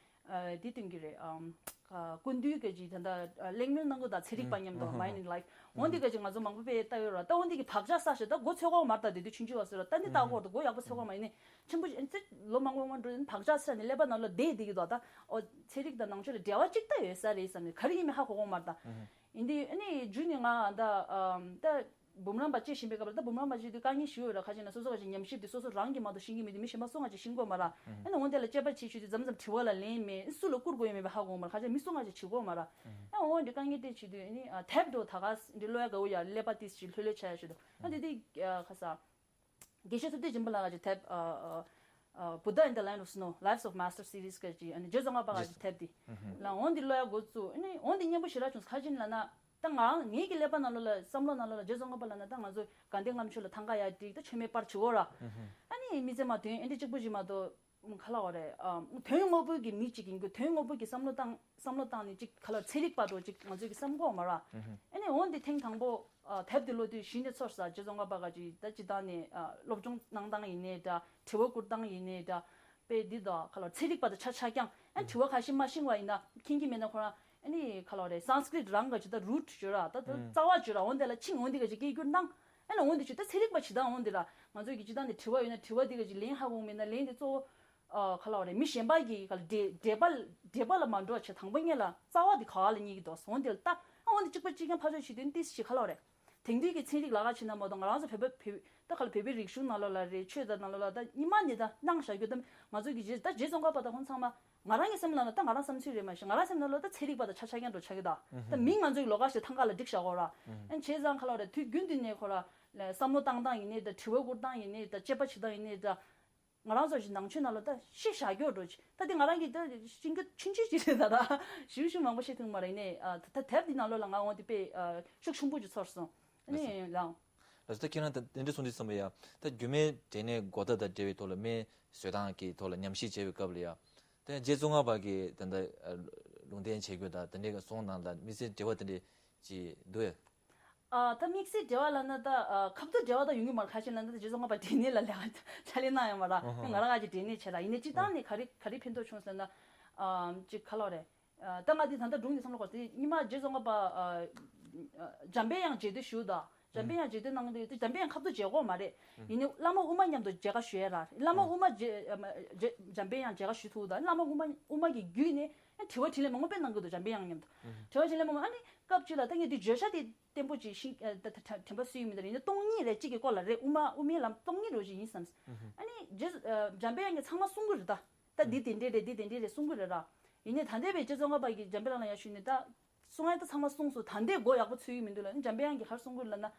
ཨ་འདི་སྟོན་གྱི་རེད། ཨམ་ཨ་སྐུ་མདུན་གྱི་ཅིག་ད་ལྟ་ཨ་གླེང་མོལ་གནང་གི་ད་ཚན་རིག་པ་མཉམ་དུ་Mind and Life འོ་འདི་ག་ཅིག་ང་ཚོ་མང་པོ་དཔེ་ལྟ་ཡོད་ར། ད་འོ་འདི་གི་བག་ཆགས་ས་ཞིག་ད་མགོ་ཚོད་གོ་མ་རེད། ད་དེ་དུས་ཆུང་ཆུང་བ་སོ་ར། ད་འདི་ལྟ་གོ་ད་མགོ་ཡག་པོ་ཚོད་གོ་མ་ཡིན་ནས་ཆེན་པོ་ཅིག་ཨ་ནི་ཚེ་ལོ་མང་པོ་མང་འགྲོ་བག་ཆགས་ས་ནས་ཀླད་པ་ནང་ལ་བསྡད་བསྡད་ཀྱི་འདུག་ད་འོ་ཚན་རིག་དང་ནང་ཆོས་ལ་འབྲེལ་བ་ཅིག་ད་ཡོད་ས་རེད་བསམ་ནས་ག་རེ་ཡིན་མིན་ཧ་གོ་གོ་མ་རེད། ད་ཡིན་དུས་ཨ་ནི་རྒྱུན་ནས་ང་ད་ཨམ་ད་འབུམ་རམས་པ་བྱེད་བཞིན་པའི་སྐབས་ལ་ད་འབུམ་རམས་པ་བྱེད་དུས་དཀའ་ངལ་ཞིག་ཡོད་ར། ཁ་ཅིག་ན་སོ་སོ་ཁ་ཅིག་ཉམས་ཞིབ་དེ་སོ་སོ་རང་གིས་མ་གཏོགས་ཤེས་ཀྱི་མེད་དུས་མི་གཞན་པ་སུ་ང་ཅིག་ཤེས་ཀྱི་ཡོད་མ་ར། ཨ་ནི་འོ་དེ་ལ་དཔྱད་པ་བྱེད་བྱེད་དུས་མཚམས་མཚམས་དྲི་བ་ལ་ལན་མེད་སུ་ལ་བསྐུར་དགོས་ཡོད་མེད་པ་ཧ་གོ་མ་ར། ཁ་ཅིག་མི་སུ་ང་ཅིག་བྱེད་ཀྱི་ཡོད་མ་ར། ཨ་འོ་འདི་དཀའ་ངལ་དེ་བྱེད་དུས་ཨ་ནི་དེབ་འགྲོ་ད་ག་འདི་ཀློག་ཡ་དགའ་བོ་ཡ་ཀླད་པ་ཏིས་ཅིག་ལྷོད་ལྷོད་ཆགས་ཡ་ཞིག་འདུག་ཨ་འདི་དེ་ཁ་ས། དགེ་བཤེས་ཐུབ་བསྟན་སྦྱིན་པ་ལགས་ཀྱི་དེབ་ཨ་ཨ་ཨ་Buddha in the Land of Snow, Lives of Masters series ག་ཅིག་ཨ་ནི་རྗེ་ཙོང་ཁ་པ་ལགས་ཀྱི་དེབ་འདི་ལ་འོ་འདི་ཀློག་ཡ་འགོ་བཙུགས། ཨ་ནི་འོ་འདི་སྙན་པོ་ཞེ་དྲག་བྱུང་། ཁ་ཅིག་ལབ་ན་ད་ང་ངེད་ཀྱི་ཀླད་པ་ནང་ལོགས་ལ་བསམ་བློ་ནང་ལོགས་ལ་རྗེ་ཙོང་ཁ་པ་ལབ་ན་ད་ང་ཚོ་དགའ་ལྡན་ལྔ་མཆོད་ལ་ཐང་ག་ཡར་བསྒྲིགས། ད་མཆོད་མེ་སྤར་བྱེད་དགོས་ར། ཨ་ནི་མི་ཚེ་མ་དོན་ཨེ་འདྲ་གཅིག་པོ་ཞིག་མ་གཏོགས། ག་ལབ་དགོས་རེད། ཨ་དོན་དངོས་པོའི་གི་མི་གཅིག་ཡིན་དགོས། དོན་དངོས་པོའི་གི་བསམ་བློ་བཏང་བསམ་བློ་བཏང་ནས་ཅིག་ག་ལབ་ཚན་རིག་པ་འདྲ་ཅིག་ང་ཚོས་གི་བསམ་གོ་མ་ར། ཨ་ནི་འོ་འདི་ཐེངས་དང་པོ་ཨ་དེབ་འདི་ཀློག་དུས་གཞི་ནས་ཚོར་ས་རྗེ་ཙོང་ཁ་པ་ག་ཅིག་ད་ཅི་ད་ནས་ཨ་སློབ་སྦྱོང་གནང་སྟངས་ཡིན་ནའི་འདྲ། དྲི་བ་བསྐུར་སྟངས་ཡིན་ནའི་འདྲ། དཔེ་འདི་དང་ག་ལབ་ཚན་རིག་པ་དང་ཆ་ཆ་རྐྱང་། ཨ་དྲི་བ་ཁ་ཤས་མ་ཤེས་པ་ཡིན་ན་མཁྱེན་གྱི་མེད་ན་ཁོ་རང་ཨ་ནི་ག་ལབ་དགོས་རེད། སཾསྐྲྀཏ་རང་ག་ཅིག་ད་root བརྗོད་ར། ད་ད་རྩ་བ་བརྗོད་ར། འོ་འདི་ལ་ཕྱིན། འོ་འདི་ག་ཅིག་སྐད་སྒྱུར་གནང་། ཨ་ནི་འོ་འདི་ཅིག་ད་ཚན་རིག་པ་ཇི་ལྟར་འོ་འདི་ར་ང་ཚོས་ཀྱི་ཇི་ལྟར་ནས་དྲི་བ་ཡོད་ན་དྲི་བ་འདི་ག་ཅིག་ལན་ཧ་གོ་མེད་ན་ལན་འདི་གཙོ་བོ་ཨ་ག་ལབ་དགོས་རེད། མི་གཞན་པ་གི་ག་ལ་འགྲེལ་འགྲེལ་པ་འགྲེལ་པ་ལ་མ་འགྲོ་བ་བྱས། དང་པོ་ངེད་ལ་རྩ་བ་འདི་ག་བ་ལ་རྙེད་ཀྱི་འདུག་འོ་འདི་ལ་ལྟ། ཨ་འོ་འདི་གཅིག་པ་གཅིག་རྐྱང་ཕར་ཕྱོགས་བྱེད་དུས་ཏིས་ཞིག་ག་ལབ་དགོས་རེད། དེང་དུས་ཀྱི་ཚན་རིག་ལ་ཁ་ཕྱེ་ན་མ་གཏོགས་ང་རང་ཚོ་བོད་པ་བོད་ད་ག་ལ་བོད་པའི་རིག་གཞུང་ནང་ལོགས་ལ་རེད། ཆོས་དང་ནང་ལོགས་ལ་ད་སྔོན་མ་ནས་ད་གནང་བཞག་རྒྱུ་ད་ང་ཚོ་གི་རྗེ་ད་རྗེ་ཙོང་ཁ་པ་དང་ཁོང་ཚང་མ་ང་རང་གི་སེམས་ནང་ལ་ད་ང་རང་བསམ་ཚུལ་རེད་མ་གཞི། ང་རང་སེམས་ནང་ལ་ད་ཚན་རིག་པ་དང་ཆ་ཆ་རྐྱང་འདྲ་ཆགས་ཀྱི་ད། ད་མིང་ང་ཚོ་གི་ལོགས་ཀ་ཞིག་ཐང་ག་ལ་བསྒྲིགས་བཞག་གོ་ར། ཨ་བྱས་ཙང་ག་ལབ་དགོས་རེད། དུས་རྒྱུན་དུ་ནས་ཁོ་ར་ལ་བསམ་བློ་བཏང་སྟངས་ཡིན་ནའི་ད་དྲི་བ་བསྐུར་སྟངས་ཡིན་ནའི་ད་དཔྱད་པ་བྱེད་སྟངས་ཡིན་ནའི་ད། ང་རང་ཚོ་ཞིག་ནང་ཆོས་ནང་ལོགས་ད་ཤེས་བཞག་རྒྱུ་འདྲ་ཅིག་ད་དེ་ང་རང་གིས་ད་ཤེས་རྒྱུ་ཆུང་ཆུང་ཅིག་རེད། ད་ད་ཞུ་ཞུ་མང་པོ་ཤེས་ཐུབ་མ་རེད། ནས་ཨ་ད་ད་དེབ་འདི་ནང་ལོགས་ལ་ང་འོ་དེ་དཔེ་ཨ་ཤུགས་ཆེན་པོ་ཅིག་ཚོར་སོང་། ཨ་ནི་ལགས། ལགས་སོ། ད་ཁྱེད་རང་ད་དེ་འདྲ་གསུངས་དུས་ཙམ་པ་ཡ་ད་རྒྱུད་སྨད་འབྲས་ནད་འགོག་ཐབས་དང་འབྲེལ་བའི་ཐོག་ལ་སྨན་བཟོ་སྟངས་ཀྱི་ཐོག་ལ་ཉམས་ཞིབ་བྱས་པའི་སྐབས་ལ་ཡ་ད་རྗེ་ཙོང་ཁ་པ་གིས་ད་ལྟ་ལུང་བསྟན་བྱེད་དགོས་ད་དེ་འདྲའི་གསུང་སྟངས་ལ་དམིགས་བསལ་འབྲེལ་བ་དེ་འདྲ་ཅིག་འདུག་ཨེ། ཨ་ད་དམིགས་བསལ་འབྲེལ་བ་ལབ་ན་ད་ཨ་ཁ་ཐུག་འབྲེལ་བ་ད་ཡོང་གི་མ་རེད། ཁ་ཤས་ལབ་ན་ད་རྗེ་ཙོང་ཁ་པ་འབྲས་ནད་ལ་ལས་ཀ་ཕྱག་ལས་གནང་ཡོད་མ་རེད། ཨ་ཧ། ང་རང་ང་ཅིག་འབྲས་ནད་བྱས་ར། ཡིན་ནའི་སྤྱིར་བཏང་ནས་ག་རེ་ག་རེ་ཕན་ཐོགས་བྱུང་ཟེར་ན་ཨ་ཅིག་ག་ལབ་དགོས་རེད། ཨ་ད་ང་འདི་ད་ལྟ་སྒྲུང་འདི་བསམ་བློ་འཁོར་དེ་སྔོན་མ་རྗེ་ཙོང་ཁ་པ་ཨ་འཇམ་དཔལ་དབྱངས་མཇལ་དུས་ཞུ་ད། འཇམ་དཔལ་དབྱངས་མཇལ་དུས་གནང་དུས་འཇམ་དཔལ་དབྱངས་ཁ་ཐུག་མཇལ་གོ་མ་རེད། ཡིན་ནའི་བླ་མ་དབུ་མ་མཉམ་དུ་མཇལ་ཁ་ཞུ་ཡ་ར། བླ་མ་དབུ་མ་མཇལ་ཨ་མ་མཇལ་འཇམ་དཔལ་དབྱངས་མཇལ་ཁ་ཞུ་ཐུབ་ད། བླ་མ་དབུ་མ་དབུ་མ་གི་བརྒྱུད་ནས་ཨ་དྲི་བ་དྲིས་ལན་མང་པོ་དཔེ་གནང་གི་འདུག་འཇམ་དཔལ་དབྱངས་མཉམ་དུ། དྲི་བ་དྲིས་ལན་མང་པོ། ཨ་ནི་སྐབས་གཅིག་ལ་ད་ངས་འདི་བརྗོད་བྱ་དེ་བརྟན་པོ་ཅིག་ཤིང་ཨ་ད་ད་དྲན་པ་སུ་ཡིན་མི་འདུག་ཡིན་ན་སྟོང་ཉིད་རེད། གཅིག་གི་སྐོར་ལ་རེད། དབུ་མ་དབུ་མའི་ལམ་སྟོང་ཉིད་རེད་ཅིག་ཡིན་བསམ། ཨ་ནི་རྗེ་ཨ་འཇམ་དཔལ་དབྱངས་ཀྱིས་ཚང་མ་གསུང་གི་རེད་ད། ད་འདི་དེ་འདྲས་རེད། འདི་དེ་འདྲས་རེད་གསུང་གི་རེད་ར། ཡིན་ནའི་ད་ལྟའི་བའི་རྗེ་ཙོང་ཁ་པ་གིས་འཇམ་དཔལ་དབྱངས་ལ་ཡར་ཞུས་ནས་ད་ གསུང་ཡ་ད་ཚང་མ་གསུངས་སོང་། ད་འདས་མགོ་ཡག་པོ་ཚོས་ཀྱི་མི་འདུག་ལབ་ནི། འཇམ་དཔལ་དབྱངས་ཀྱིས་ག་རེ་གསུང་གི་ལབ་ན།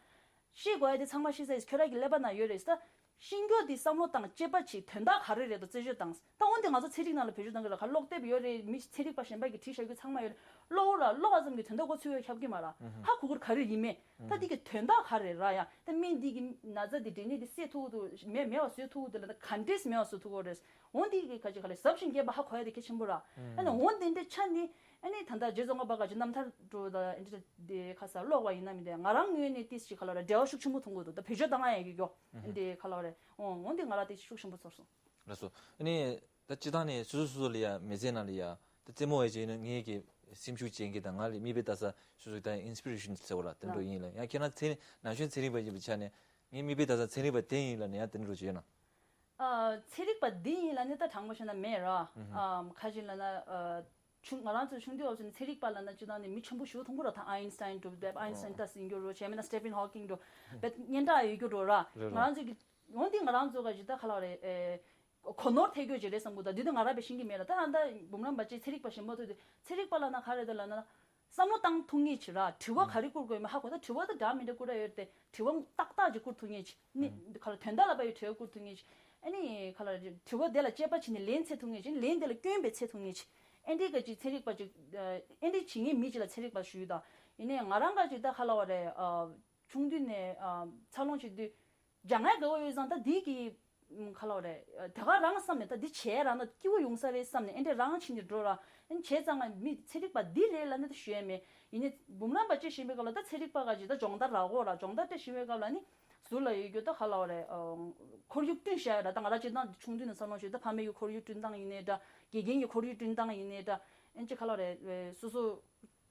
ཤེས་དགོས་ཡ་དེ་ཚང་མ་ཤེས་ས་ཡིན། ཁྱོད་རང་གི་ཀླད་པ་ན་ཡོད་རེད་ད། ཤེས་རྒྱུ་དེ་བསམ་བློ་བཏང་། དཔྱད་པ་བྱེད། དོན་དག་ག་རེ་རེད་དོ་རྩད་གཅོད་བཏང་། ད་འོན་ཏེ་ང་ཚོ་ཚན་རིག་ནང་ལ་བེད་སྤྱོད་བཏང་གི་ར། ག་ཀློག་དེབ་ཡོད་རེད། མི་ཚན་རིག་པ་གཞན་པ་གིས་བྲིས་བཞག་རྒྱུ་ཚང་མ་ཡོད་རེད། ཀློག་ར། ཀློག་པ་ཙམ་གྱིས་དོན་དག་མགོ་ཚོས་ཡ་ཁྱབ་ཀྱི་མ་ར། ཧ་གོ་གི་ར། ག་རེ་ཡིན་མེད། ད་འདི་གི་དོན་དག་ག་རེ་ར་ཡ། ད་སྨན་འདི་གི་ན་ཚ་འདི་འདྲེ་ནད་འདི་སེལ་ཐུབ་ཀྱི་འདུག་མེད་མེད་པ་བཟོ་ཐུབ་ཀྱི་འདུག་ལབ་ན། ག་འདྲས་མེད་པ་བཟོ་ཐུབ་ཀྱི་རེད། འོན་ཏེ་གི་ག་ཅིག་ག་ལས་ཟབ་ཞིང་རྒྱས་པ་ཧ་གོ་ཡ་དེ་གལ་ཆེན་པོ་ར། ཨ་ནི་འོན་ཏེ་འདྲ་ཆ་ནི། ཨ་ནི་ད་ལྟ་རྗེ་ཙོང་ཁ་པ་ག་ཅིག་རྣམ་ཐར་འགྲོ་ད་ཨ་འདྲ་དེ་ཁ་ས་ཀློག་པ་ཡིན་ན་མི་འདྲ། ང་རང་ངོས་ནས་ཏིས་ཞིག་ག་ལ་ར་འབྲེལ་བ་ཤུགས་ཆེན་པོ་མཐོང་གི་འདུག་ད་བེད་སྤྱོད་བཏང་ཡ་ཡོད་ཀྱོ། ཨ་འདི་ག་ལ་ར། འོ་འོན་ཏེ་ང་རང་ཏིས་ཤུགས་ཆེན་པོ་ཚོར་སོང་། ལགས་སོ། ཨ་ནི་ད་སྤྱི་བཏང་ནས་སོ་སོ་སོ་སོ་ལ་ཡ་མི་ཚེ་ནང་ལ་ཡ་ད་རྩེད་མོ་བ་ཅིག་ཡིན་ན་ངའི་གི་སེམས་ཤུགས་ཅན་གྱི་དང་། ང་ལ་མིག་དཔེ་ལྟ་ས་སོ་སོ་ད་ཨིན་སི་པི་རེ་ཤན་ཟེར་བ་ར། དེ་འདྲ་ཡིན་ལ། ཡང་ཁྱེད་རང་ཚན་ན་གཞོན་ཚན་རིག་པ་ཡིན་པའི་ཆ་ནས་ངའི་མིག་དཔེ་ལྟ་ས་ཚན་རིག་པ་དེ་ཡིན་ལ་ནི་ཡང་དེ་འདྲ་རུ་ཅིག་ཡོད་ན། ཨ། ཚན་རིག་པ་འདི་ཡིན་ལ་ནི་ད་དྲང་པོ་བཤད་ན་མེད་ར། ཨ། ག་ཅིག་ལབ་ན། ཨ། ཆུང་ང་རང་ཚོ་ཆུང་དུས་སྐབས་སུ་ནི་ཚན་རིག་པ་ལབ་ན་སྤྱིར་བཏང་ནི་མི་ཆེན་པོ་ཞིག་མཐོང་གི་ར། ད་ཨའིན་སི་ཊའིན་འགྲོ། ཨའིན་སི་ཊའིན་ད་ཟིན་རྒྱུ་རོ། བྱས་མེད་ན་སི་ཊི་ཕེན་ཧོ་ཀིང་འགྲོ། བེད་སྙན་གྲགས་ཡོད་རྒྱུ་རོ་ར། རེད་རེད། ང་རང་ཚོ་གི་འོན་ཏེ་ང་རང་ཚོ་ག་ཅིག་ད་ག་ལ་རེད། ཨེ། གོ་ནོར་ཐེབས་རྒྱུ་ཅིག་རེད་བསམ་གི་འདུག་དེ་དུས་ང་རང་དཔེ་ཤེས་ཀྱི་མེད་ར། ད་ད་འབུམ་རམས་པ་ཅིག་ཚན་རིག་པ་གཞན་པ་ཐུག་དུས་ཚན་རིག་པ་ལབ་ན་ག་རེ་རེད་ལབ་ན། བསམ་བློ་བཏང་ཐུབ་ངེས་ཅིག་ར། དྲི་བ་ག་རེ་བསྐུར་དགོས་མིན་ཧ་གོ། ད་དྲི་བ་ད་འདྲ་མི་འདྲ་བསྐུར་ཡ་ཡོད་དེ། དྲི་བ་ཏག་ཏག་ཅིག་བསྐུར་ཐུབ་ངེས་ཅིག་ནི་ག་ལ་དོན་དག་ལ་དཔག་པའི་དྲི་བ་བསྐུར་ཐུབ་ངེས་ཅིག་ཨ་ནི་ག་ལ་དྲི་བ་དེ་ལ་དཔྱད་པ་བྱས་ནས་ལན་འཚོལ་ཐུབ་ངེས་ཅིག་ལན་དེ་ལ་སྐྱོན་པའི་འཚོལ་ཐུབ་ངེས་ཅིག་ཨེ་འདྲའི་ག་ཅིག་ཚན་རིག་པ་ཅིག་ཨེ་འདྲའི་བྱེད་མཁན་མི་ཅིག་ལ་ཚན་རིག་པ་ཞུས་ད། ཡིན་ནའི་ང་རང་ག་ཅིག་ད་ག་ལ་བ་རེད། ཨ། ཆུང་དུས་ནས། ཨ། འཚར་ལོངས་བྱེད་དུས། སྦྱང་ཡ་དགའ་བོ་ཡོད་ཙང་ད་འདི་གི་ཨམ། ག་ལ་བ་རེད། དེ་ག་རང་བསམ་ནས་ད་འདི་བྱས་རང་ད་སྐྱིད་པོ་ཡོང་ས་རེད་བསམ་ནས་ཨེ་འདྲས་རང་ཕྱིན་ནས་འགྲོ་ར། ཨེ་བྱས་ཙང་ང་མི་ཚན་རིག་པ་འདི་རེད་ལབ་ནས་ད་ཞུ་ཡ་མེད། ཡིན་ནའི་འབུམ་རམས་པ་ཅིག་བྱེད་པའི་སྐབས་ལ་ད་ཚན་རིག་པ་ག་ཅིག་ད་སྦྱོང་བརྡར་རག་གོ་ར། སྦྱོང་བརྡར་དེ་བྱེད་པའི་སྐབས་ལ་ནི་ཟུར་ལ་ཡོད་རྒྱུ་ད་ག་ལ་བ་རེད། ཨ། ཁོར་ཡུག་བསྐྲུན་བྱ་ཡ་ར། ད་ང་རང་སྤྱིར་བཏང་ཆུང་དུས་ནས་འཚར་ལོངས་བྱས། ད་ཕ་མའི་གི་ཁོར་ཡུག་བསྐྲུན་སྟངས་ཡིན་ནའི་འདྲ། དགེ་རྒན་གྱི་ཁོར་ཡུག་བསྐྲུན་སྟངས་ཡིན་ནའི་འདྲ། ཨེ་ཅིག་ག་ལ་བ་རེད། སོ་སོ་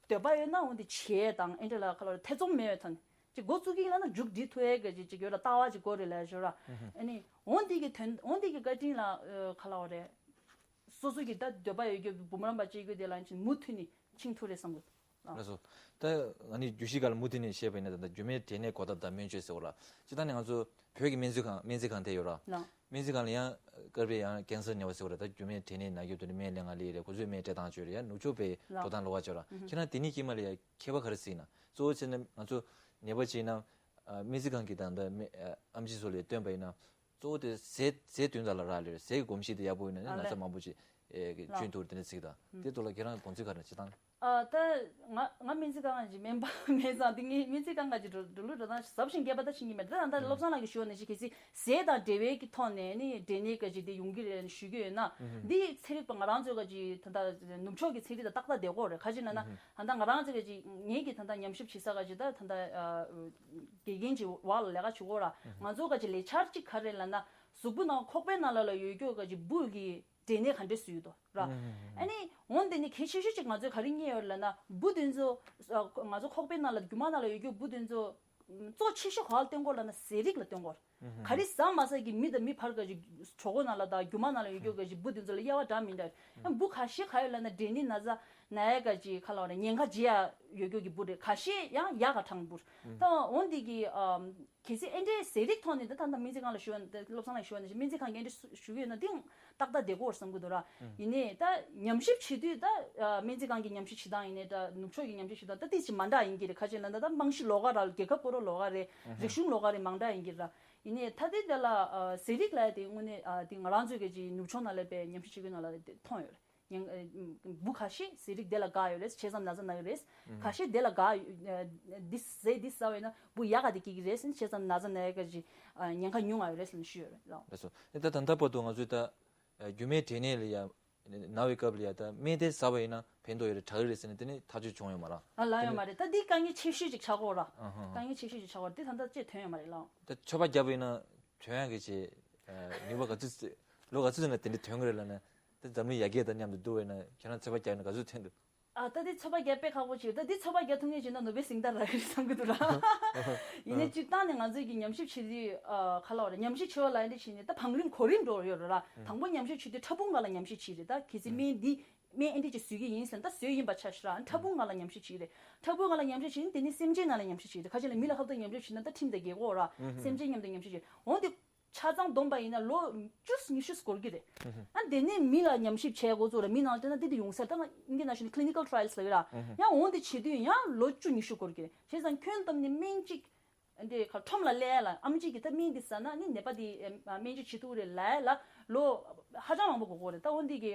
འདོད་པ་ཡོད་ན་འོན་ཏེ་བྱེད་དང་ཨེ་འདྲ་ལ་ག་ལ་བ་རེད། ཐེ་ཚོམ་མེད་པའི་ཐོག་ནས་ཅིག་འགོ་བཙུགས་ཀྱི་ཡིན་ལབ་ན་མཇུག་སྒྲིལ་ཐུབ་ཡས་ག་ཅིག་ཅིག་ཡོད་ལ། ལྟ་བ་ཅིག་དགོས་རེད་ལབ་ཞུ་ར། ཨ་ནི་འོན་ཏེ་གི་དོན་འོན་ཏེ་གི་བཀའ་དྲིན་ལ་ག་ལ་བ་རེད། སོ་སོ་གི་ད་འདོད་པ་ཡོད་རྒྱུ་འབུམ་རམས་པ་ཅིག་གི་དེ་ལ་ཕྱིན་མུ་མཐུད་ནས་ཕྱིན་ཐུབ་རེད་བསམ་གི། ལགས་སོ། ད་ང་ནི་བརྗོད་གཞི་སྒང་ལ་མུ་མཐུད་ནས་བཤད་པ་ཡིན་ན། ད་ལྟ་རྒྱུ་མའི་འབྲས་ནད་འགོག་ཐབས་དང་སྨན་བཅོས་ཟེར་བ་ལ། སྤྱིར་བཏང་ནས་ང་ཚོ་བོད་ཀྱི་སྨན་རྩིས་ཁང་སྨན་རྩིས་ཁང་དེ་ཡོད་ར། ལགས། སྨན་རྩིས་ཁང་ལ་ཡང་སྐབས་རེ་ཡང་ཀན་སར་ནད་པ་ཟེར་བ་རེད། ད་རྒྱུ་མའི་འབྲས་ནད་ན་རྒྱུ་དེ་ནི་སྨན་ལེན་ག་སླེབས་རེད། ཁོ་ཚོས་སྨན་སྤྲད་སྟངས་བཅོས་རེད། ཡང་ནུབ་ཕྱོགས་པའི་ལགས། འགྲོ་སྟངས་ལོགས་ཀ་བཅོས་ར། ཁྱེད་རང་དེ་གཉིས་དཀྱིལ་མ་ལ་ཡང་ཁྱད་པར་ག་རེ་གཟིགས་ན། གཙོ་བོ་བྱས་ན་ང་ཚོ་ནད་པ་ཅིག་ཡིན་ན། ཨ། སྨན་རྩིས་ཁང་གི་དང་ད་སྨན་ཨ་ཨེམ་ཆི་ཚོ་ལ་བསྟན་པ་ཡིན་ན། གཙོ་བོ་དེ་ཟས་ཟས་བསྟུན་ད་ལ་རག་ལས་རེད། ཟས་ཀྱི་གོམས་གཤིས་དེ་ཡག་པོ་ཡིན་ན་ནི་ན་ཚ་མང་པོ་ཅིག་ཨེ་གི་ལགས། བཅོས་ཐུབ་རེད། དེ་འདྲ་གཟིགས་དང་། དེ་ཐོག་ལ་ཁྱེད་རང་དགོངས་ཚུལ་ག་རེ་ཅིག་བཏང་། ཨ། ད་ང་ང་སྨན་རྩིས་ཁང་གི་སྨན་པ་མེད་ཙང་དེ་ངའི་སྨན་རྩིས་ཁང་གི་འགྲོ་འགྲོ་ལུགས་འགྲོ་སྟངས་ཟབ་ཞིང་རྒྱས་པ་ད་ཤེས་ཀྱི་མེད། ད་ད་ལྟ་བློ་བཟང་ལགས་ཀྱིས་ཞུས་པ་ནང་བཞིན་གལ་སྲིད་ཟས་དང་འབྲེལ་བའི་གི་ཐོག་ནས་ནི་འབྲས་ནད་ག་ཅིག་དེ་ཡོང་གི་རེད་ཞུ་གི་ཡོད་ན། འདི་ཚན་རིག་པ་ང་རང་ཚོའི་ག་ཅིག་ད་ལྟ་ནུབ་ཕྱོགས་ཀྱི་ཚན་རིག་དང་ཏག་ཏག་བསྡད་ཀྱི་ཡོད་རེད། ག་ཅི་ལབ་ན། ད་ལྟ་ང་རང་ཚོ་ག་ཅིག་ངེད་ཀྱི་ད་ལྟ་ཉམས་ཞིབ་བྱེད་ས་ག་ཅིག་ད་ད་ལྟ་ཨ་དགེ་རྒན་གྱི་འོག་ལ་ལས་ཀ་བྱེད་ཀྱི་ཡོད་ར། ང་ཚོ་ག་ཅིག་ལས་འཆར་གཅིག་ག་རེ་ལབ་ན། གཟུགས་པོ་ནང་ཁོག་པའི་ནང་ལ་ལ་ཡོད་རྒྱུ་ག་ཅིག་འབུ་གི་འབྲས་ནད་ག་འདྲས་སུ་ཡོད་དོ་ར། ཨ་ནི་འོན་ཏེ་ནི་གལ་ཆེ་ཤོས་ཅིག་ང་ཚོས་ག་རེ་རྙེད་ཡོད་ལབ་ན། འབུ་དེ་ཚོ་ཨ་ང་ཚོ་ཁོག་པའི་ནང་ལ་རྒྱུ་མ་ནང་ལ་ཡོད་རྒྱུ་འབུ་དེ་ཚོ་གཙོ་ཆེ་ཤོས་ག་ལ་བརྟེན་གྱི་ཡོད་ལབ་ན། ཟས་རིགས་ལ་བརྟེན་གྱི་ཡོད་རེད། ག་རེ་ཟ་མ་ཟ་གི་མི་དང་མི་བར་ག་ཅིག་གྲོད་ཁོག་ནང་ལ་དང་རྒྱུ་མ་ནང་ལ་ཡོད་རྒྱུ་ག་ཅིག་འབུ་དེ་ཚོ་ལ་དབྱེ་བ་འདྲ་མི་འདྲ་རེད། ཨ་འབུ་ཁ་ཤས་ག་ཡོད་ལབ་ན་འབྲས་ནད་ན་ཚ་ན་ཡ་ག་ཅིག་ག་ལ་བ་རེད། ཉེན་ཁ་ཇི་ཡ་ཡོད་རྒྱུ་གི་འབུ་རེད། ཁ་ཤས་ཡང་ཡག་ག་དྲག་འབུ་རེད། ད་འོན་ཏེ་གི་ཨམ་གལ་སྲིད་ཨེ་འདྲའི་ཟས་རིགས་ཐོག་ནས་ད་ད་ལྟ་སྨན་རྩིས་ཁང་ལ་ཞུ་བ་ན། ད་བློ་བཟང་ལགས་ཞུ་བ་ནང་བཞིན་སྨན་རྩིས་ཁང་གིས་ཨེ་འདྲ་ཞུ་གི་ཡོད་ན་དེ་ཏག་ཏག་བསྡད་ཀྱི་ཡོད་རེད་བསམ་གྱི་འདུག་ར། ཡིན་ནའི་ད་ཉམས་ཞིབ་བྱེད་དུས་ད་ཨ་སྨན་རྩིས་ཁང་གི་ཉམས་ཞིབ་བྱེད་སྟངས་ཡིན་ནའི་འདྲ། ནུབ་ཕྱོགས་ཀྱི་ཉམས་ཞིབ་བྱེད་སྟངས་ད་ཏིས་ཅིག་མ་འདྲ་ཡིན་གྱི་རེད། ག་ཅི་ལབ་ན་ད་རྨང་གཞི་ལོགས་ཀ་ར། རྒྱལ་ཁབ་ཀྱི་ལོགས་ཀ་རེད། རིག་གཞུང་ལོགས་ཀ་རེད། མ་འདྲ་ཡིན་གྱི་ར། ཡིན་ནའི་ད་ལྟའི་དེ་ལ་ཨ་ཟས་རིགས་ལབ་ཡ་དེ་དངོས་གནས་ཨ་དེ་ང་རང་ཚོའི་གི་ཅིག་ནུབ་ཕྱོགས་ནང་ལ་དཔེ་ཉམས་ཞིབ་བྱེད་མཁན་ནང་ལ་དེ་མཐོང་ཡོད་རེད། ཉིན་ཨ་འབུ་ཁ་ཤས་ཟས་རིགས་དེ་ལ་དགའ་ཡོད་རེད། བྱས་ཙང་ན་ཚ་ན་གི་རེད། ཁ་ཤས་དེ་ལ་དགའ་ཡོད། ཨ་འདི་ཟས་འདི་ཟ་བས་ན་འབུ་ཡག་ག་དེ་སྐྱེ་གི་རེད། བྱས་ཙང་ན་ཚ་ན་ཡ་ག་ཅིག་ཨ་ཉེན་ཁ་ཉུང་ང་ཡོད་རེད་ཟེར་ནས་ཞུས་ཡོད་རེད་ལགས། ལགས་སོ། ཨེ་ད་ད་ལྟ་བར་དུ་ང་ཚོས་ད་ཨ་རྒྱུ་མའི་འབྲས་ནད་ལ་ཡ་ན་བའི་སྐབས་ལ་ཡ་ད་སྨན་དེ་ཟ་བ་ཡིན་ན་ཕན་ཐོགས་ཡོད་རེད། དྲག་གི་རེད་ཟེར་ནས་དེ་ནས་ཐག་གཅོད་བྱུང་ཡོད་མ་རེད། ཨ་ལབ་ཡོད་མ་རེད། ད་འདི་དཀའ་ངལ་ཆེ་ཤོས་ཅིག་ཆགས་ཀྱི་ཡོད་ར། ཨ་ཧ་ཧ། དཀའ་ངལ་ཆེ་ཤོས་ཅིག་ཆགས་ཀྱི་ཡོད་ར། དེ་ད་ལྟ་ཅིག་ཐོན་ཡོད་མ་རེད་ལགས། ད་ཚོད་དཔག་བརྒྱབ་པ་ཡིན་ན་ཐོན་ཡག་གི་ཆེད་ཨ་ནུས་པ་ག་ཚོད་ལོ་ག་ཚོད་ཙམ་ལ་དེ་འདྲ་ཐོན་གྱི་རེད་ལབ་ན། ད་འཛམ་གླིང་ཡར་རྒྱས་དང་མཉམ་དུ་འགྲོ་བས་ན་ཁྱེད་རང་ཚོད་དཔག་བརྒྱབ་ན་ག་ཚོད་ཐོན་འདུག་ཨ་ད་དེ་ཚོད་དཔག་བརྒྱབ་དཔེ་ཁག་པོ་ཅིག་ད་དེ་ཚོད་དཔག་བརྒྱབ་ཐུབ་ངེས་བྱས་ན་ནོ་བེལ་གཟེངས་རྟགས་རག་གི་རེད་བསམ་གྱི་འདུག་ར། ཡིན་ནའི་སྤྱིར་བཏང་ནས་ང་ཚོས་ཀྱི་ཉམས་ཞིབ་བྱེད་དུས་ཨ་ག་ལབ་རེད། ཉམས་ཞིབ་བྱེད་པ་ལ་ཨེ་འདྲ་བྱས་ནས་ད་བང་རིམ་གོ་རིམ་འགྲོ་ཡོད་རེད་ར། དང་པོ་ཉམས་ཞིབ་བྱེད་དུས་ཕྲ་ཕུང་སྒང་ལ་ཉམས་ཞིབ་བྱས་རེད། ད་གལ་སྲིད་སྨན་འདི་སྨན་ཨེ་འདྲ་ཅིག་བཟོ་གི་ཡིན་ཟེར་ན་ད་བཟོས་ཡིན་པ་ཆ་བཞག་ར། ཕྲ་ཕུང་སྒང་ལ་ཉམས་ཞིབ་བྱས་རེད། ཕྲ་ཕུང་སྒང་ལ་ཉམས་ཞིབ་བྱས་ནས་དེ་ནས་སེམས་ཅན་ནང་ལ་ཉམས་ཞིབ་བྱས་རེད། ཁ་ཅིག་ལ་མི་ལ་ཧབ་ཏུ་ཉམས་ཞིབ་བྱས་ན་ད་ཁྲིམས་དང་འགལ་གྱི་ཡོད་ར། སེམས་ཅན་མཉམ་དུ་ཉམས་ཞིབ་བྱས། འོན་ཏེ། ཆ་ཚང་བསྡོམས་པ་ཡིན་ན་ལོ་བཅུ་ཉི་ཤུ་འགོར་གྱི་རེད། ཨ་དེ་ནས་མི་ལ་ཉམས་ཞིབ་བྱས་འགོ་བཙུགས་ར། མི་ནང་ལ་བལྟས་ན་དེ་དེ་ཡོང་ས་རེད། ད་ང་ཨིན་སྐད་ནང་བཤད་ན་clinical trials ལབ་ཡོད་ར། ཡང་འོང་དེ་བྱེད་དུས་ཡང་ལོ་བཅུ་ཉི་ཤུ་འགོར་གྱི་རེད། བྱས་ཙང་ཁྱོན་བསྡོམས་ནས་སྨན་གཅིག་འདི་ཁ་ཁྲོམ་ལ་སླེབས་ཡ་ལ་ཨམ་ཆི་གིས་ད་སྨན་འདི་ཟ་ན་ནི་ནད་པ་འདི་སྨན་བཅོས་བྱེད་ཐུབ་རེད་ལབ་ཡ་ལ་ལོ་ཧ་ཅང་མང་པོ་འགོར་གྱི་རེད། ད་འོ་འདི་གི་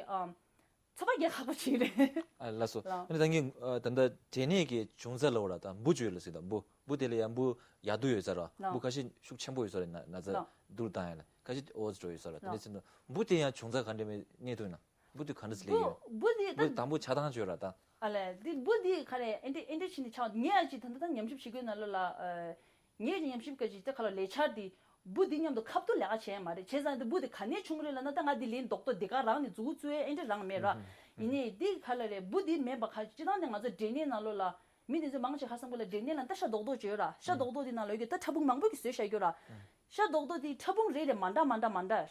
ཚོད་དཔག་རྒྱག་ཁག་པོ་ཞིག་རེད། ཨ་ལགས་སོ། ལགས། ཨ་ནི་ད་ངས་ཨ་ད་ལྟ་འབྲས་ནད་ཀྱི་བྱུང་རྩ་ལབ་པ་ར། ད་འབུ་བཅོས་ལ་ཟེར། ད་འབུ་འབུ་དེ་ལ་ཡང་འབུ་ཡག་སྡུག་ཡོད་ས་ར། ལགས། འབུ་ཁ་ཤས་ཤུགས་ཆེན་པོ་ཡོད་ས་རེད། ན་ན་ཚ་ལགས། སྡུག་རུ་བཏང་ཡ་ལ་ཁ་ཤས་ཨོ་ཙི་འགྲོ་ཡོད་ས་ར། དེ་འདྲ་ལགས། ཟེར་ན་འབུ་དེ་ཡང་བྱུང་རྩ་ག་འདྲ་མི་གནས་ཐུབ་ན། འབུ་དེ་ག་འདྲ་ཟེར་ལེ་ཡོད། འབུ་འབུ་དེ་ད་འབུ་དང་པོ་ཆགས་སྟངས་བཅོས་ར་ད། ཨ་ལས་འདི་འབུ་འདི་ག་རེ་ཨེ་འདྲ་ཨེ་འདྲ་བྱས་ནས་ཆགས། ངས་ཨ་ཅི་ད་ལྟ་ད་ཉམས་ཞིབ་བྱེད་དགོས་ན་ལོ་ལ་ཨ། ངས་ཉམས་ཞིབ་སྐད་ཅིག་ད་ག་ལ་ལས་འཆར་འདི་འབུ་འདི་མཉམ་དུ་ཁ་ཐུག་ལས་ཀ་བྱས་མ་རེད། བྱས་ཙང་འདི་འབུ་འདི་ག་ནས་བྱུང་རེད་ལབ་ན། ད་ང་འདི་ལན་རྡོག་རྡོག་འདི་ག་རང་ནས་མཛུབ་གུ་བཙུགས་ཨེ་འདྲ་རང་མེད་ར། ཡིན་ནའི་འདི་ག་ལ་རེད། འབུ་འདི་མེད་པ་ག་སྤྱི་བཏང་ནས་ང་ཚོ་འབྲས་ནད་ནང་ལོགས་ལ་མི་འདི་ཚོ་མང་ཆེ་ཧ་སང་པོ་ལ་འབྲས་ནད་ལ་ད་ཤ་རྡོག་རྡོག་བཅོས་ར། ཤ་རྡོག་རྡོག་འདི་ནང་ལོགས་ཀྱི་ད་ཕྲ་ཕུང་མང་པོ་གི་བཟོས་བཞག་རྒྱུ་ར། ཤ་རྡོག་རྡོག་འདི་ཕྲ་ཕུང་རེ་རེ་མ་འདྲ་མ་འདྲ་མ་འདྲ།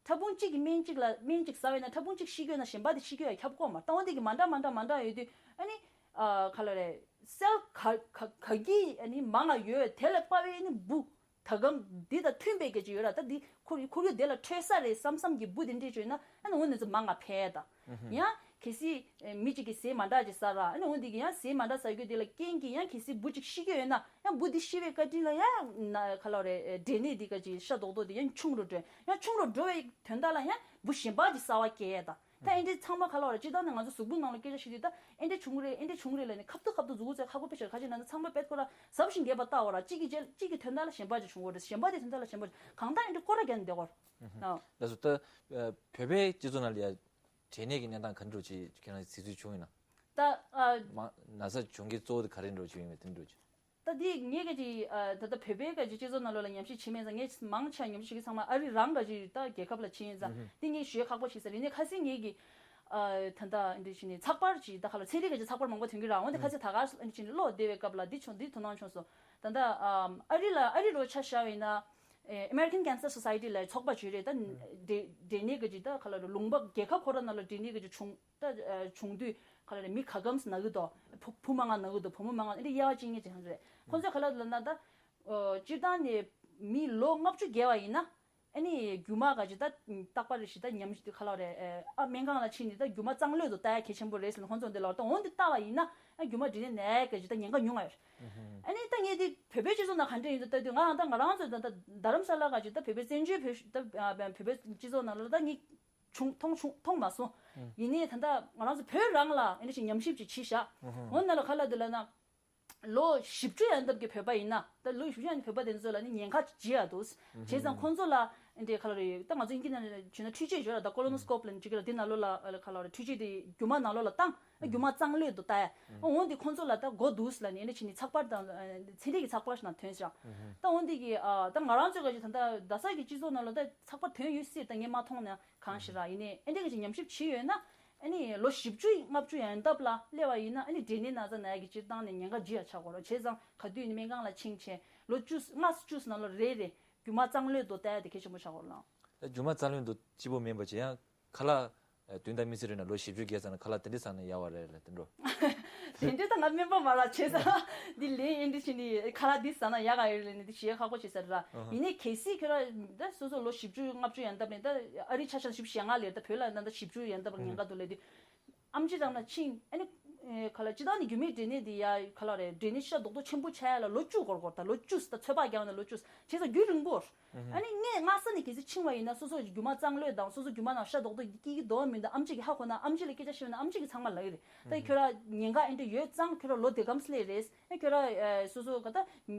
ཕྲ་ཕུང་གཅིག་གིས་སྨན་གཅིག་ལ་སྨན་གཅིག་ཟ་བས་ན་ཕྲ་ཕུང་གཅིག་ཤི་གི་ཡོད་ན་གཞན་པ་དེ་ཤི་གི་ཡོད་ཁྱབ་ཀྱི་ཡོད་མ་རེད། ད་འོ་དེ་གི་མ་འདྲ་མ་འདྲ་མ་འདྲ་ཡོད་དུས་ཨ་ནི་ཨ་ག་ལ་རེད། སེལ་ག་ག་ག་གི་ཨ་ནི་མང་ང་ཡོད་དེ་ལ་དཔག་པའི་ཨ་ནི་འབུ་ད་གམ་འདི་དང་མཐུན་པའི་སྐད་ཅིག་ཡོད་ར། ད་འདི་ཁོར་ཡུག་ཁོར་ཡུག་དེ་ལ་འཕྲོད་ས་རེད་བསམ་བསམ་གྱི་འབུ་དེ་འདྲས་བྱུང་ན་ཨ་ནི་འོ་ནི་ཚོ་མང་ང་འཕེལ་ད། ཡང་གལ་སྲིད་མི་གཅིག་གིས་ཟས་མ་འདྲ་ཅིག་ཟ་ར། ཨ་ནི་འོ་འདི་གི་ཡང་ཟས་མ་འདྲ་ཟ་རྒྱུ་དེ་ལ་རྐྱེན་གྱིས་ཡང་གལ་སྲིད་འབུ་གཅིག་ཤི་གི་ཡོད་ན། ཡང་འབུ་འདི་ཤི་བའི་བཀའ་དྲིན་ལ་ཡང་ན་ག་ལ་རེད། འབྲས་ནད་འདི་ག་ཅིག་ཤ་རྡོག་རྡོག་འདི་ཡང་ཆུང་རུ་འགྲོ། ཡང་ཆུང་རུ་འགྲོ་བའི་དོན་དག་ལ་ཡང་འབུ་གཞན་པ་ཅིག་གསར་པ་སྐྱེ་ཡས་དང་། ད་ཨེ་འདྲས་ཚང་མ་ག་ལ་རེད། སྤྱིར་བཏང་ནས་ང་ཚོ་གཟུགས་པོའི་ནང་ལ་སྐད་ཆ་བཤད་དུས་ད་ཨེ་འདྲས་བྱུང་རེད། ཨེ་འདྲས་བྱུང་རེད་ལབ་ནས་ཁ་ཐུག་ཁ་ཐུག་མཛུབ་གུ་བཙུགས་ཁག་པོ་དཔེ་ཆགས། ཁ་ཅིག་ན་ཚ་ཚང་མ་དཔེ་ཁོ་ར་ཟབ་ཞིང་རྒྱས་པ་ལྟ་བ་ར། གཅིག་གི་རྗེས་གཅིག་གི་དོན་དག་ལ་གཞན་པ་ཅིག་བྱུང་གོ་རེད། གཞན་པ་དེ་དོན་དག་ལ་གཞན་པ་ཅིག་གང་ལྟར་ཨེ་འདྲས་སྐོར་ར་རྒྱག་ནས་བསྡད་གོ་རེད། ཨ། ལགས་སོ། ད་བོད་པའི་སྤྱི་ཚོགས་ནང་ལ་ཡ་འབྲས་ནད་ཀྱི་གནས་སྟངས་ག་འདྲ་ཅིག་ཁྱེད་རང་གཟིགས་ཚུལ་བྱུང་ཡོད་ན། ད་ཨ། མ་ན་ཚ་བྱུང་གི་གཙོ་བོ་དེ་ག་རེ་འདྲ་ཅིག་ཡིན་མིན་དེ་འདྲ་ཅིག་ད་འདི་ངས་ག་ཅིག་ཨ། ད་ལྟ་བོད་པའི་ག་ཅིག་སྤྱི་ཚོགས་ནང་ལོགས་ལ་ཉམས་ཞིབ་བྱེད་མེད་ཙང་། ངས་མང་ཆེ་ཉམས་ཞིབ་བྱེད་ཀྱི་ཚང་མ་ཨ་རི་རང་ག་ཅིག་ད་རྒྱལ་ཁབ་ལ་ཕྱིན་ཡིན་ཙང་། འདི་ངས་ཞུ་ཡས་ཁག་པོ་ཞིག་ཟེར་ཡིན་ནའི་ཁ་སང་ངས་ཀྱི་ཨ། ད་ལྟ་འདི་བྱས་ནས་ཚགས་པར་ཅིག་ད་ག་ལ་ཚན་རིག་ག་ཅིག་ཚགས་པར་མང་པོ་ཐོན་གྱི་ར། འོན་ཏེ་ཁ་སང་ད་ག་འདི་བྱས་ནས་ཀློག་བསྡད་པའི་སྐབས་ལ་འདི་བྱུང་། འདི་དོ་སྣང་བྱུང་སོང་། ད་ལྟ་ཨ། ཨ་རི་ལ་ཨ་རི་རུ་ཆ་བཞག་པ་ཡིན་ན། ཨེ། American Cancer Society ལ་ཚོགས་པ་ཅིག་རེད། ད་འབྲས་འབྲས་ནད་ག་ཅིག་ད་ག་ལ་རུ་ལུང་པ་རྒྱལ་ཁབ་ཁོ་ར་ནང་ལ་འབྲས་ནད་ག་ཅིག་བྱུང་། ད་ཨ། བྱུང་དུས་ག་ལ་རེད། མི་ག་གམ་ཟེར་ན་གི་དོ། བུ་བུ་མང་ང་ན་གི་དོ། བུ་མོ་མང་ང་ཨེ་འདྲ་དབྱེ་བ་ཕྱེ་མཁན་ཅིག་རེད། ཁོང་ཚོས་ག་ལ་ལབ་ན་ད། ཨ། སྤྱིར་བཏང་ནས་མི་ལོ་ལྔ་བཅུ་བརྒལ་བ་ཡིན་ན། ཨ་ནི་རྒྱུ་མ་ག་ཅིག་ད་རྟག་པར་རེ་ཞིག་ད་ཉམས་ཞིབ་དེ་ག་ལ་རེད། ཨ། སྨན་ཁང་ལ་ཕྱིན་ནས་ད་རྒྱུ་མ་གཙང་ལོས་དུ་ལྟ་ཡ་གལ་ཆེན་པོ་རེད་ཟེར་ནས་ཁོང་ཚོ་འདི་ལ་ད་འོ་འདི་ལྟ་བ་ཡིན་ན། ཨ། རྒྱུ་མ་འབྲས་ནད་ན་ཡ་ག་ཅིག་ད་ཉེན་ཁ་ཉུང་བ་ཡོད། ཨ་ནི་ད་ངས་འདི་བོད་པའི་སྤྱི་ཚོགས་ནང་ག་འདྲ་ཡིན་འདུག་ལྟ་དུས་ང་ད་ང་རང་ཚོ་ད་ད་རྡ་རམ་ས་ལ་ག་ཅིག་ད་བོད་པའི་བཙན་བྱོལ་བོད་ད་བོད་པའི་སྤྱི་ཚོགས་ནང་ལ་ད་ངས་བྱུང་མཐོང་བྱུང་མཐོང་མ་སོང་། ཡིན་ནའི་ད་ད་ང་རང་ཚོ་བོད་རང་ལ་ཨ་ནི་ཞིག་ཉམས་ཞིབ་ཅིག་བྱས་བཞག་འོ་ན་ལ་ག་ལ་འདི་ལ་ན། ལོ་བཞི་བཅུ་ཡན་འདབ་ཀྱི་བོད་པ་ཡིན་ན། ད་ལོ་བཞི་བཅུ་ཡན་བོད་པ་དེ་ཚོ་ལ་ནི་ཉེན་ཁ་ཇི་ཡ་འདུག་བྱས་ཙང་ཁོང་ཚོ་ལ་འདི་ག་ལ་རེད། ད་ང་ཚོ་དབྱིན་ཇི་ནང་བྱུང་ན་འཕྲུལ་ཆས་ཡོད་ར། ད་ཀོ་ལོ་ནོ་སི་ཀོབ་ལབ་ཅིག་ལ་འདི་ནང་ལོགས་ལ་ག་ལ་རེད། འཕྲུལ་ཆས་དེ་རྒྱུ་མ་ནང་ལོགས་ལ་བཏང་། རྒྱུ་མ་གཙང་ལོས་དུ་ལྟ་ཡ། འོ་འདི་ཁོང་ཚོ་ལ་ད་གོ་འདུག་ལ་ནི་ཨ་ནི་ཕྱིན་ནི་ཚགས་པར་དང་ཚན་རིག་གི་ཚགས་པར་ཞིག་ནང་ཐོན་ཤག་ད་འོ་འདི་གི་ཨ། ད་ང་རང་ཚོའི་ག་ཅིག་ད་ད་ད་ས་གི་སྤྱི་ཚོགས་ནང་ལ་ད་ཚགས་པར་ཐོན་ཡོད་སྲིད། ད་ངས་མ་མཐོང་ན་གང་ཞིག་ར། ཡིན་ནའི་ཨེ་འདྲ་ག་ཅིག་ཉམས་ཞིབ་བྱས་ཡོད་ན། ཨ་ནི་ལོ་བཞི་བཅུ་ལྔ་བཅུ་ཡན་འདབ་ལ་སླེབས་པ་ཡིན་ན། ཨ་ནི་འབྲས་ནད་ན་ཚ་ན་ཡ་གི་སྤྱིར་བཏང་ནས་ཉེན་ཁ་ཇི་ཡ་ཆགས་ཀྱི་ཡོད་རེད། བྱས་ཙང་ག་དུས་ནི་སྨན་ཁང་ལ་ཕྱིན་བྱས་ལོ་བཅུ་ལྔ་བཅུ་ནང་ལོ་རེ་རེ་རྒྱུ་མ་གཙང་ལོས་དུ་ལྟ་ཡ་དེ་གལ་ཆེན་པོ་ཆགས་ཀྱི་ཡོད་རེད་ལགས། ད་རྒྱུ་མ་གཙང་ལོས་དུ་གཅིག་པོ་མིན་པ་བྱས་ཡང་ཁ་ལག་ཨ། བདུན་དང་མི་ཚེ་རིང་ན་ལོ་བཞི་བཅུ་བརྒལ་ཙམ་ན་ཁ་ལག་དེ་འདྲ་ཟ་ན་ཡག་པ་རེད་ལ་དེ་འགྲོ། དེ་འདྲ་ད་ང་སྨན་པ་མ་རེད། བྱས་ཙང་འདི་ལན་ཨེ་འདྲ་བྱས་ནི་ཁ་ལག་འདི་ཟ་ན་ཡག་ག་ཡོད་ལབ་ནི་འདི་ཞེ་ཁག་པོ་བྱེད་ས་རེད་ར། ཡིན་ནའི་གལ་སྲིད་ཁྱོད་ར་ད་སོ་སོ་ལོ་བཞི་བཅུ་ལྔ་བཅུ་ཡན་འདབ་ནས། ད་ཨ་རི་ཆ་བཞག་ན་བཞི་བཅུ་ཞེ་ལྔ་ལེར། ད་བོད་ལ་ན་ད་བཞི་བཅུ་ཡན་འདབ་ལ་ཉེན་ཁ་འདུག་ལབ་དུས། ཨམ་ཆི་རང་ལ་ཕྱིན། ཨ་ནི་ཨེ་ག་ལ་སྤྱིར་བཏང་ནི་རྒྱུ་མའི་འབྲས་ནད་འདི་ཡ་ག་ལ་རེད། འབྲས་ནད་ཤ་རྡོག་རྡོག་ཆེན་པོ་ཆགས་ཡ་ལ་ལོ་བཅུ་འགོར་འགོར། ད་ལོ་བཅུ་ད་ཚོད་དཔག་རྒྱག་ན་ལོ་བཅུ་བྱས་ཙང་རྒྱུན་རིང་པོ། ཨ་ནི་ངས་སྔ་ས་ནས་གལ་སྲིད་ཕྱིན་པ་ཡིན་ན་སོ་སོ་རྒྱུ་མ་གཙང་ལོས་དང་སོ་སོ་རྒྱུ་མ་ནང་ཤ་རྡོག་རྡོག་སྐྱེ་གི་འདུག་མི་འདུག་ཨམ་ཆི་གིས་ཧ་གོ་ན་ཨམ་ཆི་ལ་སྐད་ཆ་བཤད་ན་ཨམ་ཆི་གིས་ཚང་མ་ལབ་ཀྱི་རེད། ད་ཁྱོད་ར་ཉེན་ཁ་ཨེ་འདྲ་ཡོད་ཙང་ཁྱོད་ར་ལོ་དེ་གམ་སླེབས་རེད། ཨེ་ཁྱོད་ར་ཨེ་སོ་སོ་ག་ད་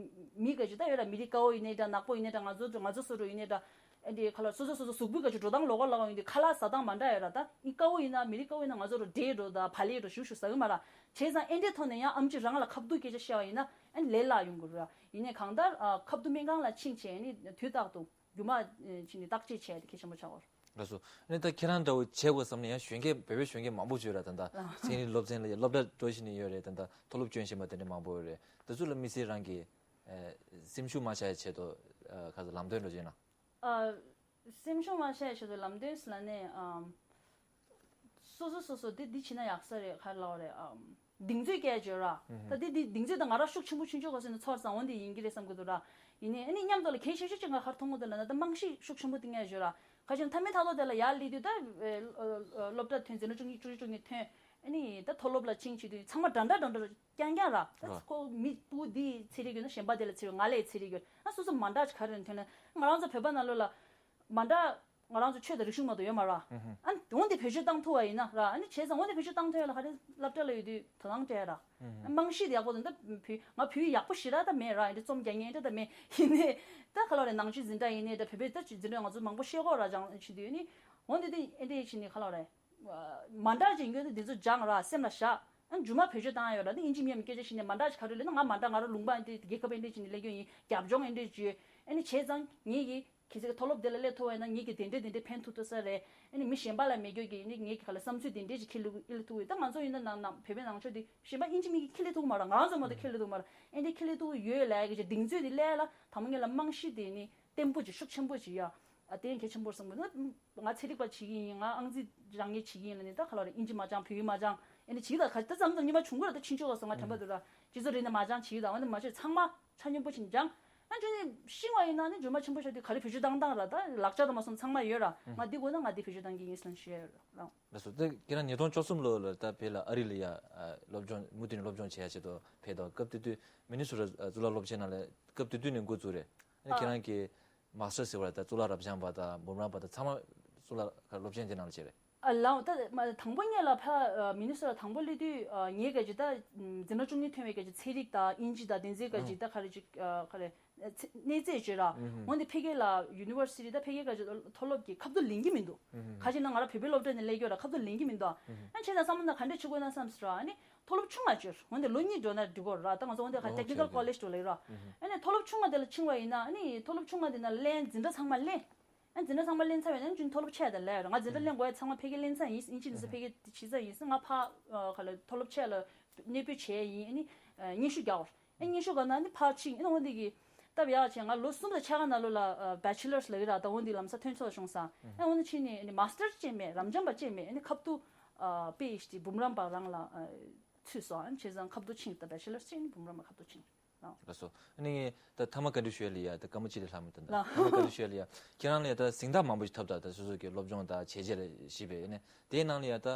མི་ག་ཅིག་ད་ཡོད་ར། མི་རིགས་དཀར་པོ་ཡིན་ནའི་འདྲ། ནག་པོ་ཡིན་ནའི་འདྲ། ང་ཚོ་ང་ཚོ་སོ་སོ་ཡིན་ནའི་འདྲ། ཨེ་འདྲའི་ག་ལ་སོ་སོ་སོ་སོ་གཟུགས་པོའི་ག་ཅིག་འགྲོ་སྟངས་ལོགས་ཀ་ལོགས་ཀ་ཡིན་དུས་ཁ་ལག་ཟ་སྟངས་མ་འདྲ་ཡོད་ར། ད་ཨི་དཀར་པོ་ཡིན་ན་མི་རིགས་དཀར་པོ་ཡིན་ན་ང་ཚོ་རུ་འབྲས་འགྲོ་ད་བག་ལེབ་འགྲོ་ཞུ་ཞུ་ཟ་གི་མ་ར། བྱས་ཙང་ཨེ་འདྲའི་ཐོག་ནས་ཡང་ཨམ་ཆི་རང་ལ་ཁ་ཐུག་སྐད་ཆ་བཤད་པ་ཡིན་ན་ཨ་ནི་ལས་སླ་ཡོང་གི་རེད་ར། ཡིན་ནའི་གང་ལྟར་ཨ་ཁ་ཐུག་སྨན་ཁང་ལ་ཕྱིན་བྱས་ཨ་ནི་དུས་རྟག་ཏུ་རྒྱུ་མ་ཨེ་ཕྱིན་ནས་བརྟག་དཔྱད་བྱས་ཏེ་གལ་ཆེན་པོ་ཆགས་པ་རེད། ལགས་སོ། ཨ་ནི་ད་ཁྱེད་རང་འདྲ་བོ་བྱེད་དགོས་བསམ་ན་ཡང་གཞོན་སྐྱེས་བོད་པའི་གཞོན་སྐྱེས་མང་པོ་ཅིག་ཡོད་ར། ད་ལྟ་ཚན་རིག་སློབ་ཚན་ལ་ཡ་སློབ་གྲྭ་འགྲོ་བཞིན་ནས་ཡོད་རེད། ད་ལྟ་མཐོ་སློབ་སྐྱོན་བཞིན་པ་དེ་འདྲ་མང་པོ་ཡོད་རེད། དེ་ཚོ་ལ་དམིགས་བསལ་རང་གི་ཨེ་སེམས་ཤུགས་མ་ཆག་ཡ་ཆེད་དུ་ཨེ་ག་ཚོད་ལམ་སྟོན་འགྲོ་བྱས་ན། ཨ། སེམས་ཤུགས་མ་ཆག་ཡ་ཆེད་དུ་ལམ་སྟོན་ཟེར་ལབ་ནས་ཨམ། སོ་སོ་སོ་སོ་འདི་འདི་བྱེད་ན་ཡག་ས་རེད་ག་ལབ་རེད་ཨམ། གདེང་ཚོད་སྐྱེ་བརྗོད་ར། ད་དེ་དེ་གདེང་ཚོད་དང་ང་རང་ཤུགས་ཆེན་པོ་ཆུང་ཆུང་ག་སོང་ནས་ཚོར་སང་འོན་ཏེ་ཡིན་གྱི་རེད་བསམ་གི་འདུག་ར། ཡིན་ནའི་ཨ་ནི་མཉམ་དུ་ལ་གལ་ཆེ་ཤོས་ཅིག་ང་གར་མཐོང་གི་འདུག་ལ་ན་ད་རྨང་གཞི་ཤུགས་ཆེན་པོ་གཏིང་ངེ་བརྗོད་ར། ཁ་ཅིག་མཐའ་མའི་མཐའ་ཐོག་དེ་ལ་ཡར་སླེབས་དུས་ད་སློབ་གྲྭ་ཐོན་འཛིན་གྲྭ་བཅུ་གཉིས་བཅུ་གཅིག་བཅུ་གཉིས་ཐོན། ཨ་ནི་ད་མཐོ་སློབ་ལ་ཕྱིན་བྱེད་དུས་ཚང་མ་འདྲ་འདྲ་འདྲ་འདྲ་རྐྱང་རྐྱང་ར། ད་ཁོ་མི་སྤུ་འདི་ཚན་རིག་ཡོད་ན་གཞན་པ་དེ་ལ་ཚན་རིག་ང་ལས་ཚན་རིག་ཡོད་ཨ་སོ་སོ་མ་འདྲ་ཅིག་ག་རེ་ཐོན་ན་ང་རང་ཚོ་བོད་པ་ནང་ལོགས་ལ་མ་འདྲ། ང་རང་ཚོ་ཆོས་དང་རིག་གཞུང་མ་གཏོགས་ཡོད་མ་རེད། ཨ་འོན་ཏེ་བེད་སྤྱོད་བཏང་ཐུབ་པ་ཡིན་ན་ར། ཨ་ནི་བྱས་ཙང་འོན་ཏེ་བེད་སྤྱོད་བཏང་ཐུབ་ཡ་ལ་ཧ་རེ་སློབ་གྲྭ་ལ་ཡོད་དུས་དོ་སྣང་སྤྲད་ར། རྨང་གཞི་དེ་ཡག་པོ་འདུག་ད་བོད་ང་བོད་ཡིག་ཡག་པོ་ཞེ་དྲག་ད་མེད་ར། ཨེ་འདྲ་རྩོམ་རྒྱག་མཁན་ཨེ་འདྲ་ད་མེད་ཡིན་ནའི་ད་ག་ལ་རེད། ནང་ཆོས་འཛིན་གྲྭ་ཡིན་ནའི་ད་བོད་པའི་ད་འཛིན་གྲྭ་ང་ཚོ་མང་པོ་ཤེས་གོ་ར། སྦྱང་བྱེད་དུས་ཨ་ནི་འོན་ཏེ་དེ་ཨེ་འདྲ་བྱས་ནས་ག་ལ་རེད། མ་འདྲ་ཅིག་ཡོད་ན་འདི་ཚོ་སྦྱང་ར་སེམས་ལ་བཞག་ཨ་མཇུག་མ་བེད་སྤྱོད་བཏང་ཡ་ཡོད་ར། ད་ཨིན་ཇི་མི་ཡམ་སྐད་ཆ་བཤད་ནས་མ་འདྲ་ཅིག་ག་རེ་ལབ་ན་ང་མ་འདྲ་ང་རང་ལུང་པ་ཨེ་འདྲ་རྒྱལ་ཁབ་ཨེ་འདྲ་བྱས་ནས་སླེབས་རྒྱུ་ཡིན། རྒྱབ་ལྗོངས་ཨེ་འདྲ་བྱས་ཨ་ནི་བྱས་ཙང་ངེད་ཀྱིས། གལ་སྲིད་མཐོ་སློབ་དེ་ལ་སླེབས་ཐུབ་པ་ཡིན་ན་ངེད་ཀྱི་དེ་འདྲས་དེ་འདྲས་ཕན་ཐོགས་ཐུབ་ས་རེད། ཨ་ནི་མི་གཞན་པ་ལ་མེད་རྒྱུ་གི་ཨ་ནི་ངེད་ཀྱི་ག་ལ་བསམ་ཚུལ་དེ་འདྲས་ཅིག་ཁྱེར་ལུགས་ཨེ་ལ་ཐུབ་ཡོད། ད་ང་ཚོ་ཡིན་ན་ནང་ནང་བོད་པའི་ནང་ཆོས་དེ་གཞན་པ་ཨིན་ཇི་མི་གིས་ཁས་ལེན་ཐུབ་མ་རེད། ང་རང་ཚོ་མ་གཏོགས་ཁས་ལེན་ཐུབ་མ་རེད། ཨེ་འདྲས་ཁས་ལེན་ཐུབ་ཡོད་ལབ་ཡ་གི་ཅིག་གདེང་ཚོད་དེ་སླེབས་ལ་དང་པོ་ངེད་ལ་རྨང་གཞི་དེ་ནི་བརྟན་པོ་ཅིག་ཤུགས་ཆེན་པོ་ཅིག་ཡ། ཨ་དེ་གལ་ཆེན་པོ་བསམ་གི་འདུག་ང་ཚན་རིག་པ་བྱེད་ཀྱི་ཡིན། ང་ཨང་རྩིས་སྦྱང་མཁན་བྱེད་ཀྱི་ཡིན་ལབ་ནས་ད་ག་ལ་རེད། ཨིན་ཇི་མ་སྦྱང་བོད་ཡིག་མ་སྦྱང་ཨེ་འདྲས་བྱེད་ཀྱི་ད་ག་ད་མཚམས་མཚམས་རྙིང་པ་བྱུང་གི་རེད། ད་ཕྱིན་ཆད་ག་སོང་ང་དྲན་པ་འདུག་ར། སྤྱི་ཚོགས་རིག་གནས་མ་སྦྱང་བྱེད་ཀྱི་ད་འོན་ཏེ་མ་བྱེད་ཚང་མ་ཆ་སྙོམས་པོ་ཕྱིན་སྦྱང་། ཨ་ཅོ་ནི་ཤིང་བ་ཡིན་ན་ནི་འཇོན་མ་ཆེན་པོ་ཤོར་དུས་ག་རེ་བེད་སྤྱོད་བཏང་བཏང་ར། ད་ལག་ཆ་དང་མ་སོང་ཚང་མ་ཡོད་ར། ང་འདི་དགོས་ན་ང་འདི་བེད་སྤྱོད་བཏང་གི་ཡིན་ཟེར་ནས་ཞུ་ཡ་ཡོད་ར། ལགས་སོ། ད་ཁྱེད་རང་ཉིས་སྟོང་བཅུ་གསུམ་ལོ་ལ་ད་བོད་ལ་ཨ་རི་ལ་ཡ་སློབ་སྦྱོང་མུ་མཐུད་ནས་སློབ་སྦྱོང་བྱེད་ཡ་ཆེད་དུ་ཕེབས་དང་། སྐབས་དེ་དུས་མི་ནི་སོ་ཊ་གཙུག་ལག་སློབ་ཆེན་ནང་ལ་སྐབས་དེ་དུས་ནས་འགོ་བཙུགས་རེད། ཨ་ནི་ཁྱེད་རང་གི་མཱ་སི་ཊར་ཟེར་བ་ད་གཙུག་ལག་རབ་འབྱམས་པ་དང་འབུམ་རམས་པ་དང་ཚང་མ་གཙུག་ལག་སློབ་ཆེན་དེ་ནང་ལ་བྱས་རེད། ཨ་ལའོ་ད་མ་དང་པོ་ངེད་ལ་ཕ་ཨ་མི་ནི་སོ་ཊ་དང་པོ་སླེབས་དུས་ཨ་ངའི་ག་ཅིག་ད་འཛིན་གྲྭ་བཅུ་གཉིས་ཐོན་པའི་ག་ཅིག་ཚན་རིག་དང་དབྱིན་ཇི་དང་དེ་ཚོའི་ག་ཅིག་ད་ག་རེ་ཅིག་ཨ་ག་རེ་ཚེ་གནས་ཚད་བརྗོད་ར། འོན་ཏེ་ཕ་གི་ལ་ཡུ་ནི་ཝར་སི་ཊི་ད་ཕ་གི་ག་ཅིག་མཐོ་སློབ་ཀྱི་ཁ་ཐུག་ལེན་གྱི་མི་འདུག་ཁ་ཅིག་ན་ང་རང་བོད་པའི་སློབ་གྲྭ་ནས་སླེབས་ཡོད་ར། ཁ་ཐུག་ལེན་གྱི་མི་འདུག་ཨ་བྱས་ཙང་བསམ་བློ་ན་ག་འདྲས་བྱེད་དགོས་ན་བསམ་སོང་ར། ཨ་ནི་མཐོ་སློབ་ཆུང་བ་བརྗོད། འོན་ཏེ་ལོ་གཉིས་འགྲོ་ན་འགྲིག་གོ་ར། ད་ང་ཚོ་འོན་ཏེ་ཨོ་ཊེག་ནི་ཀལ་ཀོ་ལེཇ་འགྲོ་ལེ་ར། ཨ་ནི་མཐོ་སློབ་ཆུང་བ་དེ་ལ་ཕྱིན་པ་ཡིན་ན་ཨ་ནི་མཐོ་སློབ་ཆུང་བ་དེ་ན་ལེན་འཛིན་གྲྭ་ཚང་མ་ལེན། ཨ་འཛིན་གྲྭ་ཚང་མ་ལེན་ཚར་བའི་ནང་ཅུང་མཐོ་སློབ་ཆེ་དང་ལས་ར། ང་འཛིན་གྲྭ་ལེན་དགོས་ཡ་ཚང་མ་ཕ་གི་ལེན་ཚར་ཡིན། ཨིན་ཇི་ནི་སུ་ཕ་གི་ཆི་ཚར་ཡིན་སི་ང་ཕ་ག་ལ་མཐོ་སློབ་ཆེ་ལ་གནས་སྤོས་བྱས་ཡིན། ཨ་ནི་སྙན་ཞུ་རྒྱག་བར་ཨ་སྙན་ཞུ་ག་ན་ནི་ཕར་ཕྱིན་ཨ་ནི་འོན་ཏེ་གི་སྟབས་ཡག་བྱས་ང་ལོ་གསུམ་དང་ཕྱེད་ཀ་ནང་ལོ་ལ་བེ་ཆི་ལར་ལ་གི་ར། ད་འོན་ཏེ་ལམ་སང་ཐོན་ཚོད་བྱུང་ས་ཨ་འོན་ཏེ་ཕྱིན་ནི་ཨ་ནི་མཱ་སི་ཊར་ཅེས་མེད། རབ་འབྱམས་པ་ཅེས་མེད། ཨ་ནི་ཁ་ཐུག་པི་ཨེཆ་ཌི་འབུམ་རམས་པ་རང་ལ་ཚུད་སོང་། ཨ་ནི་བྱས་ཙང་ཁ་ཐུག་ཕྱིན། ད་བེ་ཆི་ལར་ཅེས་ནི་འབུམ་རམས་པ་ཁ་ཐུག་ཕྱིན། ལགས་སོ། ཨ་ནི་ད་ཐ་མ་བཀའ་འདྲི་ཞུ་ཡ་ལ་ཡ་ད་སྐར་མ་གཅིག་ལས་ལྷག་མི་འདུག་ད་ལགས། ཐ་མ་བཀའ་འདྲི་ཞུ་ཡ་ལ་ཡ་ཁྱེད་རང་ལ་ཡ་ད་གཟེངས་རྟགས་མང་པོ་ཞིག་ཐོབ། ད་ད་སོ་སོ་གི་སློབ་སྦྱོང་དང་བྱས་རྗེས་ལ་གཞིགས་པའི་ཨ་ནི་དེའི་ནང་ལ་ཡ་ད་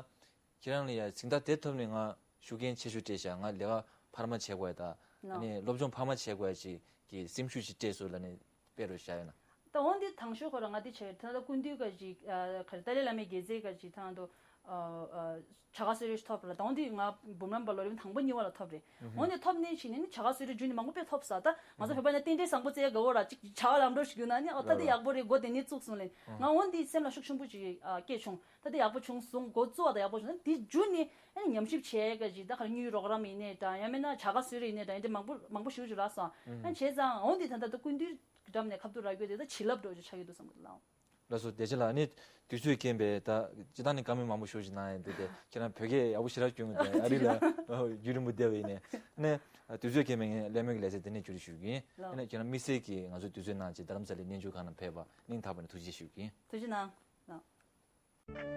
ཁྱེད་རང་ལ་ཡ་གཟེངས་རྟགས་དེ་ཐོབ་ནས་ང་ཤུགས་རྐྱེན་ཆེ་ཤོས་སྤྲད་ཤག་ང་ལས་ཀ་འཕར་མ་བྱེད་དགོས་ཡ་ད་ཨ་ནི་ལགས། སློབ་སྦྱོང་འཕར་མ་བྱེད་དགོས་ཡ་ཅིག་གི་སེམས་ཤུགས་ཅིག་སྤྲད་སོང་ལབ་ནས་དཔེ་རུ་བཞག་ཡོད་ན། ད་འོན་ཏེ་དང་ཤོས་ཁོ་རང་ང་དེ་བྱས་ཐ་ན་ད་སྐུ་མདུན་ག་ཅིག་ཨ་ག་རེ་ཏཱ་ལའི་བླ་མའི་དགེ་རྩའི་ག་ཅིག་ཐ་ན་དུ་ཨ་ཨ་བྱ་དགའ་གསོལ་རས་ཐོབ་ལ། ད་འོན་ཏེ་ང་འབུམ་རམས་པ་ལོ་རིམ་དང་པོ་གཉིས་པ་ལ་ཐོབ་རེད། འོན་ཏེ་ཐོབ་ནས་ཕྱིན་ནས་ནི་བྱ་དགའ་གསོལ་རས་བརྒྱུད་ནས་མང་པོ་དཔེ་ཐོབ་ས། ད་ང་ཚོ་བོད་པ་ནི་རྟེན་འབྲེལ་བཟང་པོ་བཙལ་དགའ་བོ་ར་ཅིག་བྱ་བ་ལམ་འགྲོ་ཞིག་ཡོད་ན་ནི་ཨོ་ད་དེ་ཡག་པོ་རེད། སྒོ་དེ་ནས་བཙུགས་སོང་ལེ། ང་འོན་ཏེ་སེམས་ལ་ཤུགས་ཆེན་པོ་ཅིག་ཨ་སྐྱེས་བྱུང་། ད་དེ་ཡག་པོ་བྱུང་སོང་། འགོ་བཙུགས་པ་ད་ཡག་པོ་བྱུང་། ད་དེ་བརྒྱུད་ནས་ཨ་ནི་ཉམས་ཞིབ་བྱས་ག་ཅིག་ད་ག་རེ་དངུལ་རོགས་རམ་ཡིན་ནའི་འདྲ། ཡང་མིན་ན་བྱ་དགའ་གསོལ་རས་ཡིན་ནའི་འདྲ། ཡིན་དེ་མང་པོ་མང་པོ་ཞེ་པོ་ཅིག་རག་སོང་། ཨ་བྱས་ཙང་འོན་ཏེ་ད་ལྟ་སྐུ་མདུན་འགྲམ་ནས་ཁ་ཐུག་རག་རྒྱུ་དེ་ད་བྱིན་རླབས་འདྲ་བོ་ཅིག་ཆགས་ཀྱི་འདུག་བསམ་གི་འདུག་ལགས། ལགས་སོ། བདེ་ཆེན་ལགས། ཨ་ནི་དུས་ཚོད་རྐྱེན་པས་ད་སྤྱིར་བཏང་ནས་བཀའ་མོལ་མང་པོ་ཞེ་པོ་ཅིག་གནང་ཡ་འདུག་སྟེ་ཁྱེད་རང་བོད་སྐད་ཡག་པོ་ཞེ་དྲག་སྐྱོན་གྱི་འདུག་ཨ་རི་ལ་རྒྱུན་རིང་པོ་བསྡད་པ་ཡིན་ནའི་ཨ་ནི་དུས་ཚོད་རྐྱེན་པས་ངས་གླེང་མོལ་གྱི་ལེ་ཚན་དེ་ནས་མཇུག་སྒྲིལ་ཞུ་གི་ཡིན། ལགས། ཨ་ནི་ཁྱེད་རང་དམིགས་བསལ་གྱིས་ང་ཚོའི་དུས་ཚོད་གནང་བྱས་རྡ་རམ་ས་ལའི་གནས་མཇལ་ཁང་ནང་ཕེབས་པ་སྙིང་ཐག་པ་ནས་ཐུགས་རྗེ་ཆེ་ཞུ་གི་ཡིན། ཐུགས་རྗེ་གནང་། ལགས།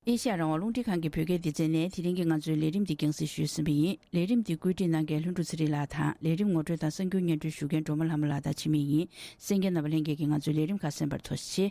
ཨེ་ཤ་ཡ་རང་དབང་རླུང་འཕྲིན་ཁང་གི་བོད་སྐད་སྡེ་ཚན་ནས་དེ་རིང་གི་ང་ཚོའི་ལས་རིམ་འདི་རྒྱང་སྲིང་ཞུས་ཟིན་པ་ཡིན། ལས་རིམ་འདི་བཀོད་སྒྲིག་གནང་མཁན་ལྷུན་གྲུབ་ཚེ་རིང་ལགས་དང་། ལས་རིམ་ངོ་སྤྲོད་དང་གསར་འགྱུར་སྙན་སྒྲོན་ཞུ་མཁན་སྒྲོལ་མ་ལྷ་མོ་ལགས་དང་འཆི་མེད་ཡིན། གསན་མཁན་རྣམ་པ་ལྷན་རྒྱས་ཀྱིས་ང་ཚོའི་ལས་རིམ་ཁག་གསན་པར་ཐུགས་རྗེ་ཆེ།